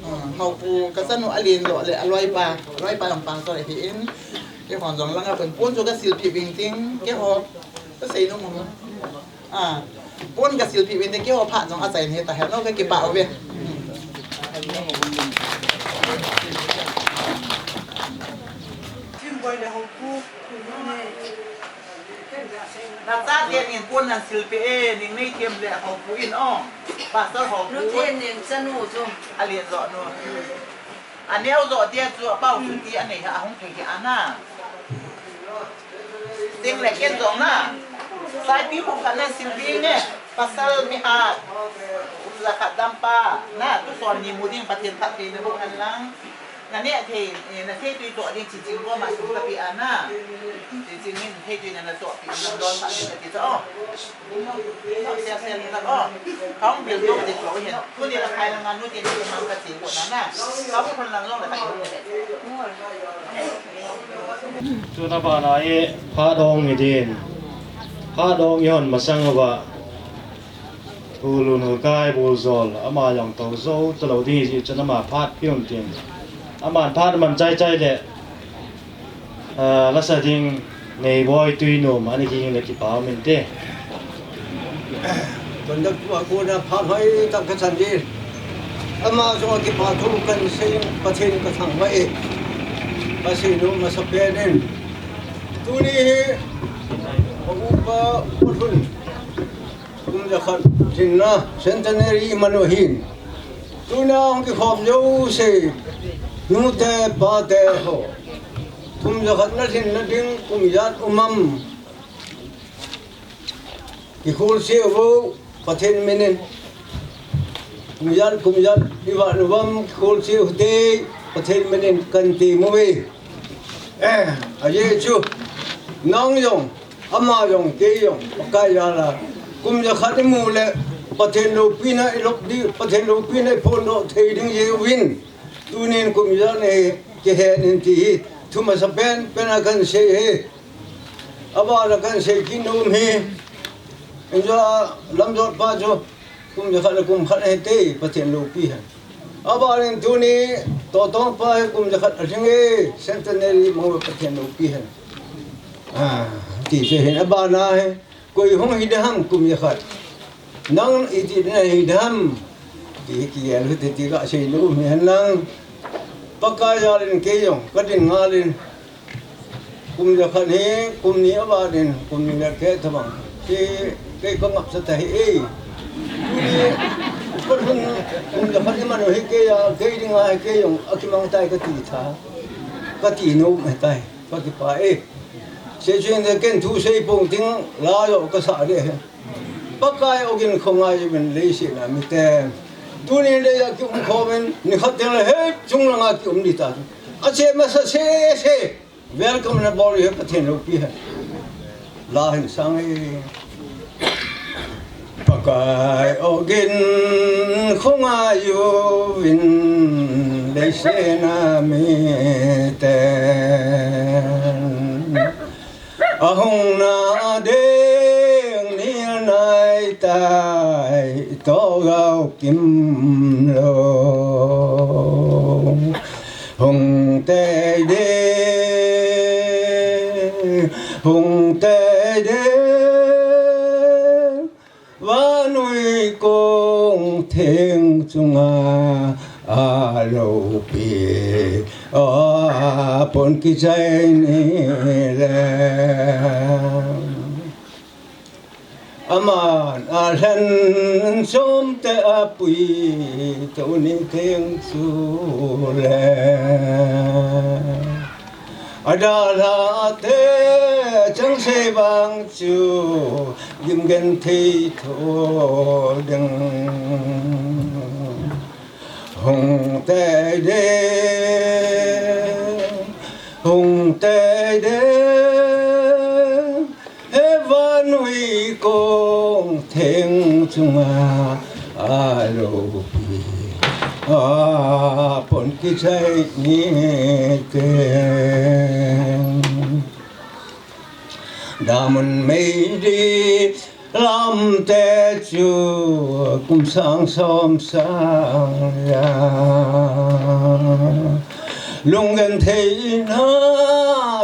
Ah, hau pu ka sanu alin lo le aloi pa, aloi pa lang pang so le hi in. Keiho jong lang a pon, pon chu ka sil pi bing ting, keiho ka sei no mo. Ah, pon ka silpi uvin te keiho phat jong achai ni ta he no ka kipah uve. Nacha te nin pon nan silpi e, ning nei them le ho pu in o. Pastor ho pu. Nu te nin chanu chu. Alin jo nu. Aneo jo dia chu apau chu ti anei ha hung thei hi ana. Ding le ken jong na. Saipi kum khat na silpi ne. Pasal mi hat. Kum ja khat dam pa. Na tuson ni mu ding Pathen phatthei na boh hen lang. Na ne thei, eh, na thei tui to ding chi ching ko ma sum ka pi ana. Chi ching min thei tui na na to pi na don pa ni ka ti to. Tuna bana e, phat ong i din. Phat ong i hon masang uva. Ulu nu kai bu jol, ama jong to jo, to lo ding i chun ama phat pion tin. Ama phat man chai chai le. Ah, lasa ding nei boi tui nom, ani ging le kipa min te. Conductor a kona phat hoi tak ka chan di. Ama jong a kipa thu kan sei Pathen ka thangvah e. Ka sei nom masa pen in. Tuni hi, pa upa, upa thun. Kum jakhat lhinna centenary i man u ahin. Tuna hung kikhom jouse, nute, pate ho. Kum jakhat na lhinna ding kum ijat um am. Kikholse uvo, Pathen min in. Kum ijat, kum ijat, i vah uvam, kikholse u hite, Pathen min in kan ti mu ve. Eh, ajeh chu, nang jong, Ama jong, kei jong, Pakai jal a. Kum jakhat i mu le, Pathen loupina i lop di, Pathen loupina i phondoh thei ding jeh uvin. Tunin kum ijat nei kihen in ti hi, thu masa pen, pen a kan sei hi. Aban a kan sei kit nom hi. Injo a lamjot pa chu, Kum jakhat le kum khat ahi te, Pathen loupi hen. Aban in tuni, Totong pa hi kum jakhat alhing e, centenary mo Pathen loupi hen. Ah, ti se hin aban a hi, koi hung hi ding ham kum jakhat. Nang iti ding hi ding ham. Ti hi kigel u hite ti ka sei nom hi hen lang. Pakai jal in kei jong, ka din ngal in. Kum jakhat hi, kum ni aban in, kum ni le keh tobang. Kei, kei ka ngapsa ta hi e. Tuni, ka lhun, kum jakhat i man u hi kei a, kei ding a hi kei jong, a kimang tai ka ti tha. Ka ti nom ahi tai, ka kipah e. Sei chuin ken thu sei pong ting, la jong ka sa de he. Pakai ogin khongai uvin leiset a mite. Tuni le a kium khom in, ni khat teng le he, chung langa kium di ta. A che masa sese. Welcome na bol hi Pathen loupi hen. La hin sang e. Pakai ogin khongai uvin leiset a mite. Ahung na ding ni nai ta. Gao kim lo. Hung tei de, hung tei de. Vanui kong theng chunga aloupi, apon kichai ni le. Aman alhen chom te apui tuni theng chu le. Adalha te chang se vang chu gim genthei tho ding. Hung tei de, hung tei de. He vanui kong theng chunga aloupi, apon kichai ni teng. Damun mei di lam te chu kum sang som sang ya. Lunggentheina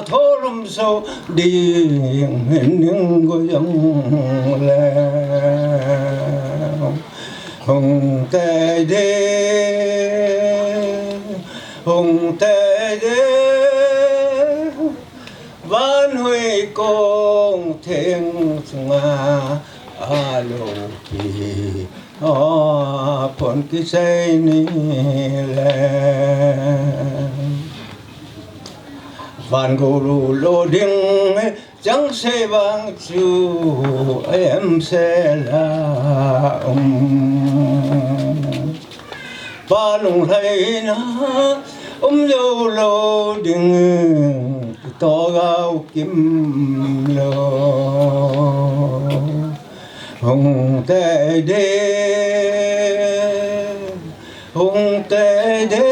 tholum so ding hin ning go jong le. Hung tei de, hung tei de. Vanui kong theng chunga aloupi, apon kichai ni le. Van guru lo ding chang se vang chu em se la um. Pa lunglhaina um jou lou ding, to gao kim lou. Hung tei de, hung tei de.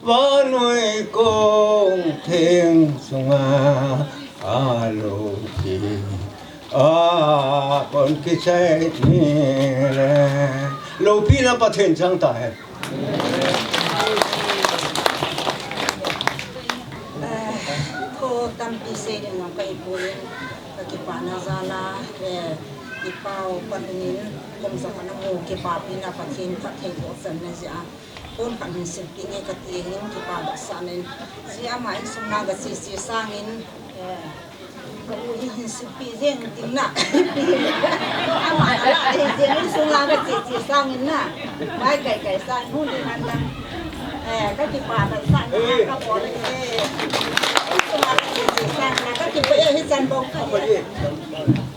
Vanui kong theng chunga aloupi, apon kichai ni le. Loupina Pathen chang tahen. Eh, thu tampi sei ding jong kahi poi, kakipana jal a, eh, i pao pan in, kum jakhat na mu kipapina Pathen phattheiboh channa jeh a. Phone khat hin silpeh nge kati hin kipa vetsahna in. Jeh a ama insung lang kache che sangin, eh, ka u hi hin silpeh jeng ding na. Ama na la ding jeng insung lang kache che sangin na. Mai kai kai sang hu ding han lang. Eh, kakipa vetsahna kabol e. Insung lang kache che sangin na kakipa e hichan bou kahi.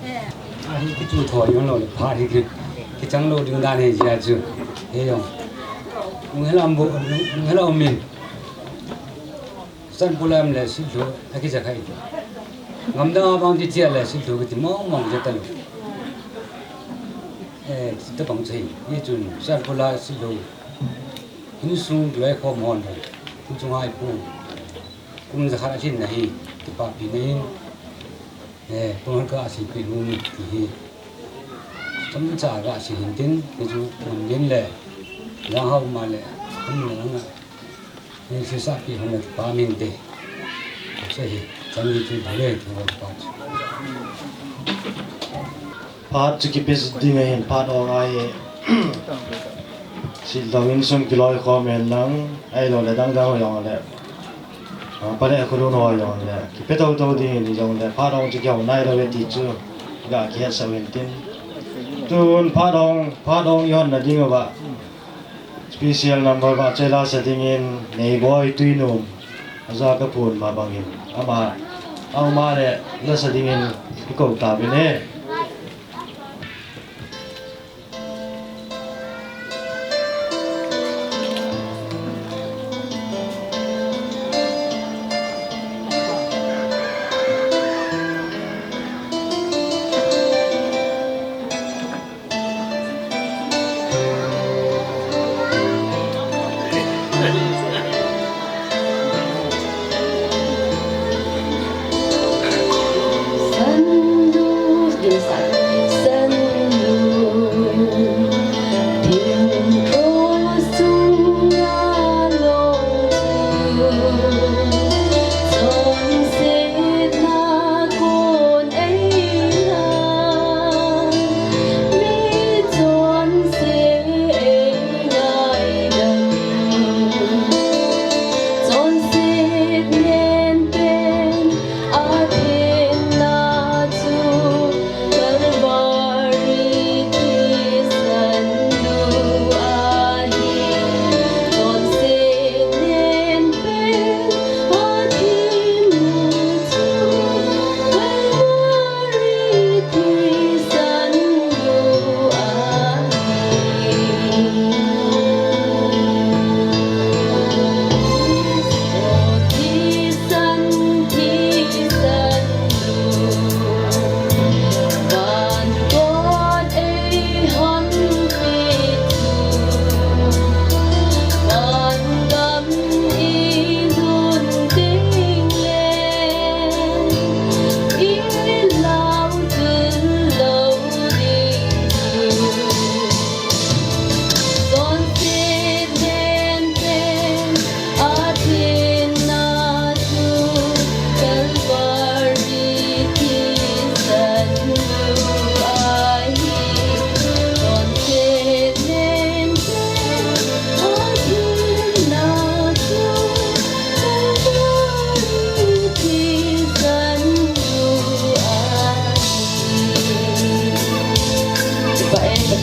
Eh. Ahi kichu thoi jong lou le, phat hi ki, kichang lou ding dan hi jeh a chu. He jong. Hung hela um bo, hung hela um in. San pulam le silhu, akicha khai. Ngamdang abang ti chia le silhu kiti mong mong je talu. Eh, ti tabang chai. Ni chun, san pula silhu. Insung loi khom hon. Insung hai pu. Kum jakhat alhin na hi, kipapina in, eh, kum khat kasilpeh nom ti hi. Chomcha kasil hin tin, kei chu ngam din le, jang hao ma le, kum na nga. Ni sisa pi hon na pa min de. Sa hi, chang ni chu bole, tu pa. Phat chu kipe ding ahin, phat ong ahi. Siltong insung kiloi khom hen lang, ahilou le dang dang ho jong le. Ah, pale khulun ho jong le. Kipe tou tou ding ahi jong le, phat ong chu kihou nailou ve ti chu. Ga kihetsah uvin tin. Tun phat ong, phat ong i hon na ding uva. Special number vahchoi lasa dingin Neiboi Tuinum, aja kaphon ma bangin, ama, ama le lasa dingin kikou tauvin e. Pau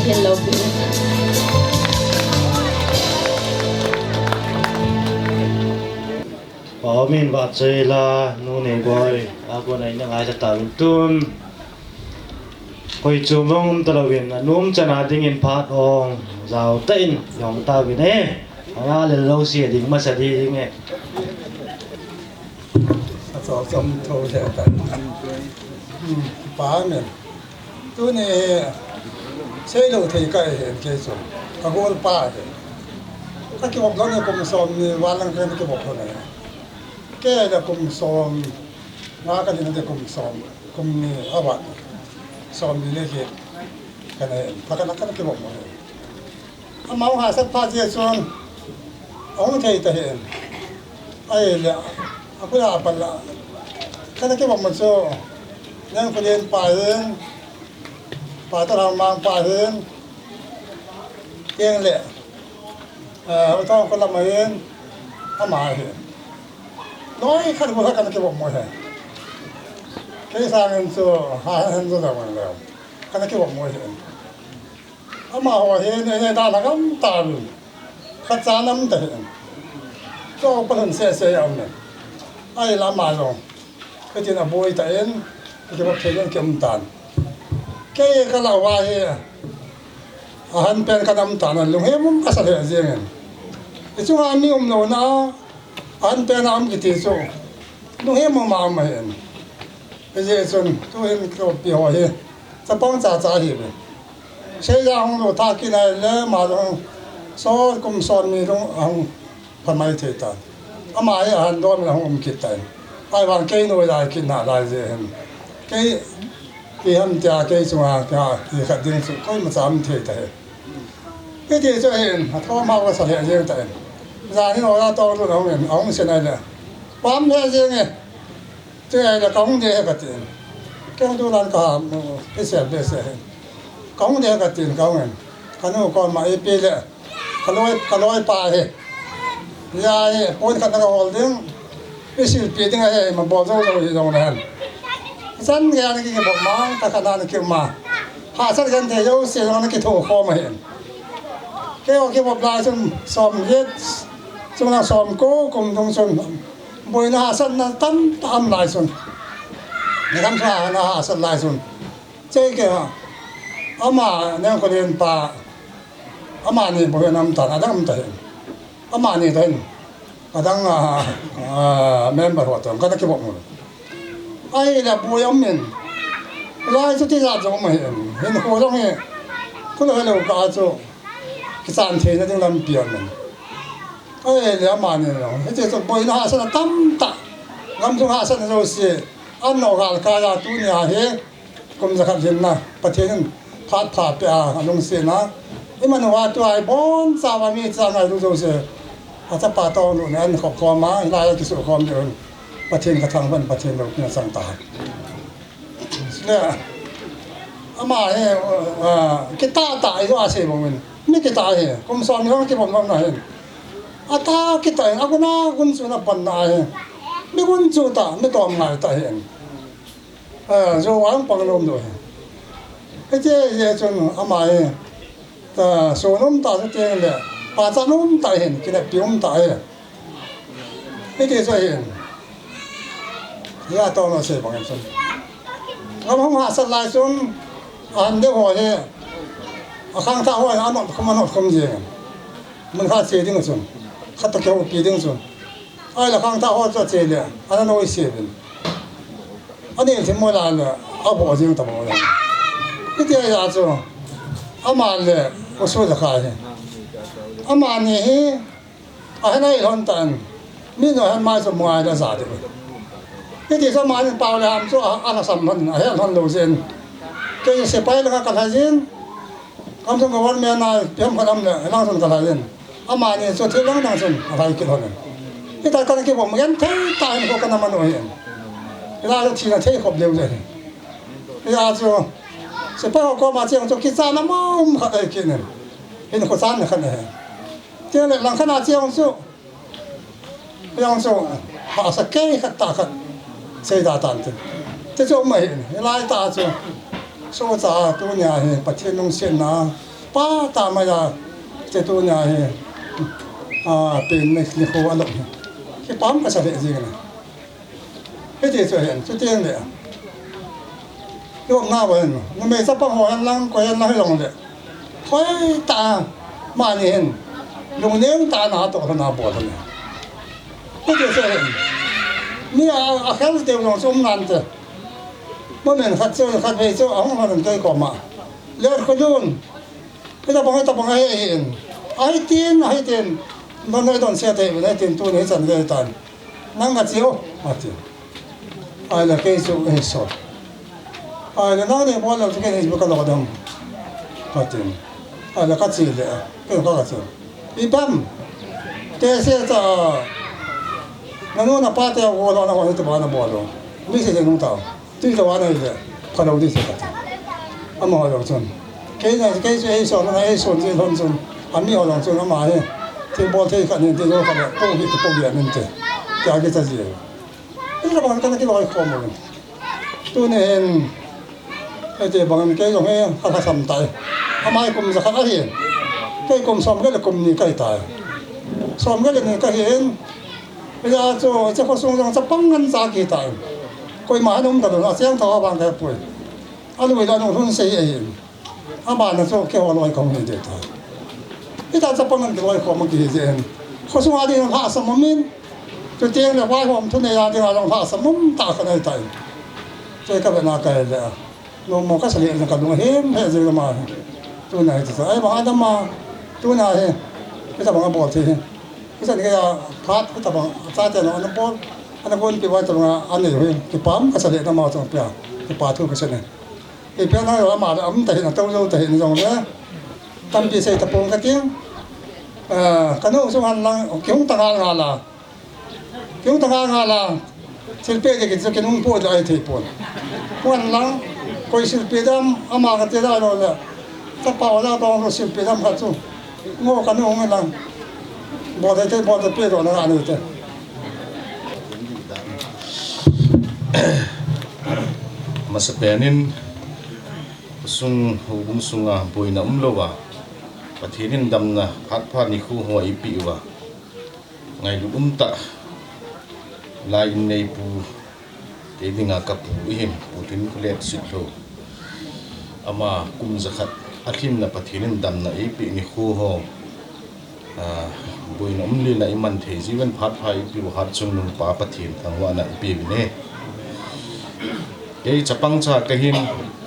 min va chei la, nu nei boi, a ko nei na ngai ta ta un tun. Koi chu mong um ta lo in, a num chana ding in phat ong, zau ta in, yong ta vin e. Anga le lo si ding ma sa ding e. A chom chom tho le ta. Hmm, pa men. Tuni hi seilou thei ka hi hen kei chu. Ka golpa hi. Ka kivop lou ni kum som ni val lang ka kivop lou ni. Kei le kum som nga ka din te kum som. Kum ni a vat. Som ni le hi. Ka na hen. Pha ka na ka kivop lou ni. Amau hahsat pha jeh chun ahung thei ta hen. Ahile, a kula a pal la. Kana kivop ma chu, Nengkhulen pa hin, Patalhangmang pa hin, teng le, eh, U Thangkholam hin, ama hin. Loi khat hu khat kana kivop mo he. Kei sangin chu, ha, hen chu da mo le. Kana kivop mo he. Amaho hi nei nei dan a gam ta uvin. Khat cha nam ta hi. Chu pa lhun sese a um e. Ahile ama jong. Hitin a boi ta in. Kivop thei in kium tan. Kei ka lau va hi. A han pen ka nam tan a lunghem um ka sa lheh jeng in. I chunga mi um lou na. A han pen a um kiti chu. Lunghem um a um a hi in. Hijeh chun tu hin kilopi ho hi. Chapang cha cha hi ve. Seija hung lou tha kit nai le, ama jong som kum som ni jong ahung pha mai thei tan. Ama hi ahan dom le hung um kit tan. Ahivang kei noi lai kit na lai jeh hin. Kei, kei ham tia kei chunga, kei ha, kei khat ding chu koima cha um thei ta hi. Hiti chu hin, athom hao ka sa lheh jeng ta hin. Jan hin oja tong lut ahung in, ahung sen nai le. Pam lheh jeng e. Chule ka hung de he ka tin. Kei hung tu lan ka ha, um, special behseh he. Ka hung de he ka tin, ka hung en. Ka nu koma ipi le. Ka loi, ka loipa hi. Hia hi, pon khat na ka hol ding. I silpi ding ahi, ma bol jou jou hi jong le hen. Chan gei a na kibol ma, ka khat na na kium ma. Hahsat genthei jouse jong na kitho khom ahi. Kei o kibol lai chun som get, chun na som ko, kum dung chun. Boina hahsatna tamtah um lai chun. Ni kam sa na hahsat lai chun. Chei kei a. Ama Nengkholen pa. Amani bou hi ana um tan, adang um ta hin. Amani ta hin. Adang a, a, member ho toh kana kibol mu. Ahile boi um in. Lai chu tijat jong um ahi. Hinkho jong hi. Khulou helou kah a chu. Kichan theina ding lampi um in. Ahile amani jong. Hiche chu boina hahsatna tamtah. Gam chung hahsatna jouse. An nao gal kai a tunia hi. Kum jakhat lhinna, Pathen in phat pha peh a, alungset na. Imanuva tua ibonchauva mi chang ngailu jouse. Achapa toh lutna in khop khom a, hilai a kisukhom diu hin. Pathen kathangvah in, Pathen loupina chang tahen. Chule, ama hi, ah, kitah tah ijo asei bang uvin. Mi kitah ahi, kum som ni hung kibom lom na hin. Atah kitah in, agun agun chun apanna ahi. Mi gunchu tah, mi tomngai tah ahin. Eh, jou a hung pang nom diu ahi. Hiche jeh chun ama hi, ta, sun um tah chuteng le, pachat um tah ahin, kineppi um tah ahi. Hiti chu ahin. Hia tong asei bang in chun. Gam hung hahsat lai chun, ahan deu ho hi, akhangthah ho hi, anot khum, anot khum jeng in. Mun khat che ding chun, khat toh kihoupi ding chun. Ahile khangthah ho chu ache le, ana noise uvin. Anel thim mo la le, abo jing ta mo le. Hiti ahi a chu, ama le, U Sojakhai hi. Amani hi, ahin ahi lhon tan, mi no ahin mai chu mu ai la ja de. Hiti chu amani pau le ham chu, a, alhasam lhon, ahe lhon lou jeh in. Kei sepai langa kalha jin, Kamsung government a ipi ham khat um le, lang chun kalha in. Amani chu thil dang dang chun alhai kit lhon in. Hitia kana kibom genthei tah in kho kana man u ahin. Hilai chu thina thei khop leu jeh ahi. Hia chu, sepai ho koma cheng chu kichatna mong khat ahi kit in. Hinkho channa khat ahi. Chule langkhat a cheng chu, Jong chu, hahsa kei khat tah khat, seida tan tin. Ti chu um ahin, hilai tah chu. Sohcha tunia hi Pathen lungsetna pa tah mai a, che tunia hi, a, pen ni, nikho alou hi. Kipah kasa lheh jing e. Hiti chu ahin, chuteng le. Lomna bou hin, numei chapang ho hen lang, koi hen lang hijongle. Hoitah a, mani hin, lungneng tah a natoh lhon a bol lhon e. Hiti chu ahin. Mi a, akhel deu jong chu um nante. Moment khat chu, khatvei chu, ahung lhon in kei koma. Let Kholun. Hitabang, hitabang ahi, ahin. Ahi tin, ahi tin. Nang ngai don sia te, ngai tin tuni hichan gei tan. Nang kache o, ati. Ahile kei chu, eh, so. Ahile nang nei bol lou chu kei nei chu kalo dam. Ati. Ahile kache le, kei ka kache. Ipi ham. Te se cha. Nanu napa te go lo na go te ba na bol lo. Mi se je nung ta. Tui tawh ana hile, phalou ding se kati. Amaho jong chun. Keina, kei chu eison, ana eison jeh lhon chun. Amiho jong chun ama hi. Thilbol thei khat hin, thil khat le, po hi, po hi anin te. Tia kicha ji. Ila bang kana kiloikhom uvin. Tuni hin. Hiti bangin kei jong hi, kha kha sam tai. Ama hi kum jakhat ahi. Kei kum somget le kum ni kahi tai. Somget le ni kahi in. Hijeh chun, hiche khosung jong chapang ngen cha kihi tai. Koima hin um talou, acheng tho a vang kahepoi. Alui le anung lhun sei ahin. Abana chu keiho loi kahung hi ding tai. Hitia chapang ngen kiloikhom kihi jeh in. Khosung a ding lhahsam um in. Chuteng le vaihom thunei a dinga jong lhahsam um tah khat ahi tai. Kei ka vena kahi le a. Nommo kasa lheh jeng kalung ahem lheh jeng lama hi. Tuna hi chu. Ahivang adama. Tuna hi. Hitabang abol thei hi. Hisan kei a phat, hitabang, chate jong ana bol, ana gonpi uva hitabang a, anei u hi, kipah kasa lheh nama chong pia, kipa thu kasa ne. Ipi ana ama le um tahih in, atou jou tahih in jongle, tampi sei tapong kati. Eh, kanu sung hen lang, kihung ta ngal ngal a. Kihung ta ngal ngal a. Silpeh ding kiti chu kinung po ding ahi thei pon. Hung hen lang, koi silpeh dam, ama kati da lou le. Ka pa ola tong lou silpeh dam khat chu. Ngo kanu hung hen lang. Bol thei thei, bol thei peh doh na ani te. Masapen in, sung, houbung sunga boina umlou a. Pathen in damna, phat pha nikho ho eipeh uva. Ngailut umtah, lai in neipu, kei dinga kapu ihin, Pu Lhinkholet Sitlhou. Ama kum jakhat alhinna Pathen in damna eipeh nikho ho. Ah, boina um lila iman thei jiuvin phat pha eipeh u Hatchungnung Pa Pathen thangvahna ipeh uvin e. Kei chapang cha kahin,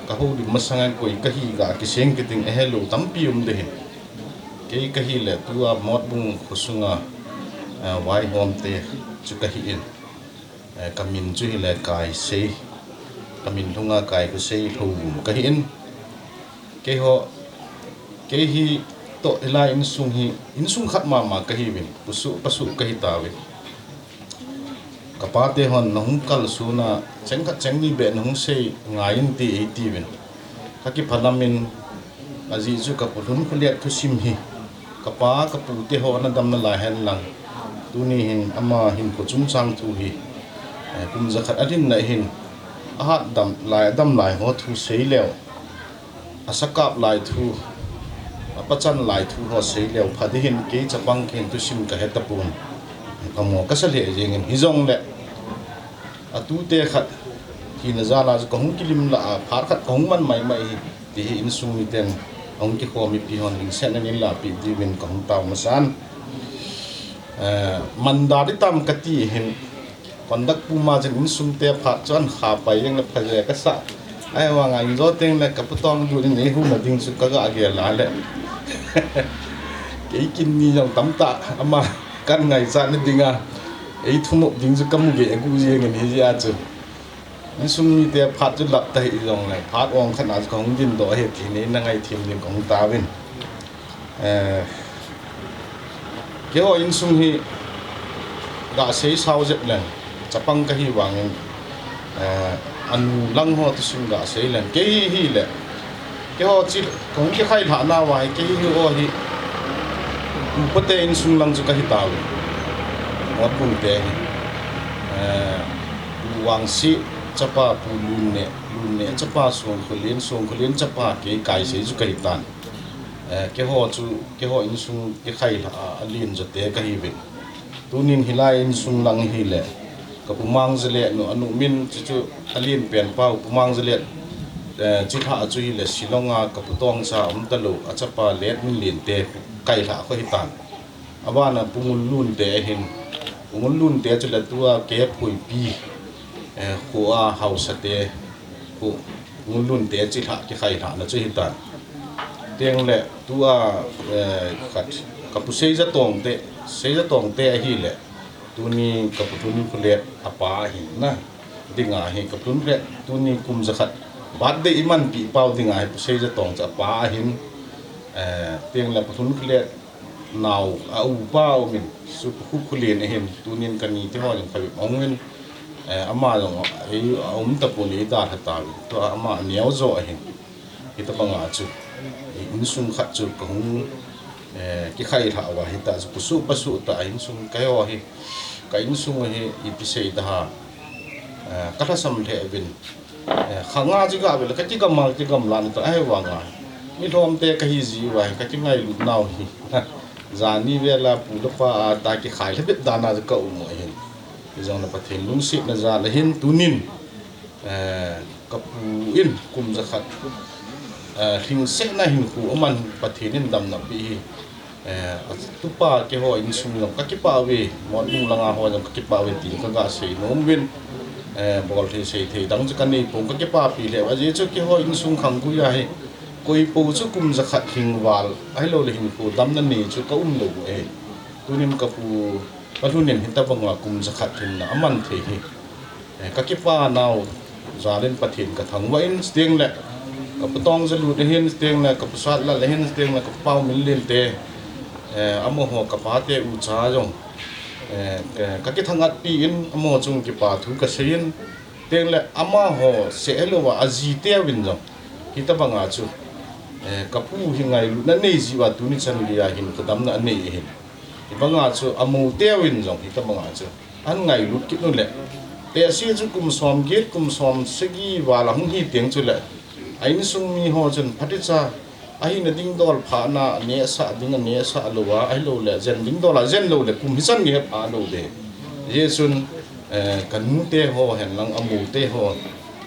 kahoulim masanga koi kahi ga kiseng kiting ahelou tampi um ding ahin. Kei kahi le tua Motbung khosunga, ah, vaihom te chu kahi in. Eh, kamin chu hile Kaisei. Kamin lhunga Kaikhosei Lhouvum kahi in. Keiho, kei hi toh hilai insung hi, insung khat mama kahiuvin. Pusu, pasu kahi tauvin. Kapa te hon nahung kalsona, cheng khat cheng ni beh nahung sei ngai inte eitiuvin. Kakiphalam in, ajeh chu kapu Lhunkholet thusim hi. Kapa, kapu te ho ana dam nalai hen lang. Tuni hin ama hinkho chungchang thu hi. Eh, kum jakhat alhinna hin. Ahat dam lai, adam lai ho thu sei leu. Asakap lai thu, apachan lai thu ho sei leu pha ding hin kei chapang kahin thusim kahe tapon. Phamo kasa lheh jeng in hijongle. Atute khat, thina jal a chu kahung kilim lah a, phat khat kahung man mai mai hi, ti hi insung miten, ahung kikhom mipi hon lungsetna in lahpeh diuvin kahung tao masan. Eh, man da ding tam kati hin, Conduct puma chun insung te phat chu ahin khapai jeng le phaje kasa. Ahivanga injo teng le kapu Tonglut in eihou na ding chu kaga gel a le. Kei kin ni jong tamtah ama kahin ngaichat na dinga. Eithumop ding chu kamu gei agu jeng in hijeh a chu. Insung mite phat chu lap tahih jongle, phat ong khat na chu kahung dindoh ahi ti nei na ngaithem ding kahung tauvin. Eh, keiho insung hi gasei sao jep leng, chapang kahi vangin, eh, anu lang ho thusim gasei leng, kei hi hile, keiho chi, kahung kikhai lhah nauva hi, kei hi ho hi, upa te insung lang chu kahi tauvin, Motbung te hi, eh, Vangsi, Chapa Pu Lunne, Lunne chapa Songkholen, Songkholen chapa kei Kaisei chu kahi tan. Eh, keiho chu, keiho insung kikhailha a, alen jote kahiuvin. Tunin hilai insung lang hile, ka Pu Mangzalet nu, anu min chu chu alen pen pa u Pu Mangzalet, eh, chilhah chu hile Shillong a ka Pu Tongcha um talou, a chapa Letminlen te kailha kho hitan. Abana Pu Ngulun te ahin, Pu Ngulun te chu le tua Kephoipi, eh, kho a haosa te, kho Ngulun te chilhah kikhailhahna chu hitan. Tengle tua, eh, khat, ka Pu Seijatong te, Seijatong te ahile, tuni ka Pu Lhunkholet apa ahin na. Dinga hi ka Pu Lhunkholet tuni kum jakhat birthday imanpi pau dinga hi Pu Seijatong chu apa ahin, eh, tengle Pu Lhunkholet nao a upa umin, chu Pu Khukholen ahin, tunin kani teho jong khavi ahungin, eh, ama jong ei aum tapon eidalha tauvin, tua ama aneo jo ahin. Hitabanga chu, eh, insung khat chu kahung, eh, kikhailhah uva, hita chu khusuh pasuh tah a insung keiho hi, ka insung hi ipi sei da ha, eh, kalhasam lheh uvin, eh, khanga chu gavele kakigam a, kigam lan ta ahivanga, mi lhomte kahi jiuva, kakingailut nau hi, jani vela pu le pa a ta kikhailha bep dan a chu kaum u ahin. Hijongle Pathen lungsetna jal ahin tunin, eh, ka pu in kum jakhat, eh, lhingsetna hinkho aman Pathen in damna apeh hi, eh, atupa keiho insung jong kakipah uve, Motbung langa ho jong kakipah uve tin kaga sei nom uvin, eh, bolthei seithei dang chu kanei pon kakipapi lheh uva, ajeh chu keiho insung khanggui a hi, koipo chu kum jakhat lhing val, ahiloule hinkho damna nei chu kaum lou u ahi. Tunin ka Pu Palhun in hitabanga kum jakhat lhinna aman thei hi, eh, kakipa nau jal in Pathen kathangvah in, chutengle ka Pu Tongjalut ahin, chutengle ka Pu Satlal ahin, chutengle ka Pu Pauminlen te, eh, amaho ka pate ucha jong, eh, eh, kakithangatpi in, amaho chung kipa thu kasei in, chutengle amaho seh hilouva ajiteuvin jong hitabanga chu, eh, ka pu hi ngailutna nei jiuva tuni chan geiya hinkho damna anei ahin. Hibanga chu amoteuvin jong hitabanga chu ahin ngailut kit uleh, tehse chu kum somget, kum somsagi val ahung hi teng chule, a insung miho chun phatecha, ahina ding dol phatna, anehsah ding anehsah louva, ahiloule jen ding dol a jen loule kum hichan geiya pha lou ding. Hijeh chun, eh, kanute ho henlang amote ho,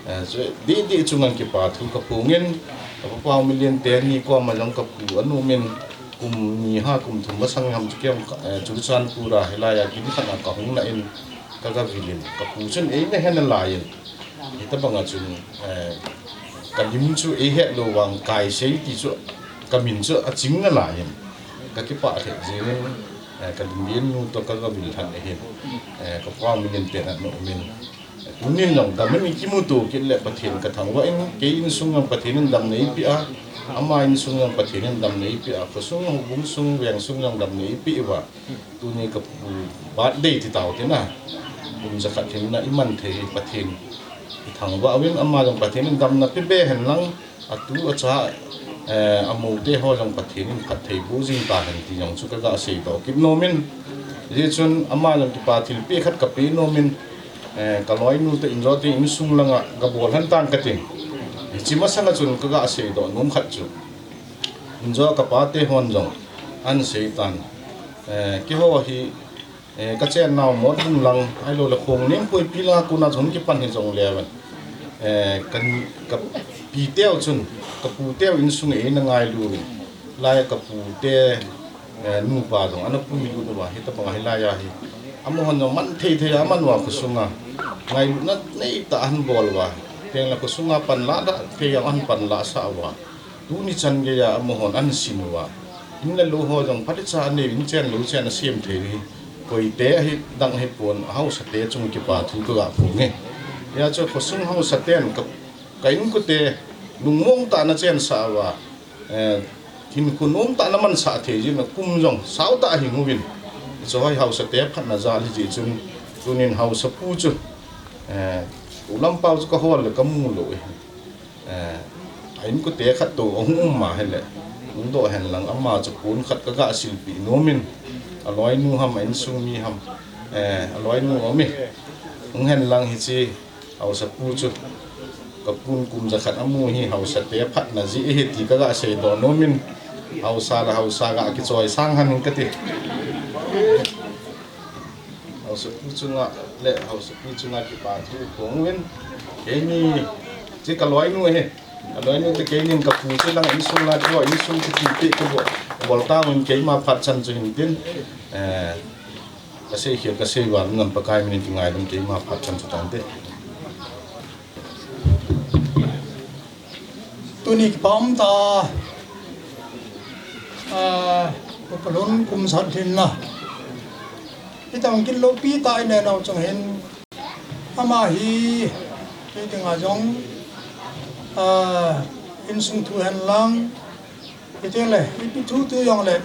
eh, chu dehdeh chunga kipa thu kaphongin, ka Pu Pauminlen teni koma jong ka pu anu min kum ni ha kum thum masang ham chu kei jong, eh, Churachandpur a hilaiya kin khat a kahung lah in, kagavil in, ka pu chun eina he nalai in, hitabanga chun, eh, kalim chu eihet lou vang Kaisei ti chu kamin chu aching nalai in, kakipah lheh jengin, eh, kalimlen nu toh kagavil lhon ahin, eh, ka Pu Pauminlen te anu min, tunin jong damin ikimuto kit le Pathen kathangvah in, kei insung jong Pathen in damna eipeh a, ama insung jong Pathen in damna eipeh a, khosung, houbung sung, veng sung jong damna eipeh uva, tuni ka pu birthday ti tau tina, kum jakhat lhinna iman thei hi Pathen ithangvah uvin, ama jong Pathen in damna pebe henlang, atu acha, eh, amote ho jong Pathen in phatthei boh jing tahen ti jong chu kaga seidoh kit nomin. Hijeh chun ama jong kipa thilpeh khat kapeh nomin, eh, kaloinu te injo te insung langa gabol lhon tang katin. Hiche masanga chun kaga seidoh nom khat chu, injo kapa te hon jong ahin seitan, eh, keiho hi, eh, kachen nau Motbung lang, ahiloule Khongnem Khoipi langa kona chun kipan hijongleu, eh, ka, kapiteu chun, kaputeu insung eina ngailu uvin, hilaiya kapute, eh, nupa jong ana puilut uva, hitabanga hilaiya hi, amahon jong man thei thei a aman uva khosunga ngailutna neitah ahin bol uva, tengle khosunga panlah da thei a ahin panlahsah uva, tuni chan geiya amahon ahin sin uva, in le lou ho jong phatecha anei, in chen lou chen asem thei hi, koite ahi dang ahipon, ahaosate chung kipa thu kaga phonge. Hijeh chun khosung haosaten ka, ka inkote lungmong tah in achensah uva, eh, hinkho nomtah in amansah thei jeh in kum jong saotah ahing uvin, hiche hi haosate phatna jal hijeh chun, tunin haosapu chu, eh, ulam pao chu kahol le kamu lou ahi. Eh, a inkote khat toh ahung um ahile, hungdoh henlang ama chu pon khat kaga silpeh nomin, aloinu ham, a insung mi ham, eh, aloinu aume, hung henlang hiche Haosapu chu kapun kum jakhat amu hi haosate phatna jeh ahi ti kaga seidoh nomin, haosa le haosa ga kichoisang hen kati. Haosapu chunga le haosapi chunga kipa thu phong uvin, keini chu kaloinu ahi. Kaloinu te keinin kapu chu lang insung a chu insung chu kipe kabol tauvin keima phat chan chu hintin. Kasei khel kasei val nam Pakai minin kingaidam keima phat chan chu tante. Tuni kipa umtah a, Pu Palun kum jakhat lhinna hitah kit loupi tah inenau chang hin, ama hi kei dinga jong insung thu henlang, hitengle ipi thu tu jongle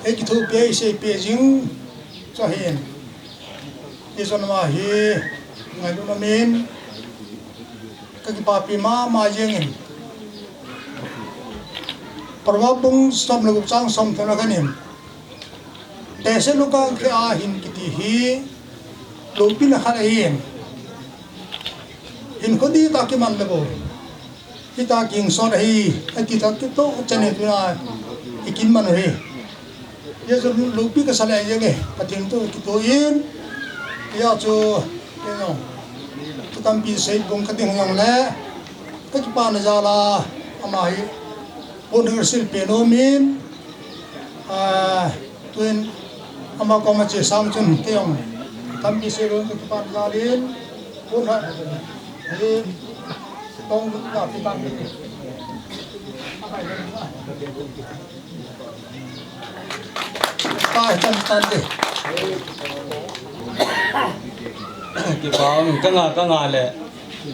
ei kithopi a eiseipeh jing chu ahin, hichun ama hi ngailutna min kakipapi mama jengin. Proverbs bung som le gup chang somthum le khat in, tehse lungkang kheh a hin kiti hi loupina khat ahin, hinkho dihtah kiman le bou hitah kihinsot ahi, ati tah kitoh chan hi tuna ikinman u hi. Hijeh chun loupi kasa leh jenge, Pathen toh kitoh in, hijeh chun kei jong thu tampi sei bung kading jongle kakipana jal a ama hi pon kasilpeh nomin, tuin ama koma chesang chun kei jong tampi sei bung kakipana jal in pon khat hi tong kapi tang. Pai tan tan de. Kipa um, kanga kanga le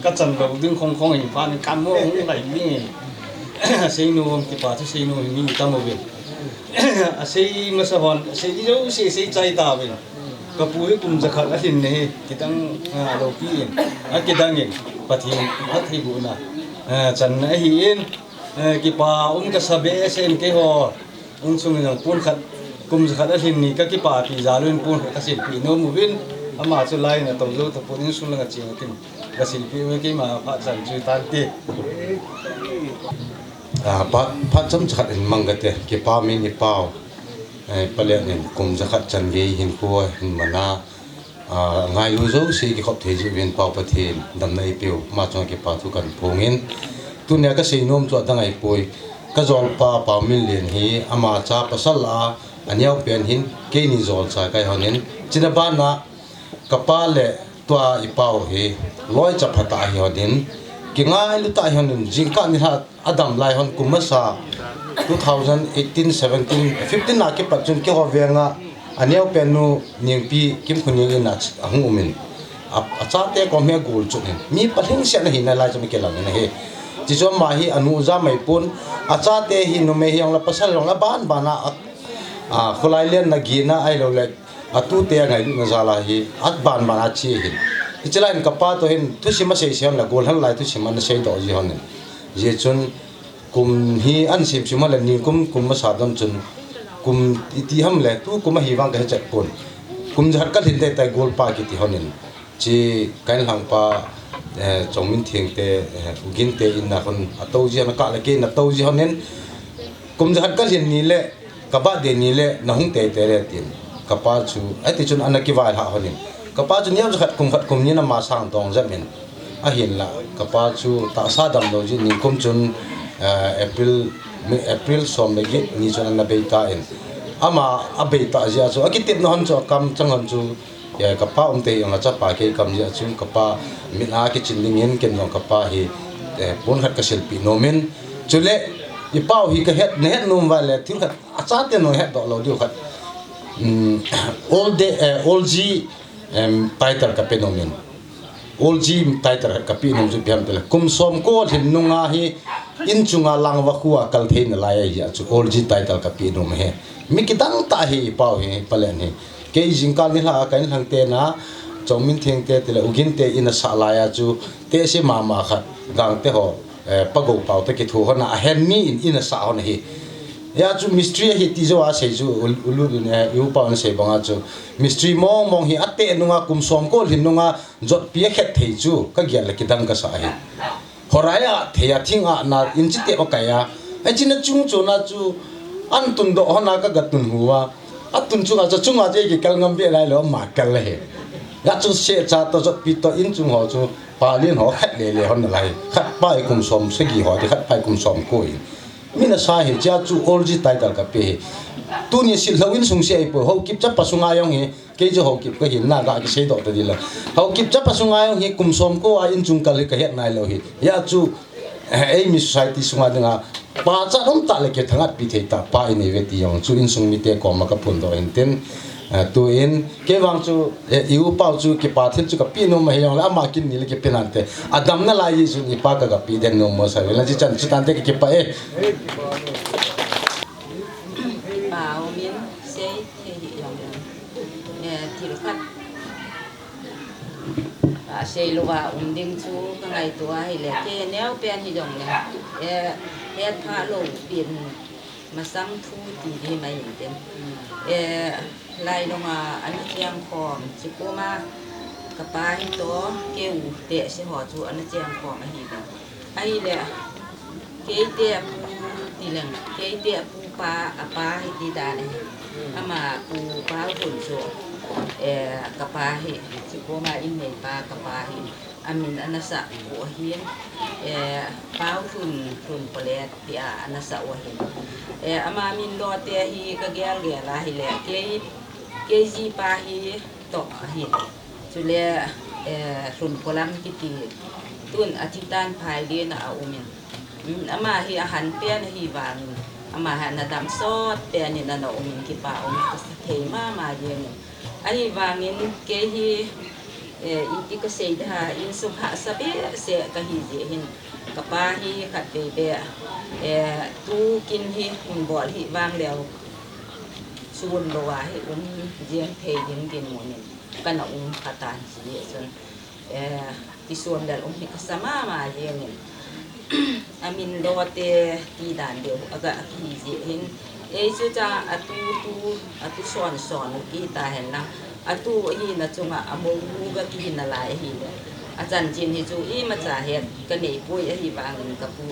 kachan lou ding khong khong in pan kan mo hung lai ni. Seinu um, kipa chu seinu hi mi tam uvin. Asei masa hon, asei di jouse sei chai tauvin. Kapu hi kum jakhat alhin na hi kidang, a, loupi in, akidang in, Pathen phattheibohna channa ahin, kipa um kasa behseh in keiho insung in jong pon khat, kum jakhat alhin ni kakipapi jal uvin pon khat kasilpeh nom uvin, ama chu lai in atou jou tapon insung langa cheng utin kasilpeh uvin keima phat chan chu tante. Phat, phat chomcha khat in mang kate, kipa min ipau, Palen in kum jakhat chan gei hinkho hin mana, ngailu jouse kikhop thei jeh uvin Pau Pathen damna eipeu, ama chunga kipa thu kahin phong in, tunia kasei nom chu adang ahipoi, kajolpa Pau Minlen hi ama cha pasal a, aneopen hin keini jolcha kahi hon in, chuna bana kapa le tua ipau hi loicha phatah ahi hon in, kingailu tah ahi hon in, jingkah nilhah adam lai hon kum masa two thousand eighteen, seventeen, fifteen a kipat chun keiho venga aneopen nu Nengpi Kimkhoning in a, ahung um in, a, achate kom hi agol chun in, mi palhingset ahina lai chu mi kilang in ahi. Chuchu ama hi anu ja mai pon, achate hi numei hijongle pasal hijongle aban bana, a, kholai lenna gina ahiloule atute angailutna jal a hi aban bana che ahin. Hiche lai in kapa toh hin thusim asei sei hon le golhang lai thusim ana seidoh ji hon in. Hijeh chun kum hi ana simsim hon le nikum, kum masa don chun kum iti ham le tukum ahi vang kahe chet pon. Kum jakhat kalhin teitei golpa kiti hon in. Che kainlhangpa, Chongmintheng te, Ugin te in a khun atou ji hon, akah le kei in atou ji hon in. Kum jakhat kalhin ni le ka birthday ni le nahung teitei le tin, kapa chu, hiti chun ana kivailhah hon in. Kapa chu neo jakhat kum khat kum ni in ama sang dong jep in. Ahinla kapa chu tahsa damlou jeh in nikum chun, April, April som le get ni chun ana beita in. Ama abeitah jeh a chu akitepna hon chu, akamchang hon chu, kapa umtei jong achapa kei kam jeh a chu kapa mit a kichin dingin ken jong kapa hi pon khat kasilpeh nom in. Chule ipau hi kahet, nahet nom uva le thil khat, achaten jong hetdoh lou diu khat, old G title kape nom in. Old G title khat kapeh nom chu ipi ham itile kum somko lhin nunga hi inchunga lang vakhu a kal theina lai ahi jeh a chu old G title kapeh nom ahi. Mi kidang tah ahi ipau hi, Palen hi. Kei jingkah nilhah a kainlhang tena, Chongmintheng te tile Ugin te in asah lai a chu tehse mama khat, Gangte ho, Pagou pau te kitho hon a ahen ni in in asah hon ahi. Hia chu mistri ahi ti jou a sei chu, u, u lut in, eh, i upa in asei banga chu, mistri mong mong hi ateh nunga kum som ko lhin nunga jotpi akhet thei chu kagel le kidang kasa hi. Horai a thei a thing a na in chi tep akai a. Ai chi na chung chu na chu an tun doh hon a kaga tun hu a. Atun chunga chu chunga chu kikal ngam be lai lo ma kal le he. Ya chu se cha to jotpi to in chung ho chu pa lien ho khat le le hon na lai. Khat pa i kum som sagi ho ti khat pa i kum som ko in. Min asa hi chia chu orji title ka pe hi. Tuni sil hlo in sung se ai po ho kip cha pa sunga jong hi. Kei chu Haokip kahin na ga kisei doh ta di la. Haokip chapa sunga jong hi kum som ko a in chung kal hi kahet nai lou hi. Hia chu, eh, eimi society sunga dinga pachat um tah le kithangatpi thei tah pa inei ve ti jong chu insung mite koma kaphondoh in tin, eh, tuin kei vang chu, eh, i upa u chu kipa thil chu kapeh nom ahi jongle ama kin ni le kipe nante. Adamna lai jeh chun i pa ka, kapeh den nom mo sa ve la chi chan chu tante ka kipah e. Kipa umin sei thei hi jong. Eh, thil khat, ah, seilouva um ding chu ka ngaito ahile, kei neo pen hijongle, eh, hetphah lou pen masang thu ti ding mai inte. Eh, lailunga ana chengkhom, chikoma kapa hitoh, keu tehse ho chu ana chengkhom ahi ve. Ahile, keite apu ti leng, keite apupa, apa hi ti dan ahi. Ama pu Paothun chu, eh, kapa hi, chikoma inneipa kapa hi, amin ana sah u ahin, eh, Paothun, Thunpolet tia ana sah u ahin. Eh, ama min lote hi kagel gel ahile, kei, kei jipa hitoh ahin. Chule, eh, Lhunpolam kiti tun athitan phai lena aumin. Mm, ama hi ahan pen ahi vangin, ama hi ana damsot penin ana umin kipa um kasa thei mama jengin. Ahi vangin kei hi, eh, iti kasei ding ham, insung hahsa behseh kahi jeh hin. Kapa hi khatvei beh, eh, tu kin hi hunbol hi vang leu. Sun louva hi um jeng thei ding dinmun in kana um khatan jeh chun, eh, kisun lel um hi kasa mama jengin. Amin lote ti dan deu aga hi jeh hin. Ei chu cha atu tu, atu son son u kiti hen lang. Atu hina chunga amou u ga kihina lai ahile. Achanchin hi chu imacha het kanei poi ahi vangin kapu.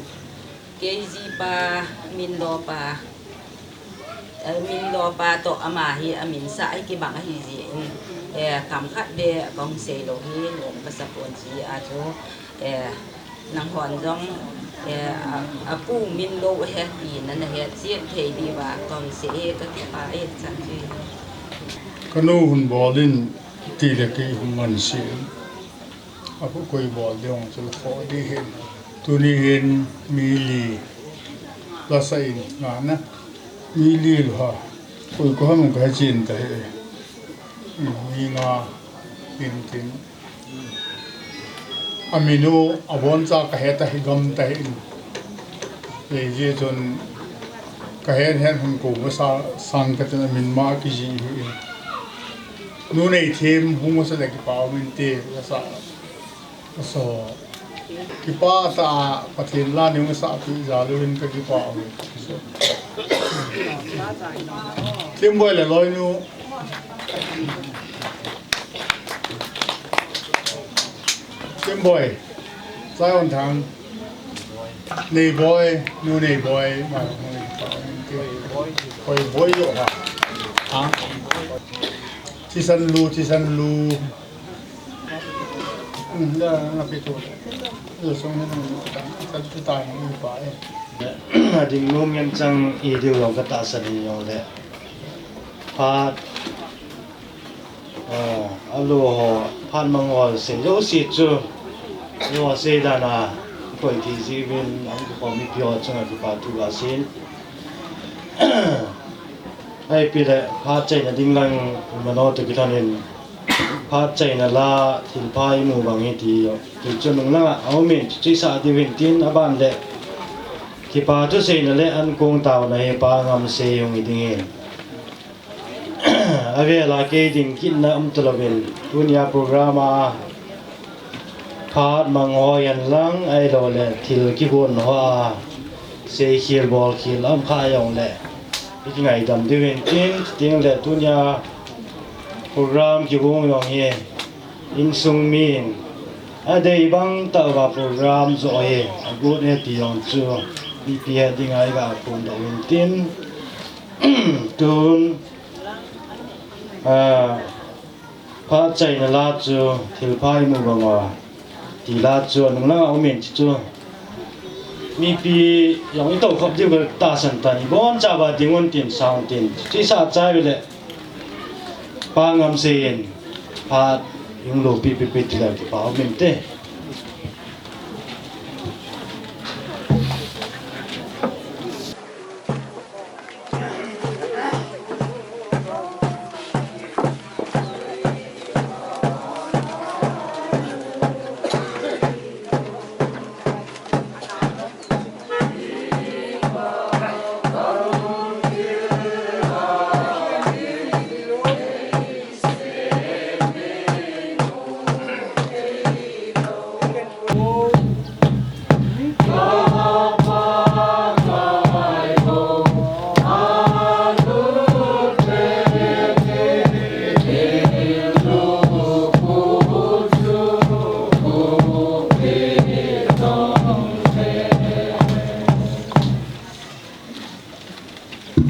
Kei jipa, min lopa, eh, min lopa toh ama hi amin sah hi kibang ahi jeh in, eh, kam khat beh kahung sei lou hi, nom kasa pon jeh a chu, eh, nanghon jong, eh, a, apu min lou ahi ti nana het jeh thei diuva kahung sei hi kakipah e, chan chu. Kanu Hunbol in tile kei hung man sei. Apu koi bol ding chu kho di hin. Tuni hin mi li lasa in ngana. Mi li lou ha. Koi ko ham kahe chin ta he. Mi nga in tin. Amin u aboncha kahe ta hi gam ta hin. Hijeh chun kahen hen hung ko masa sang kati na min ma kijih hi. Nu Neithem hung masa le kipa um inte lasa. Aso. Kipa tah a Pathen la nei hung sahpi jal uvin kakipa um. Themboi le loinu. Themboi. Zion Thang. Neiboi, nu Neiboi, ma, Hoiboi jo ha. Ha? Thisanlu, Thisanlu. Hmm, da, na pe tu. Lo song ni nang ta, ta, ta, ta, ni pa, eh. Ading nom ngen chang i diu lo ka tahsan in jong le. Phat, ah, alo ho, phat mang ho sei jouse chu. Lo sei dan a, koi ti jiuvin, ang ko mipi ho chunga kipa thu kasei in. Ahi pile, phat chaina ding lang, mano to kitan in. Phat chaina la, thilpha imu bang hi ti, ti chu nung langa, aumin, chu chisa diuvin tin, aban le. Kipa thu seina le, ankong taona hi pa ngam sei jong hi ding hin. Avela kei ding kitna um talouvin, tunia program a, phat mang ho hihen lang, ahilou le, thil kihon ho a, Seikhel bolkhel aum kha jongle, i kingaidam diu hintin, chuteng le tunia program kigong jong hi insung min adei bang tah uva program jo hi agot e ti jong chu mipi het dinga i ga phondoh u hintin, tun, ah, phat chaina la chu thilpha i mu bang a, ti la chu anung langa um in, chuchu mipi jong i tou khop diu ka tahsan tan, i bonchauva ding un tin, sang tin, chuti sa chai le Pa Ngamsei in phat i hung lopi pipi ti le kipa um inte.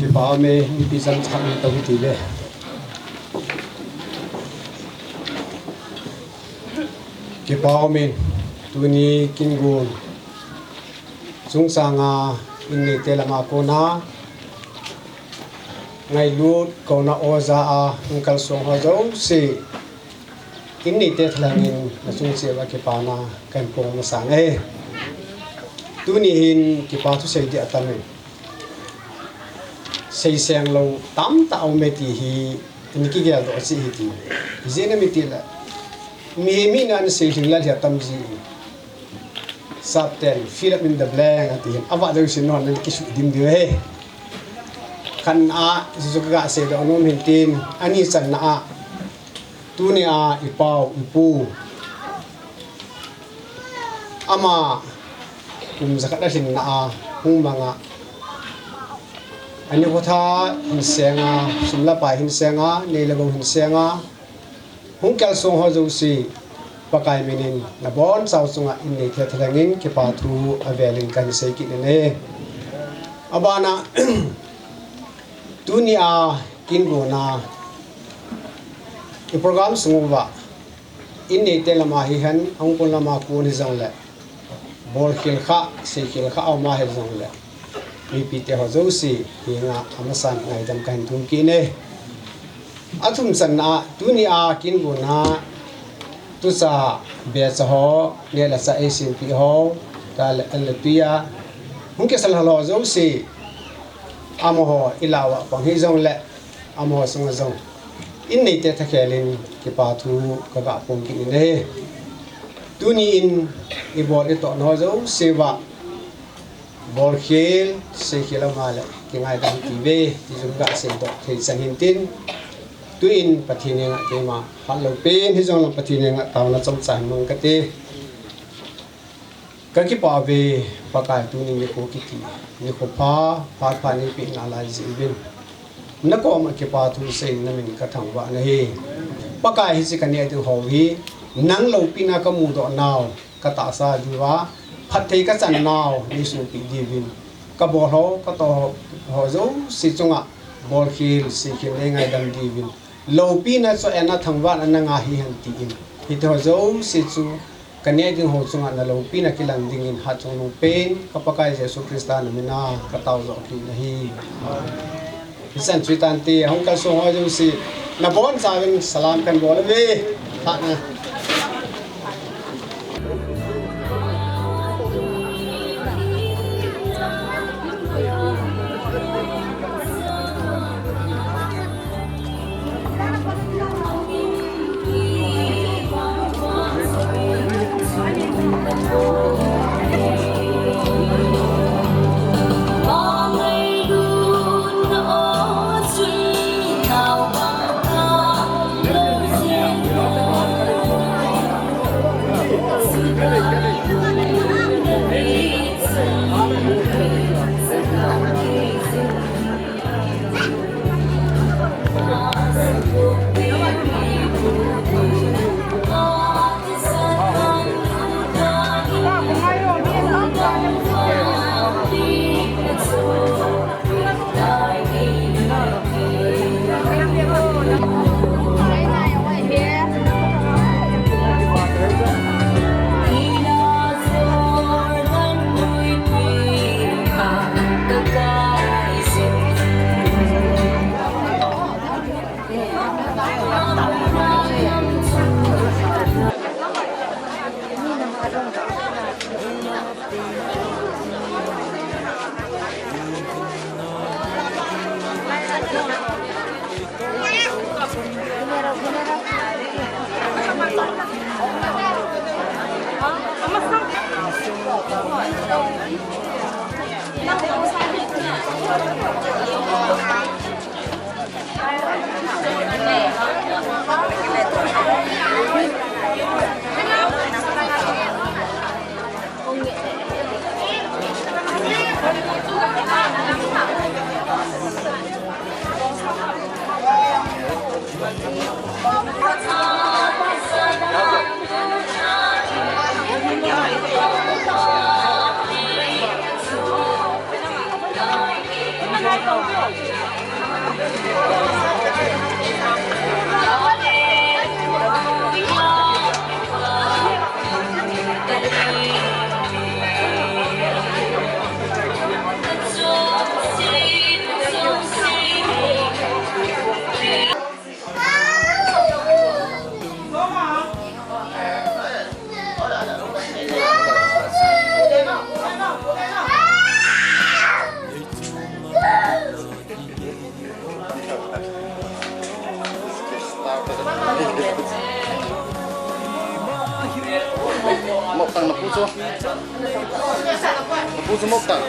Kipa um e, mipi chang chang tou hiti le. Kipa um e, tuni kin gon chungchanga in neite lama kona ngailut kona oja a hung kalsong ho jouse, in neite thalheng in nachung cheh uva kipana kahin phong masang e. Tuni hin kipa thu sei ding atam e. Seiseng lou tamtah aume ti hi, in kigeldoh cheh hiti. Ijeh inem itile, mihem hina ana seilhing lal hi atam ji. Sapten, fill up in the blank ati hin. Avah deusin non, nana kisuh dim diu ahi. Khatna a, chuchu kaga seidoh nom hintin, ani channa a, tunia ipau, ipu, ama kum jakhat alhinna a hung manga, anikho tha hin senga, sum le pai hin senga, nei le gou hin senga, hung kalsong ho jouse, Pakai minin nabonchau chunga in neite thalheng in kipa thu avelin kahin sei kit in ahi. Abana, tunia kin gona i program sung uva, in neite lama hihen, ahung kon lama kon hijongle, bolkhel kha, seikhel kha auma hijongle, mipite ho jouse henga amasan ngaidam kahin thum kit in ahi. Athum channa a, tunia kin gona tucha becha ho, neh le chah eisenpeh ho, tah le, an le twi a hung kisel hal ho jouse, amaho ilah uva pang hijongle, amaho sunga jong in neite thakhel in kipa thu kaga phong kit in ahi. Tuni in ibol itohna ho jouse uva, bolkhel, seikhel aum le kingaidam hitiuve ti jong kaga seidoh thei chan hintin, tuin Pathen henga keima phat lou pen hijongle Pathen henga taona chomcha hin mang kate. Kakipah uve, Pakai, tuni nikho kiti, nikho pha, phat pha neipeh nalai jeh uvin, nakoma kipa thu seiyin namin kathangvah in ahi. Pakai, hiche kaneh ding ho hi nang loupina kamudoh nau, katahsa diuva phatthei kachan nau neisohpeh diuvin, kabol ho, katoh ho jouse chunga bolkhel seikhel neingaidam diuvin, loupina chu ahin, thangvahna nanga hihen tin, hitiho jouse chu kaneh ding ho chunga naloupina kilang dingin hatchungnung pen ka Pakai Jesu Christa namina katao joh kit in ahi. Hichan chu hitante, ahung kalsong ho jouse nabonchauvin salam kahin bol uve. Hatna. Mop tang na pu chu. Na pu chu mop tang.